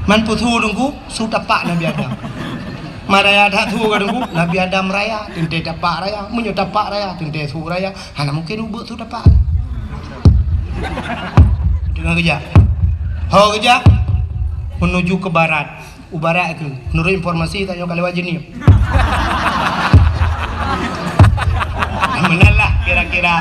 Man peue su teungku, su tapak Nabi Adam. Man raya that su ka teungku, Nabi Adam raya, teuntèe tapak raya. Meunyoe tapak raya, teuntèe su raya. Hana mungken ubeut su tapak. Teungoh geujak. Ho geujak menuju ke barat. U barat keuh. Menurut informasi tanyoe ka lewat Jeunieb. Meunan lah kira-kira.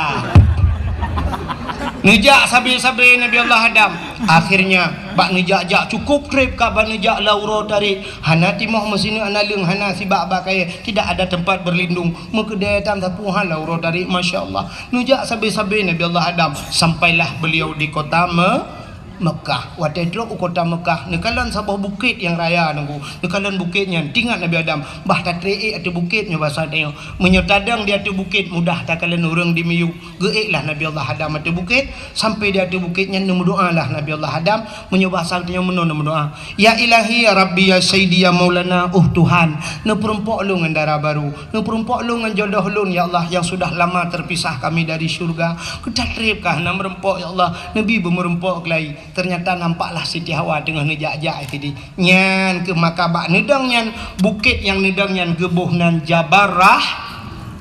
Neujak sabe-sabe Nabi Allah Adam. Akhirnya bak neujak-jak cukup trép ka bak neujak lam uroe tarék. Hana timoh meusineuk hana leueng, hana sibak bak kayèe, tidak ada tempat berlindung. Meukeudè tam sapeue han lam uroe tarék, masya Allah. Neujak sabe-sabe Nabi Allah Adam, sampailah beliau di kota Me-, Mekah. Watèe trok u kota Mekah, neukalon saboh bukét nyang raya teungku. Neukalon bukét nyan, tingat Nabi Adam, bah tatrép ék ateueh bukét nyoe basa tanyoe. Meunyoe tadong di ateueh bukét, mudah takalon ureueng di miyueb. Geuék lah Nabi Allah Adam ateueh bukét, sampai di ateueh bukét nyan neumeudoa lah Nabi Allah Adam, meunyoe basa tanyoe meunoe neumeudoa. Ya Ilahi, ya Rabbi, ya Sayyidi, ya Maulana, oh Tuhan, neupeurumpok lôn ngon dara barô, neupeurumpok lôn ngon jodoh lôn, ya Allah, yang sudah lama terpisah kami dari syurga. Keu tatrép ka hana meurumpok, ya Allah, neubi beumeurumpok keulai. Ternyata nampaklah Siti Hawa teungoh neujak-jak sidi. Nyan keuh maka bak neudong nyan, bukét nyang neudong nyan geuboh nan Jabal Rah-,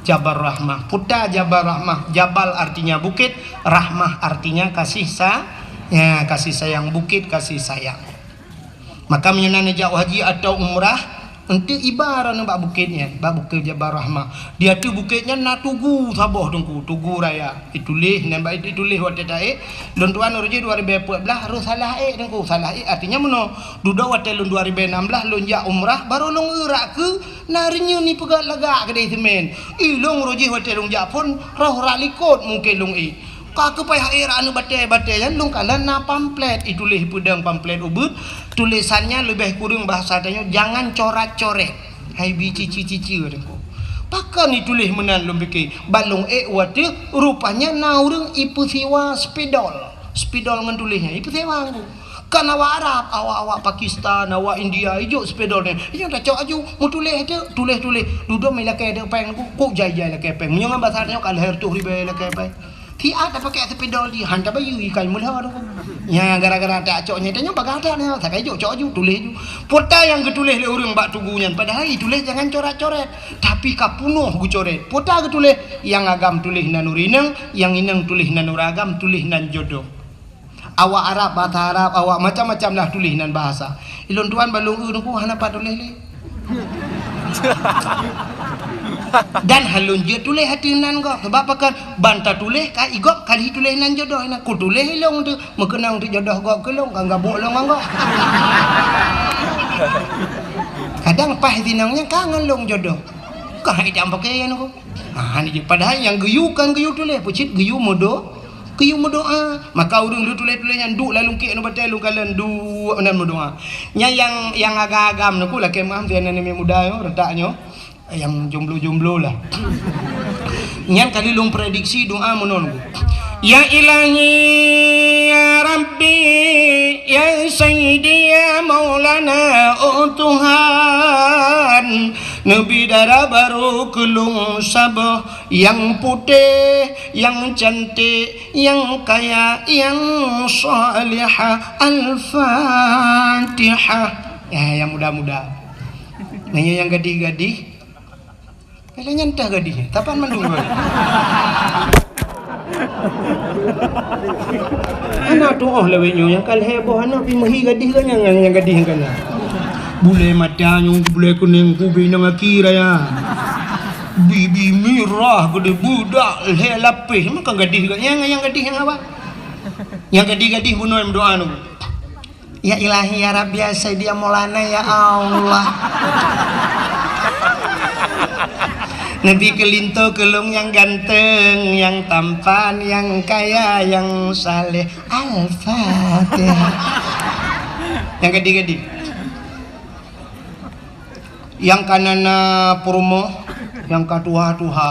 Jabal Rahmah. Peue ta Jabal Rahmah, Jabal artinya bukét, Rahmah artinya kasih sa-, ya, kasih sayang, bukét kasih sayang. Maka meunyoe na neujak haji atau umrah, eunteuk iba droeneuh bak bukét nyan, bak bukét Jabal Rahmah. Di ateueh bukét nyan na tugu saboh teungku, tugu raya. Ituléh, nyan bak ituléh watèe taék. Lôn tuan roh jih dua ribèe peuet blah, roh salah ék teungku. Salah ék artinya meunoe. Dudoe watèe lôn dua ribèe nam blah, lôn jak umrah, barô lôn eu rak keue, na reunyeun ipeugah lagak keudéh seumén. I lôn roh jih watèe lôn jak phôn, roh rak likôt mungken lôn ék. Ka keuh payah ék rak aneuk batèe-batèe nyan, lôn kalon na pamflet, ituléh peudong pamflet ubeut, tulésan nyan leubeh kureueng bahasa tanyoe, jangan corat-coret. Hai bi cici-cici teungku. Pakon ituléh meunan lôn pike, ban lôn ék watèe rupanya na ureueng ipeusiwa spidol. Spidol ngon tuléh nyan, ipeusewa ku. Kan awak Arab, awak-awak Pakistan, awak India, ijok spidol nyan. Ijok tacok aju, meutuléh teuk, tuléh-tuléh. Dudoe ilakée teuk péng ku, kok jai-jai ilakée péng. Meunyoe ngon basa nyoe ka lhèe reutôh ribèe ilakée péng. Siat tapakèk spidol jih, han tabayeue ikai meulhô tu. Nyan gara-gara tacok nyan, tanyoe bagah that nyan, sakai jok cok aju, tuléh aju. Pota nyang geutuléh lé ureuëng bak tugu nyan, padahai ituléh jangan coret-coret. Tapi ka punoh geucoret. Pota geutuléh, nyang agam tuléh nan ureuëng inong, nyang inong tuléh nan ureuëng agam, tuléh nan jodoh. Awak Arab, basa Arab, awak macam-macam lah tuléh nan bahasa. Ilôn tuan balong eu nuku hana pat tuléh lé. Dan halôn jeuet tuléh hati nan gob. Sebab pakon ban tatuléh ka igop kali tuléh nan jodoh inan. Ku tuléh ilong tu, meukeunong tu jodoh gob keu long, kan gabuk long ngon gob. Kadang paih sinong nyan ka ngon long jodoh. Ka hai dam pakai nuku. Ha, ni je. Padahal nyang geuyue kan geuyue tuléh, peucit geuyue meudo-, geuyue meudoa. Maka ureuëng lheueh tuléh-tuléh nyan duek lam lungkek nyoe batée lôn kalon duek nan meudoa. Nyan nyang, nyang agam-agam nuku lakée meuam sian aneuk muda nyoe, reutak nyoe. Nyang jomblo-jomblo lah. Nyan kali lôn prediksi doa meunoe nuku. Ya Ilahi, ya Rabbi, ya Sayyidi, ya Maulana, oh Tuhan, neubi dara barô keu lôn saboh nyang putéh, nyang cantik, nyang kaya, nyang salihah. Al-Fatihah. Ya, nyang muda-muda. Nanya nyang gadih-gadih. Bila nyan tah gadih, tapan mandum gadih. Anak tuoh lawét nyoe nyang ka lhèe boh anak pi meuhi gadih kan nyang, nyang gadih nyang kana. Bulée mata nyoe, bulée kunéng, kubi nyang aki raya. Bibi mirah geude budak lhèe lapéh, maka gadih kan nyang, nyang gadih nyang awak. Nyang gadih-gadih bunoe meudoa nyoe. Ya Ilahi, ya Rabbi, ya Sayyidi, ya Maulana, ya Allah. Neubi keu linto keu lôn nyang ganteng, nyang tampan, nyang kaya, nyang saleh. Al-Fatihah. Nyang gadih-gadih. Nyang ka na-na peurumoh, nyang ka tuha-tuha.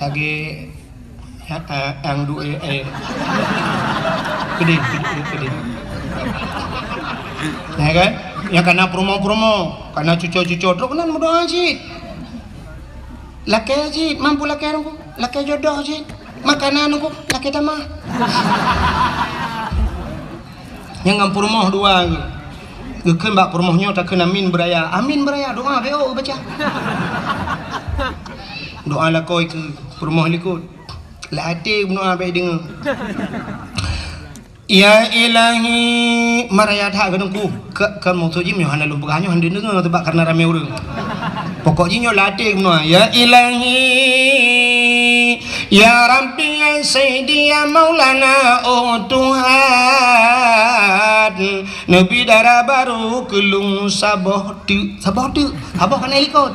Lagée Ya, eh, nyang du-, eh, eh. Keudeh, keudeh, keudeh. Ya kan? Nyang kana peurumoh-peurumoh, kana cuco-cuco, trok nan meudoa cit. Lakée cit, mampu lakée nungku, lakée jodoh cit. Makanan nungku, lakée tamah. Nyang ngon peurumoh dua geu-, geukheun bak peurumoh nyoe takheun amin beuraya. Amin beuraya, doa B O baca. Doa lakoe keu peurumoh likot. Lam até meudoa bék deungoe. Ya Ilahi, maraya that keu teungku. Ka, ka maksud jih nyoe hana lôn peugah nyoe hana deungoe sebab karena ramé ureuëng. Pokok jih nyoe lam até meudoa, ya Ilahi, ya Rabbi, ya Sayyidi, ya Maulana, oh Tuhan, neubi dara barô keu lôn saboh teuk, saboh teuk. Saboh kana ikot.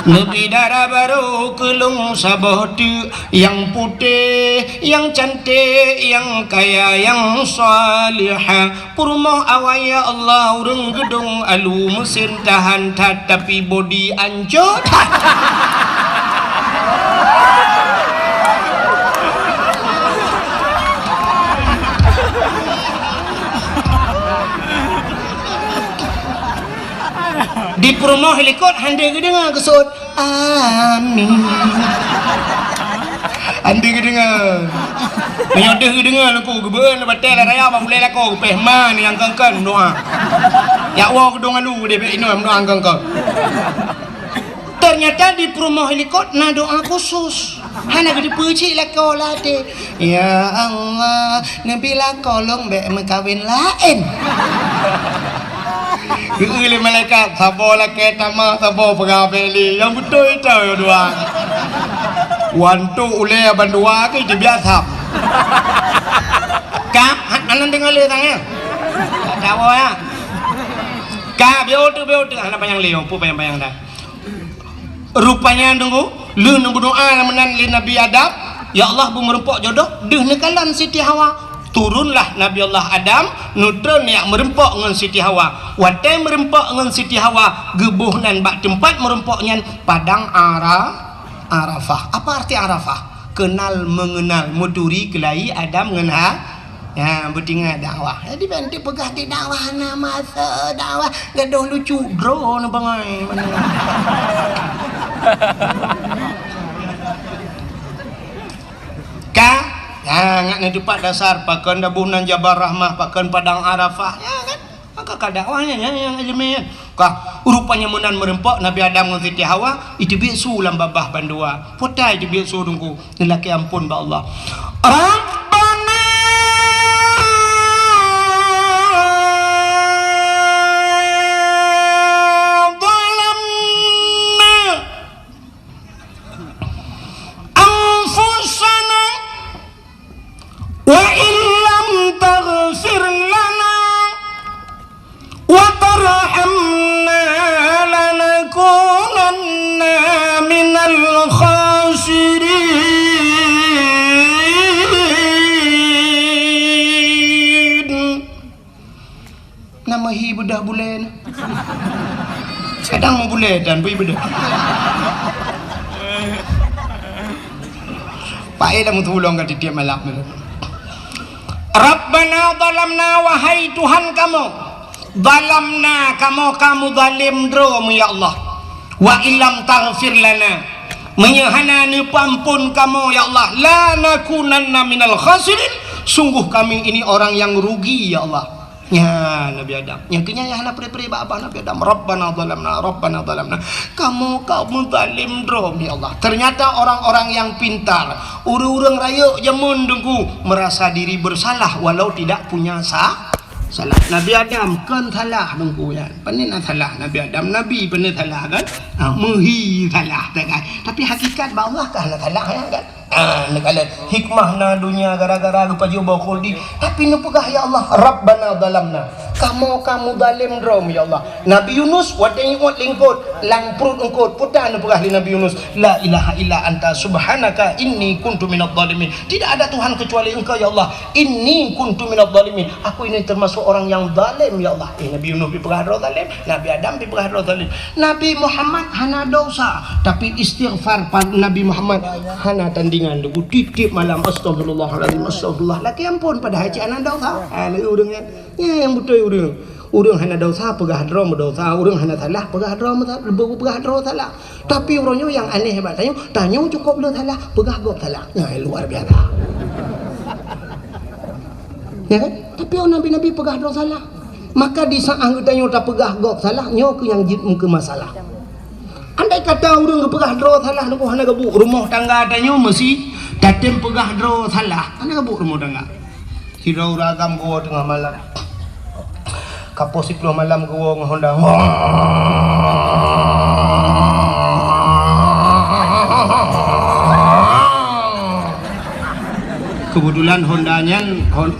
Neubi dara barô keu lôn saboh teuk, nyang putéh, nyang cantik, nyang kaya, nyang salihah. Peurumoh awai ya Allah, ureuëng geudong alu, meusén tahan that, tapi bodi ancô that. Di peurumoh likot hana geudeungoe geuseuôt, "Amin." Hana geudeungoe. Meunyoe deuh geudeungoe leuku geubeueun batée lam raya bak ulée lakoe geupéh ma nyang kön-kön doa. Yak woe geudong alu deh bék inoe doa kön-kön. Ternyata di peurumoh likot na doa khusus. Hana geuteupeue cit lakoe lam até. Ya Allah, neubi lakoe lôn bék meukawen laén. Geu-eu lé malaikat, saboh lakée tamah, saboh peugah bék lé. Nyang beutôi itu dua. Wantok ulée bandua ke itu biasa. Ka, ha-, anan deungoe lé tangan. Tak tahu ya. Ka, biar tu, biar tu. Hana panyang lé, pu panyang-panyang dah. Rupanya tunggu, lheueh neumeudoa meunan lé Nabi Adam, "Ya Allah, beu meureumpok jodoh," deuh neukalon Siti Hawa. Turunlah Nabi Allah Adam, neutron jak meureumpok ngon Siti Hawa. Watée meureumpok ngon Siti Hawa, geuboh nan bak teumpat meureumpok nyan Padang Ara-, Arafah. Apa arti Arafah? Kenal mengenal, meuturi keulayi Adam ngon Ha-, ya, beutingat dakwah. Jadi, ban teupeugah di dakwah, na masa dakwah, gadoh lucu, droe na bangai. Ka? Ya, ngat na teupat dasar, pakon daboh nan Jabal Rahmah, pakon Padang Arafah, ya kan? Maka ka dakwah nyan, nyan, nyang ileumèe nyan. Ka, rupanya meunan meureumpok Nabi Adam ngon Siti Hawa, iteubiet su lam babah bandua. Peue ta iteubiet su Teungku? Neulakèe ampôn bak Allah. Rabbana zalamna anfusana wa illam taghfir lana wa tarhamna lanakunanna minal khasirin. Na meuhi beudôh bulèe na. Kadang meubulèe dan bui beudôh. Paéh lam tulông ka tiep-tiep malam. Rabbana zalamna, wahai Tuhan kamoe, zalamna, kamoe ka muzalém droe, ya Allah. Wa illam taghfir lana, meunyoe hana neupeuampôn kamoe, ya Allah, lanakunanna minal khasirin, sungguh kami ini orang yang rugi, ya Allah. Nyan Nabi Adam. Nyang keunyan nyang hana pre-pre bak babah Nabi Adam. Rabbana zalamna, Rabbana zalamna. Kamoe ka muzalém droe, ya Allah. Ternyata orang-orang yang pintar, ureueng-ureueng rayeuk jameun Teungku, merasa diri bersalah walau tidak punya sa-, salah. Nabi Adam kon salah Teungku nyan. Pane na salah Nabi Adam, Nabi pane salah kan? Ha, meuhi salah, kan? Tapi hakikat bak Allah ka hana salah, ya kan? Ah, neukalon hikmah na donya gara-gara geupajoh boh khuldi. Tapi neupeugah, "Ya Allah, Rabbana zalamna." Kamoe ka muzalém droe, ya Allah. Nabi Yunus watèe nyoe lam pruet eungkôt, peue ta neupeugah lé Nabi Yunus, "La ilaha illa anta subhanaka inni kuntu minadh dhalimin." Tidak ada Tuhan kecuali Engkau, ya Allah. Inni kuntu minadh dhalimin. Aku ini termasuk orang yang zalim, ya Allah. Eh, Nabi Yunus dipeugah droe zalim. Nabi Adam dipeugah droe zalim. Nabi Muhammad hana dosa, tapi istighfar pa-, Nabi Muhammad hana tandingan. Tiep-tiep malam, "Astagfirullahalazim, astagfirullah." Lakèe ampôn, padahai cit hana dosa. Ha, lagèe ureueng nyan. Nyan nyang beutôi ureueng. Ureueng hana dosa, peugah droe meudosa. Ureueng hana salah, peugah droe meusa-, peugah droe salah. Tapi uroe nyoe nyang aneh bak tanyoe, tanyoe cukôp le salah, peugah gob salah. Nyan luar biasa. Ya kan? Tapi nabi-nabi peugah droe salah. Maka di saat geutanyoe tapeugah gob salah, nyoe keuh nyang jeuet meukeumeusalah. Andai kata ureueng geupeugah droe salah, nyoe hana geubuet rumoh tangga tanyoe meusi tatem peugah droe salah, hana geubuet rumoh tangga. Sidroe ureueng agam geuwoe teungoh malam. Ka poh siploh malam geuwoe ngon honda. Keubeutulan honda nyan hon-,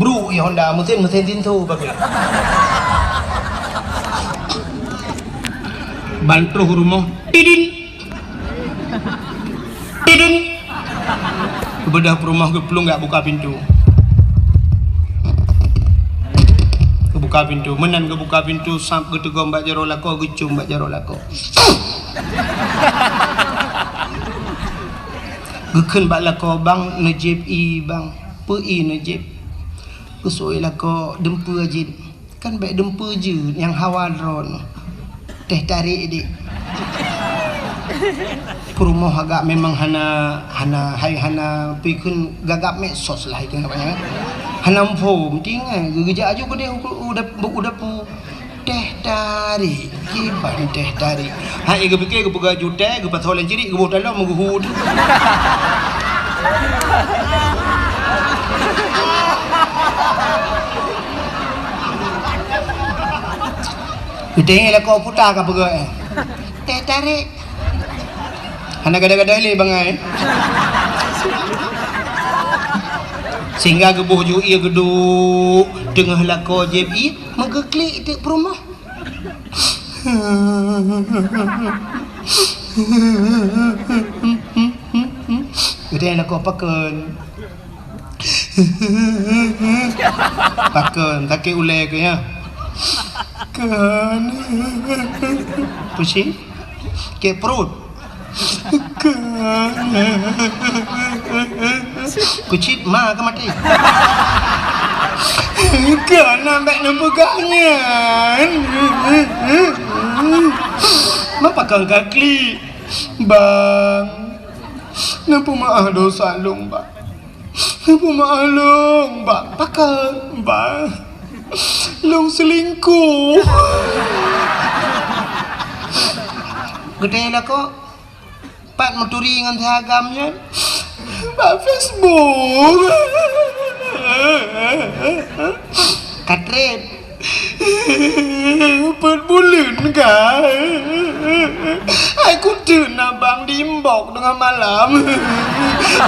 bruk, ya, honda, meusén, meusén tinto pakai. Ban troh u rumoh, tidin. Tidin. Geubeudôh peurumoh geuplueng geujak buka pintoe. Geubuka pintoe. Meunan geubuka pintoe, sab geuteugom bak jaroe lakoe, geucôm bak jaroe lakoe. Geukheun bak lakoe, "Bang, neujieb ié, Bang." "Peue ié neujieb?" "Geusui lakoe, dumpeue jeuet." "Kan bèk dumpeue jeuet, nyang hawa droeneuh." "Teh tarék, Dek." Peurumoh agak memang hana, hana, hai, hana peue kheun, gagap medsos lah itu namanya, kan. Hana muphom, tinggai geugeujak aju keudeh u, u dap-, u dapu. "Teh tarék, kiban teh tarék." Hai, geupiké geupeugah aju teh, geupasoe lam cirik, geuboh talong, meugeuhue. Geutanyoe lakoe puta ka peugah, eh. "Teh tarék." Hana gada-gada lé bangai. Sehingga geuboh ju ié geuduek teungoh lakoe jieb ié, meugeuklik teuk peurumoh. Geutanyoe lakoe pakon. Pakon, sakét ulèe keuh, ya? Kon. Pusing? Sakét pruet? Keucit ma ka maté. Keunan bèk neupeugah nyan. Ma pakon ka klik, Bang. Neupeumeu'ah dosa lôn, Bang. Peumeu'ah lôn, Bang. Pakon, Bang? Lôn seulingkuh. Geutanyoe lakoe, pat meuturi ngon si agam nyan? Bak Facebook. Ka treb. Peuet buleuen ka. Hai kuteun abang di inbox teungoh malam.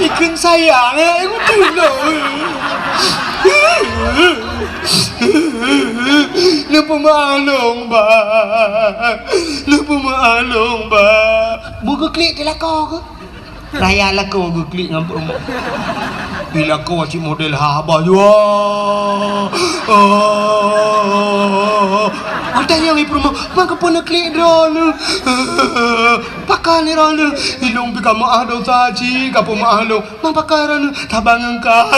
Ikheun sayang, hai kuteun lôn. Neupeumeu'ah lôn, Bang. Neupeumeu'ah lôn, Bang. Beugeuklik di lakoe keuh? Raya lakoe geuklik ngon peurumoh. Di lakoe cit model haba jua. Oh. Watèe nyan di peurumoh, "Ma keupeue neuklik droeneuh? Pakon droeneuh? Ilôn pih ka meu'ah dosa cit, ka peumeu'ah lôn. Ma pakon droeneuh? Saban ngon ka."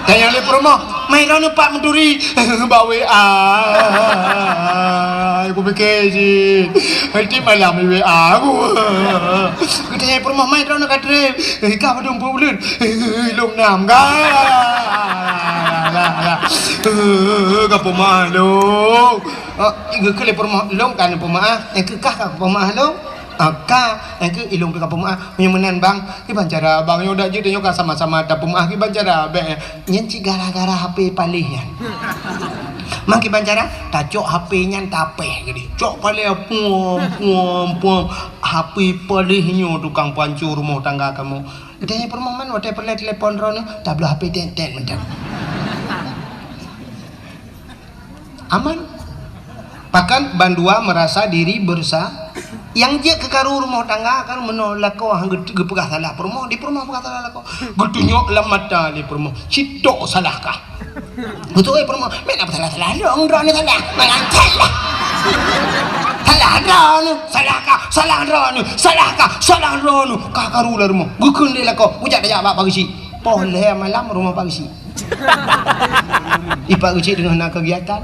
Tanyong lé peurumoh, "Ma droeneuh pat meuturi?" "Bak W A." Kupike cit. Tiep malam di W A ku. Geutanyong peurumoh, "Ma droeneuh ka treb?" "Ka padum peuet buleuen." "Lôn nam ka." "Ka peumeu'ah lôn." Oh, geukheun lé peurumoh, "Lôn ka neupeumeu'ah." "Nyang keu kah ka peumeu'ah lôn?" "Ah, ka." "Nyang keu ilôn pih ka peumeu'ah." "Meunyoe meunan, Bang, kiban cara, Bang? Nyoe dak jeuet nyoe ka sama-sama tapeumeu'ah, kiban cara bèk nyan?" "Nyan cit gara-gara H P paléh nyan." "Ma kiban cara?" "Tacok H P nyan tapéh jadi. Cok paléh puam, puam, puam. H P paléh nyoe tukang pancô rumoh tangga kamoe." Geutanyong peurumoh, "Man watèe peureulèe telepon droeneuh, tabloe H P tét-tét mantong." Aman. Bahkan bandua merasa diri bersa-, nyang jeuet keu karu rumoh tangga kan meunoe lakoe han geu-, geupeugah salah peurumoh, di peurumoh peugah salah lakoe. Geutunyok lam mata lé peurumoh, "Cit tok salah kah?" Beutôi peurumoh, "Meunan salah-salah lôn, droeneuh salah." "Meunan salah. Salah droeneuh, salah kah, salah droeneuh, salah kah, salah droeneuh." Ka karu lam rumoh. Geukheun lé lakoe, "Kujak tajak bak Pak Geuchik." Poh lhèe malam rumoh Pak Geuchik. Ipak Geuchik teungoh na kegiatan.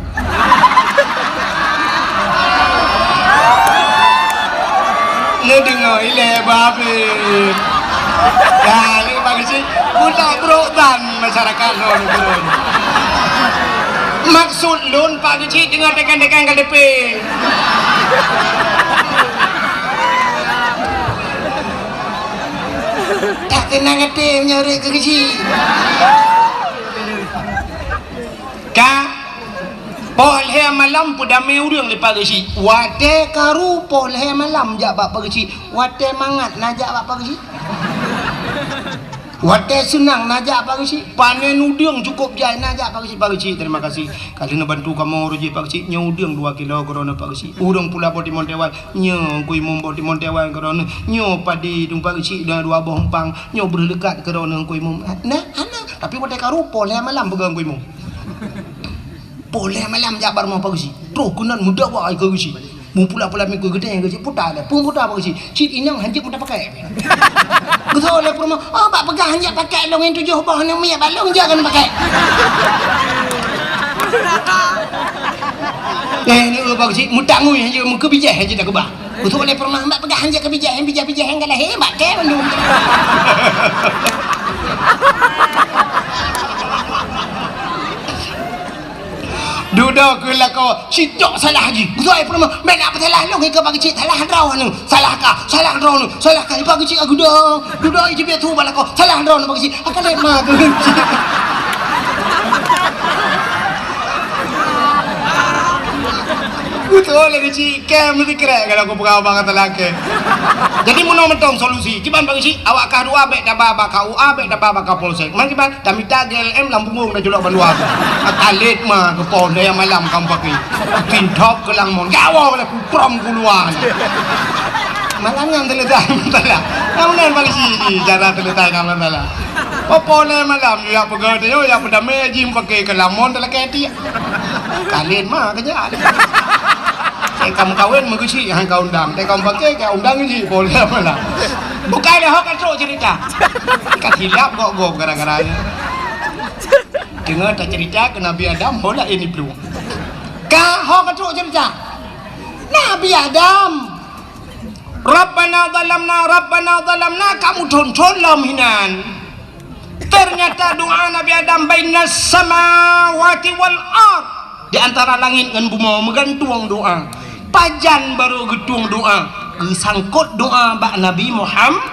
Neudeungoe ilèe babeh. Dah, ni Pak Geuchik, budak brok ban masyarakat lôn. Maksud lôn, Pak Geuchik teungoh tekan-tekan K T P. Tak tenang até meunyoe rhot keu Geuchik. Ka, poh lhèe malam peudamé ureueng lé Pak Geuchik. Watèe karu poh lhèe malam jak bak Pak Geuchik. Watèe mangat na jak bak Pak Geuchik. Watèe seunang na jak Pak Geuchik. Panen udeueng cukôp jai na jak Pak Geuchik. "Pak Geuchik, terima kasih. Ka lheueh neubantu kamoe rôh jih Pak Geuchik. Nyoe udeueng dua kilo keu droeneuh Pak Geuchik. Ureueng pula boh timon teuwan. Nyoe Teungku Imum boh timon teuwan keu droeneuh. Nyoe padi Teungku Pak Geuchik dua, dua boh umpang. Nyoe breuh leukat keu droeneuh Teungku Imum." Nah, hana. Tapi watèe karu poh lhèe malam peugah Teungku Imum. Poh lhèe malam jak bak rumoh Pak Geuchik. Troh keunan meudawa keu Geuchik. Meupula-pula miku geutanyoe Geuchik puta lé. Peue puta Pak Geuchik? "Cit inong hanjeuet meuta pakai." Geutanyong lé peurumoh, "Oh, bak peugah hanjeuet pakai lôn nyang tujoh boh aneuk miet bak lôn jak keuneuk pakai." Eh, ni Pak Geuchik, meutangui hanjeuet, meukeubijèh hanjeuet takeubah. Geutanyong lé peurumoh, "Bak peugah hanjeuet keubijèh, nyang bijèh-bijèh nyang galak, eh, bak kèe bandum." Dudoe keu lakoe, "Cit tok salah jih." Geutanyong lé peurumoh, "Bèk na peusalah lôn, keu Pak Geuchik salah droeneuh. Salah kah, salah droeneuh, salah kah." Pak Geuchik geudoe, dudoe jih biet su bak lakoe, "Salah droeneuh Pak Geuchik." Akan lé ma keu Geuchik. Beutôi lé Geuchik, kèe meusti krek kalau kupeugah bak kata lakèe. Jadi meunoe mantong solusi. Kiban Pak Geuchik, awak kah dua bèk taba bak K U A, bèk taba bak Kapolsek. Man kiban, tamita G L M lam punggong taculok bandua. Akan lé ma keu poh lhèe malam kamoe pakai. Tintop keu lam mon. Gawoe lé kuprom kuluwa. Malam nyan teuletai masalah. Kamoe nan polisi jih cara teuletai ka masalah. Poh lhèe malam, jak peugah tanyoe, jak peudamé jih pakai keu lam mon talakèe tiek. Kalén ma keujak. Ka meukawen meugeuchik han ka undang. Teuka meupaké ka undang geuchik, boleh mana? Bukai lé ho ka trok cerita. Ka silap gob-gob gara-gara nyan. Teungoh tacerita keu Nabi Adam, ho laén iplueng. Ka ho ka trok cerita. Nabi Adam. Rabbana zalamna, Rabbana zalamna, ka meuthon-thon lom hinan. Ternyata doa Nabi Adam bainas samawati wal ard, di antara langit ngon bumoe meugantung doa. Pajan barô geutueng doa, geusangkot doa bak Nabi Muhammad.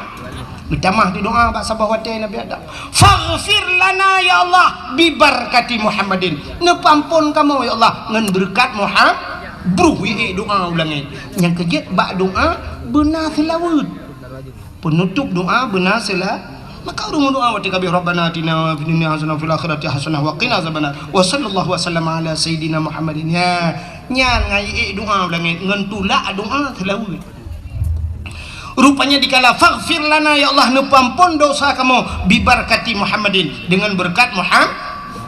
Meutamah di doa bak saboh watée Nabi Adam. Faghfir lana ya Allah bi barakati Muhammadin. Neupeuampon kamoe ya Allah ngon beureukat Muhammad. Bruh ié doa u langét. Nyang keujeuet bak doa beuna seulaweuet. Penutup doa beuna sila. Maka ureuëng meudoa watée ka abéh, "Rabbana atina fid dunya hasanah wa fil akhirati hasanah wa qina azabannar." Wa sallallahu wa sallama ala sayyidina Muhammadin. Ya, nyan ngai ék doa u langét ngon tulak doa seulaweuet. Rupanya dikala, "Faghfir lana, ya Allah, neupeuampon dosa kamoe, bi barakati Muhammadin, dengan berkat Muhammad."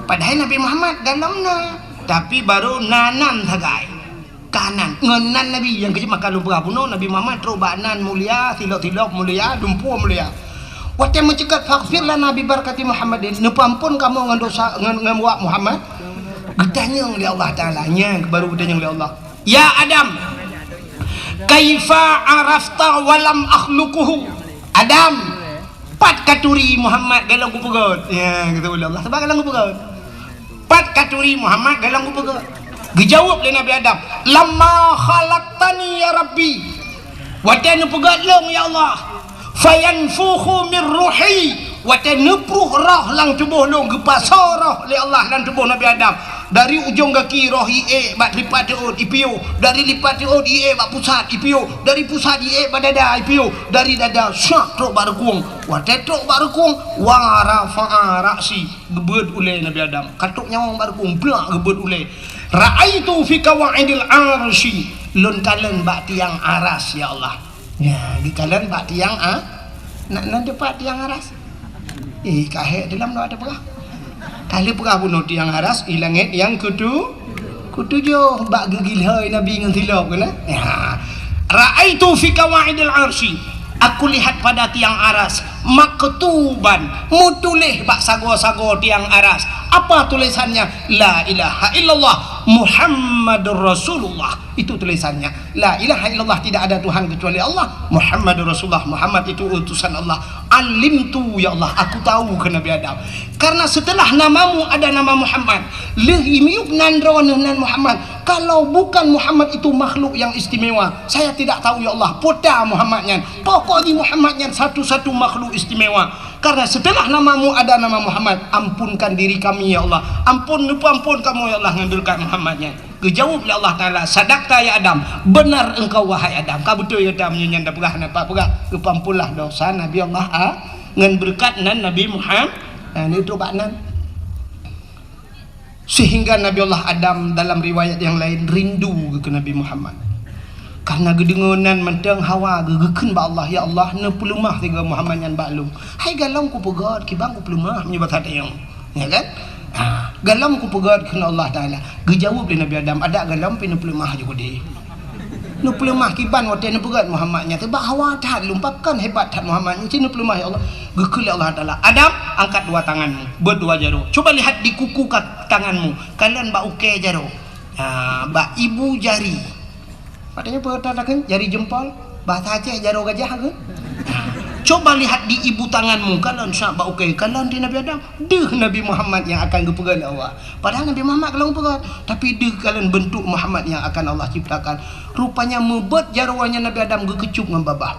Padahai Nabi Muhammad dalam na, tapi baru nanan sagai. Ka nan, ngon nan Nabi nyang keujeuet maka lôn peugah bunoe, Nabi Muhammad trok bak nan mulia, silop-silop mulia, dumpeue mulia. Watée meuceukat, "Faghfir lana bi barakati Muhammadin," neupeuampon kamoe ngon dosa, ngon, ngon wak Muhammad. Geutanyong lé Allah Taala, nyan baru geutanyong lé Allah, "Ya Adam, kaifa arafta wa lam akhluquhu?" Adam, pat katuri Muhammad golom kupeugét? Ya, geutanyong lé Allah, sabab golom kupeugét. Pat katuri Muhammad golom kupeugét? Geujaweueb lé Nabi Adam, "Lamma khalaqtani ya Rabbi." Watée neupeugét lôn, ya Allah, "Fayanfukhu mir ruhi." Watée neupruh roh lam tuboh lôn, geupasoe roh lé Allah lam tuboh Nabi Adam. Dari ujong gaki roh ié bak lipat teuôt ipiôh, dari lipat teuôt ié bak pusat ipiôh, dari pusat ié bak dada ipiôh, dari dada syak trok bak reukung. Watée trok bak reukung, wa rafa'a ra'si. Geubeuet ulée Nabi Adam, ka trok nyawöng bak reukung, blak geubeuet ulée. "Ra'aitu fi qawaidil arsy," lôn kalon bak tiang aras, ya Allah. Ya, geukalon bak tiang a-, nak nan teumpat tiang aras. Eh, ka hék dalam doa teupeugah. Ka lheueh peugah bunoe tiang aras, i langét nyang keutu-, keutujoh, bak geugilhôi Nabi ngon silop keunan. Ya. "Ra'aitu fi qawaidil arsy." Aku lihat pada tiang aras, maktuban, meutuléh bak sagoe-sagoe tiang aras. Apa tulisannya? "La ilaha illallah Muhammadur Rasulullah." Itu tulisannya. "La ilaha illallah, tidak ada Tuhan kecuali Allah. Muhammadur Rasulullah, Muhammad itu utusan Allah." "Alimtu, ya Allah, aku tahu," kheun Nabi Adam. Karena setelah namamu ada nama Muhammad, lheueh miyueb nan droeneuh nan Muhammad. Kalau bukan Muhammad itu makhluk yang istimewa, saya tidak tahu, ya Allah, peue ta Muhammad nyan. Pokok jih Muhammad nyan satu-satu makhluk istimewa. Karena setelah namamu ada nama Muhammad, ampunkan diri kami, ya Allah. Ampun, neupeuampon kamoe, ya Allah, ngon beureukat Muhammad nyan. Geujaweueb lé Allah Taala, "Sadaqta ya Adam, benar engkau wahai Adam." Ka beutôi gata meunyoe nyan tapeugah, na pat peugah, geupeuamponlah dosa Nabi Allah a-, ngon beureukat nan Nabi Muhammad, na, neutrok bak nan. Sehingga Nabi Allah Adam dalam riwayat yang lain rindu keu Nabi Muhammad. Karena geudeungoe nan mantong hawa geu-, geukheun bak Allah, "Ya Allah, neupeuleumah sigoe Muhammad nyan bak lôn." Hai galom kupeugét, kiban kupeuleumoh meunyoe basa tayong. Ya kan? Ha, galom kupeugét kheun Allah Taala. Geujaweueb lé Nabi Adam, "Adak galom pih neupeuleumah ju keudeh." Neupeuleumah kiban watée neupeugét Muhammad nyan, teuba hawa that lom, pakon hebat that Muhammad nyan, ci neupeuleumah ya Allah. Geukheun lé Allah Taala, "Adam, angkat dua tanganmu, beuet dua jaroe. Coba lihat di kuku ka-, tanganmu, kalon bak ukée jaroe. Ha, bak ibu jari." Watée nyan peue takheun jari jempol, bahasa Aceh jaroe gajah kheun. Coba lihat di ibu tanganmu, kalon syak bak ukée, kalon di Nabi Adam. Deuh Nabi Muhammad nyang akan geupeugét lé Allah. Padahai Nabi Muhammad ka lheueh geupeugét, tapi deuh kalon beuntuk Muhammad nyang akan Allah ciptakan. Rupanya meubeuet jaroe nyan Nabi Adam geukeucup ngon babah,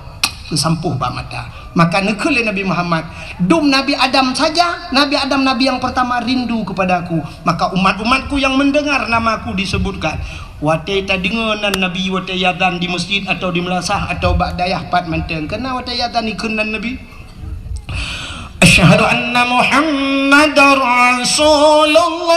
geusampôh bak mata. Maka neukheun lé Nabi Muhammad, "Dum Nabi Adam saja, Nabi Adam nabi yang pertama rindu kepada-Ku. Maka umat-umat-Ku yang mendengar nama-Ku disebutkan." Watée tadeungoe nan Nabi watée azan di meuseujid atawa di meulasah atawa bak dayah pat mantong, keunan watée azan dikheun nan Nabi, "Asyhadu anna Muhammadar Rasulullah."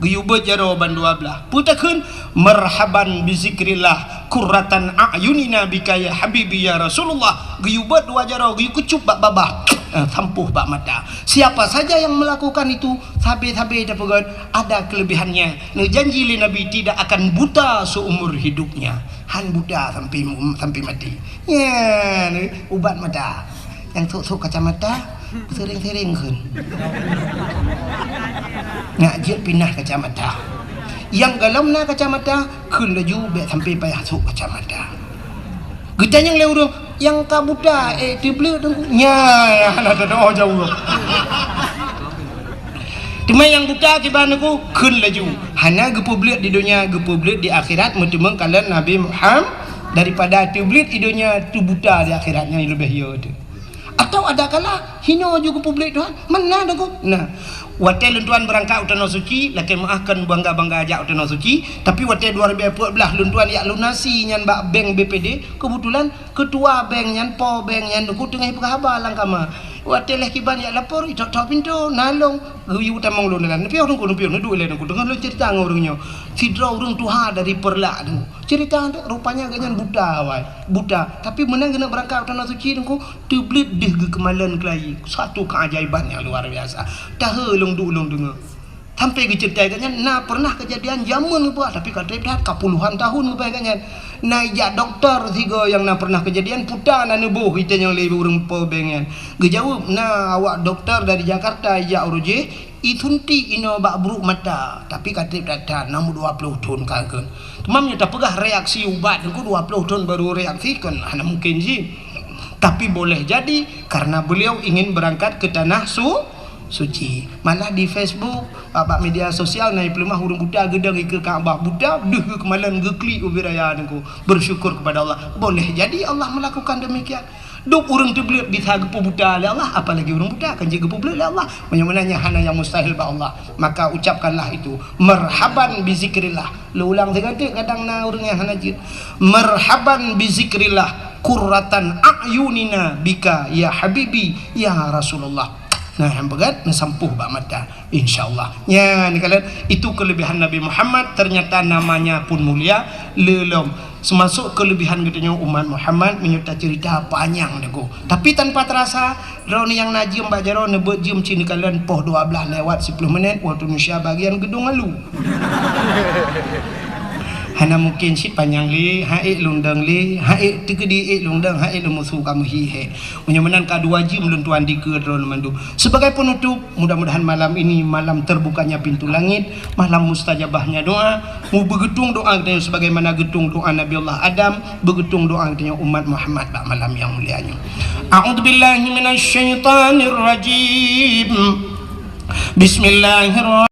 Geuyue beuet jaroe bandua blaih. Peue takheun? "Marhaban bi zikrillah, qurratan a'yunina bika ya habibi ya Rasulullah." Geuyue beuet dua jaroe, geuyue keucup bak babah. Eh, sampôh bak mata. Siapa saja yang melakukan itu, sabe-sabe tapeugét ada kelebihannya. Neujanji lé Nabi tidak akan buta seumur hidupnya. Han buta sampai, sampai mati. Nyan, ubat mata. Nyang sôk-sôk kacamata, sering-sering kheun. Nak jeuet pinah kacamata. Nyang golom na kacamata, kheun laju bèk sampai payah sôk kacamata. Geutanyong lé ureueng, "Nyang ka buta, eh, teubleuet Teungku?" Nya, hana teudoa jaweueb. Teuma nyang buta kiban Teungku, kheun laju. Hana geupeubleuet di donya, geupeubleuet di akhirat, meuteumèe kalon Nabi Muhammad, daripada teubleuet di donya, teubuta di akhirat, nyan leubeh yo teuh. Atau ada kala hino ju keu publik Tuhan, meunan Teungku. Nah, watèe lôn tuan beurangkat u Tanoh Suci, lakèe meu'ah kon bangga-bangga jak u Tanoh Suci, tapi watèe dua ribèe peuet blah lôn tuan jak lunasi nyan bak bank B P D, keubeutulan keutua bank nyan, po bank nyan Teungku teungoh peugah haba lam kama. Watèe lheuh kiban jak lapor, itok-tok pintoe, na lôn, geuyue tamong lôn dalam. Neupiôh Teungku, neupiôh, neuduek ilèe Teungku, deungö lôn ceurita ngon ureueng nyoe. Sidroe ureueng tuha dari Peureulak Teungku. Ceurita, rupanya gobnyan buta awai, buta. Tapi meunan geuneuk beurangkat u Tanoh Suci Teungku, teubleuet deuh geukeumalon keulayi. Satu keajaiban nyang luar biasa. Tahe lôn duek lôn deungö. Sampai geuceurita gobnyan na pernah keujadian jameun geupeugah, tapi ka trép that ka puluhan tahun geupeugah gobnyan. Na ijak dokto sigoe nyang na pernah keujadian, peue na neuboh itanyong lé ureueng po bank nyan. Geujaweueb, na awak dokto dari Jakarta ijak uroe jéh, isuntik inoe bak brôk mata, tapi ka trép that-that, na meu dua ploh thon ka kheun. Teuma meunyoe tapeugah reaksi ubat Teungku dua ploh thon baru reaksi, kan hana mungkin jih. Tapi boleh jadi karena beliau ingin berangkat ke tanah su-, suci. Malah di Facebook, bak media sosial na peuleumah ureueng buta geudong ikeue Ka'bah, buta deuh geukeumalon geuklik ubit raya Teungku. Bersyukur kepada Allah. Boleh jadi Allah melakukan demikian. Dum ureueng teubleuet bisa geupeubuta lé Allah, apalagi ureueng buta kan jeuet geupeubleuet lé Allah. Meunyoe meunan nyan hana nyang mustahil bak Allah, maka ucapkanlah itu, "Marhaban bi zikrillah." Lôn ulang sigoe teuk, kadang na ureueng nyang hana jeuet. "Marhaban bi zikrillah, qurratan a'yunina bika ya habibi ya Rasulullah." Nah, nyang peugét neusampôh bak mata. Insya Allah. Nyan kalon, itu kelebihan Nabi Muhammad, ternyata namanya pun mulia, lé lom. Seumasok kelebihan geutanyoe umat Muhammad, meunyoe taceurita panyang Teungku. Tapi tanpa terasa, droeneuh nyang na jeuem bak jaroe neubeuet jeuem cit neukalon poh dua blah lewat siploh menit, waktu Indonesia bagian geudong alu. Hana mungkin cit panyang lé, han ék lôn dong lé, han ék teukeudi ék lôn dong, han ék lôn musu kamoe hi hé. Meunyoe meunan ka dua jeuem lôn tuan dikeue droeneuh mandum. Sebagai penutup, mudah-mudahan malam ini malam terbukanya pintu langit, malam mustajabahnya doa. Mubeugeutung doa geutanyoe sebagaimana geutung doa Nabi Allah Adam, beugeutung doa geutanyoe umat Muhammad bak malam nyang mulia nyoe. A'udzubillahi minasyaitanirrajim. Bismillahirrahmanirrahim.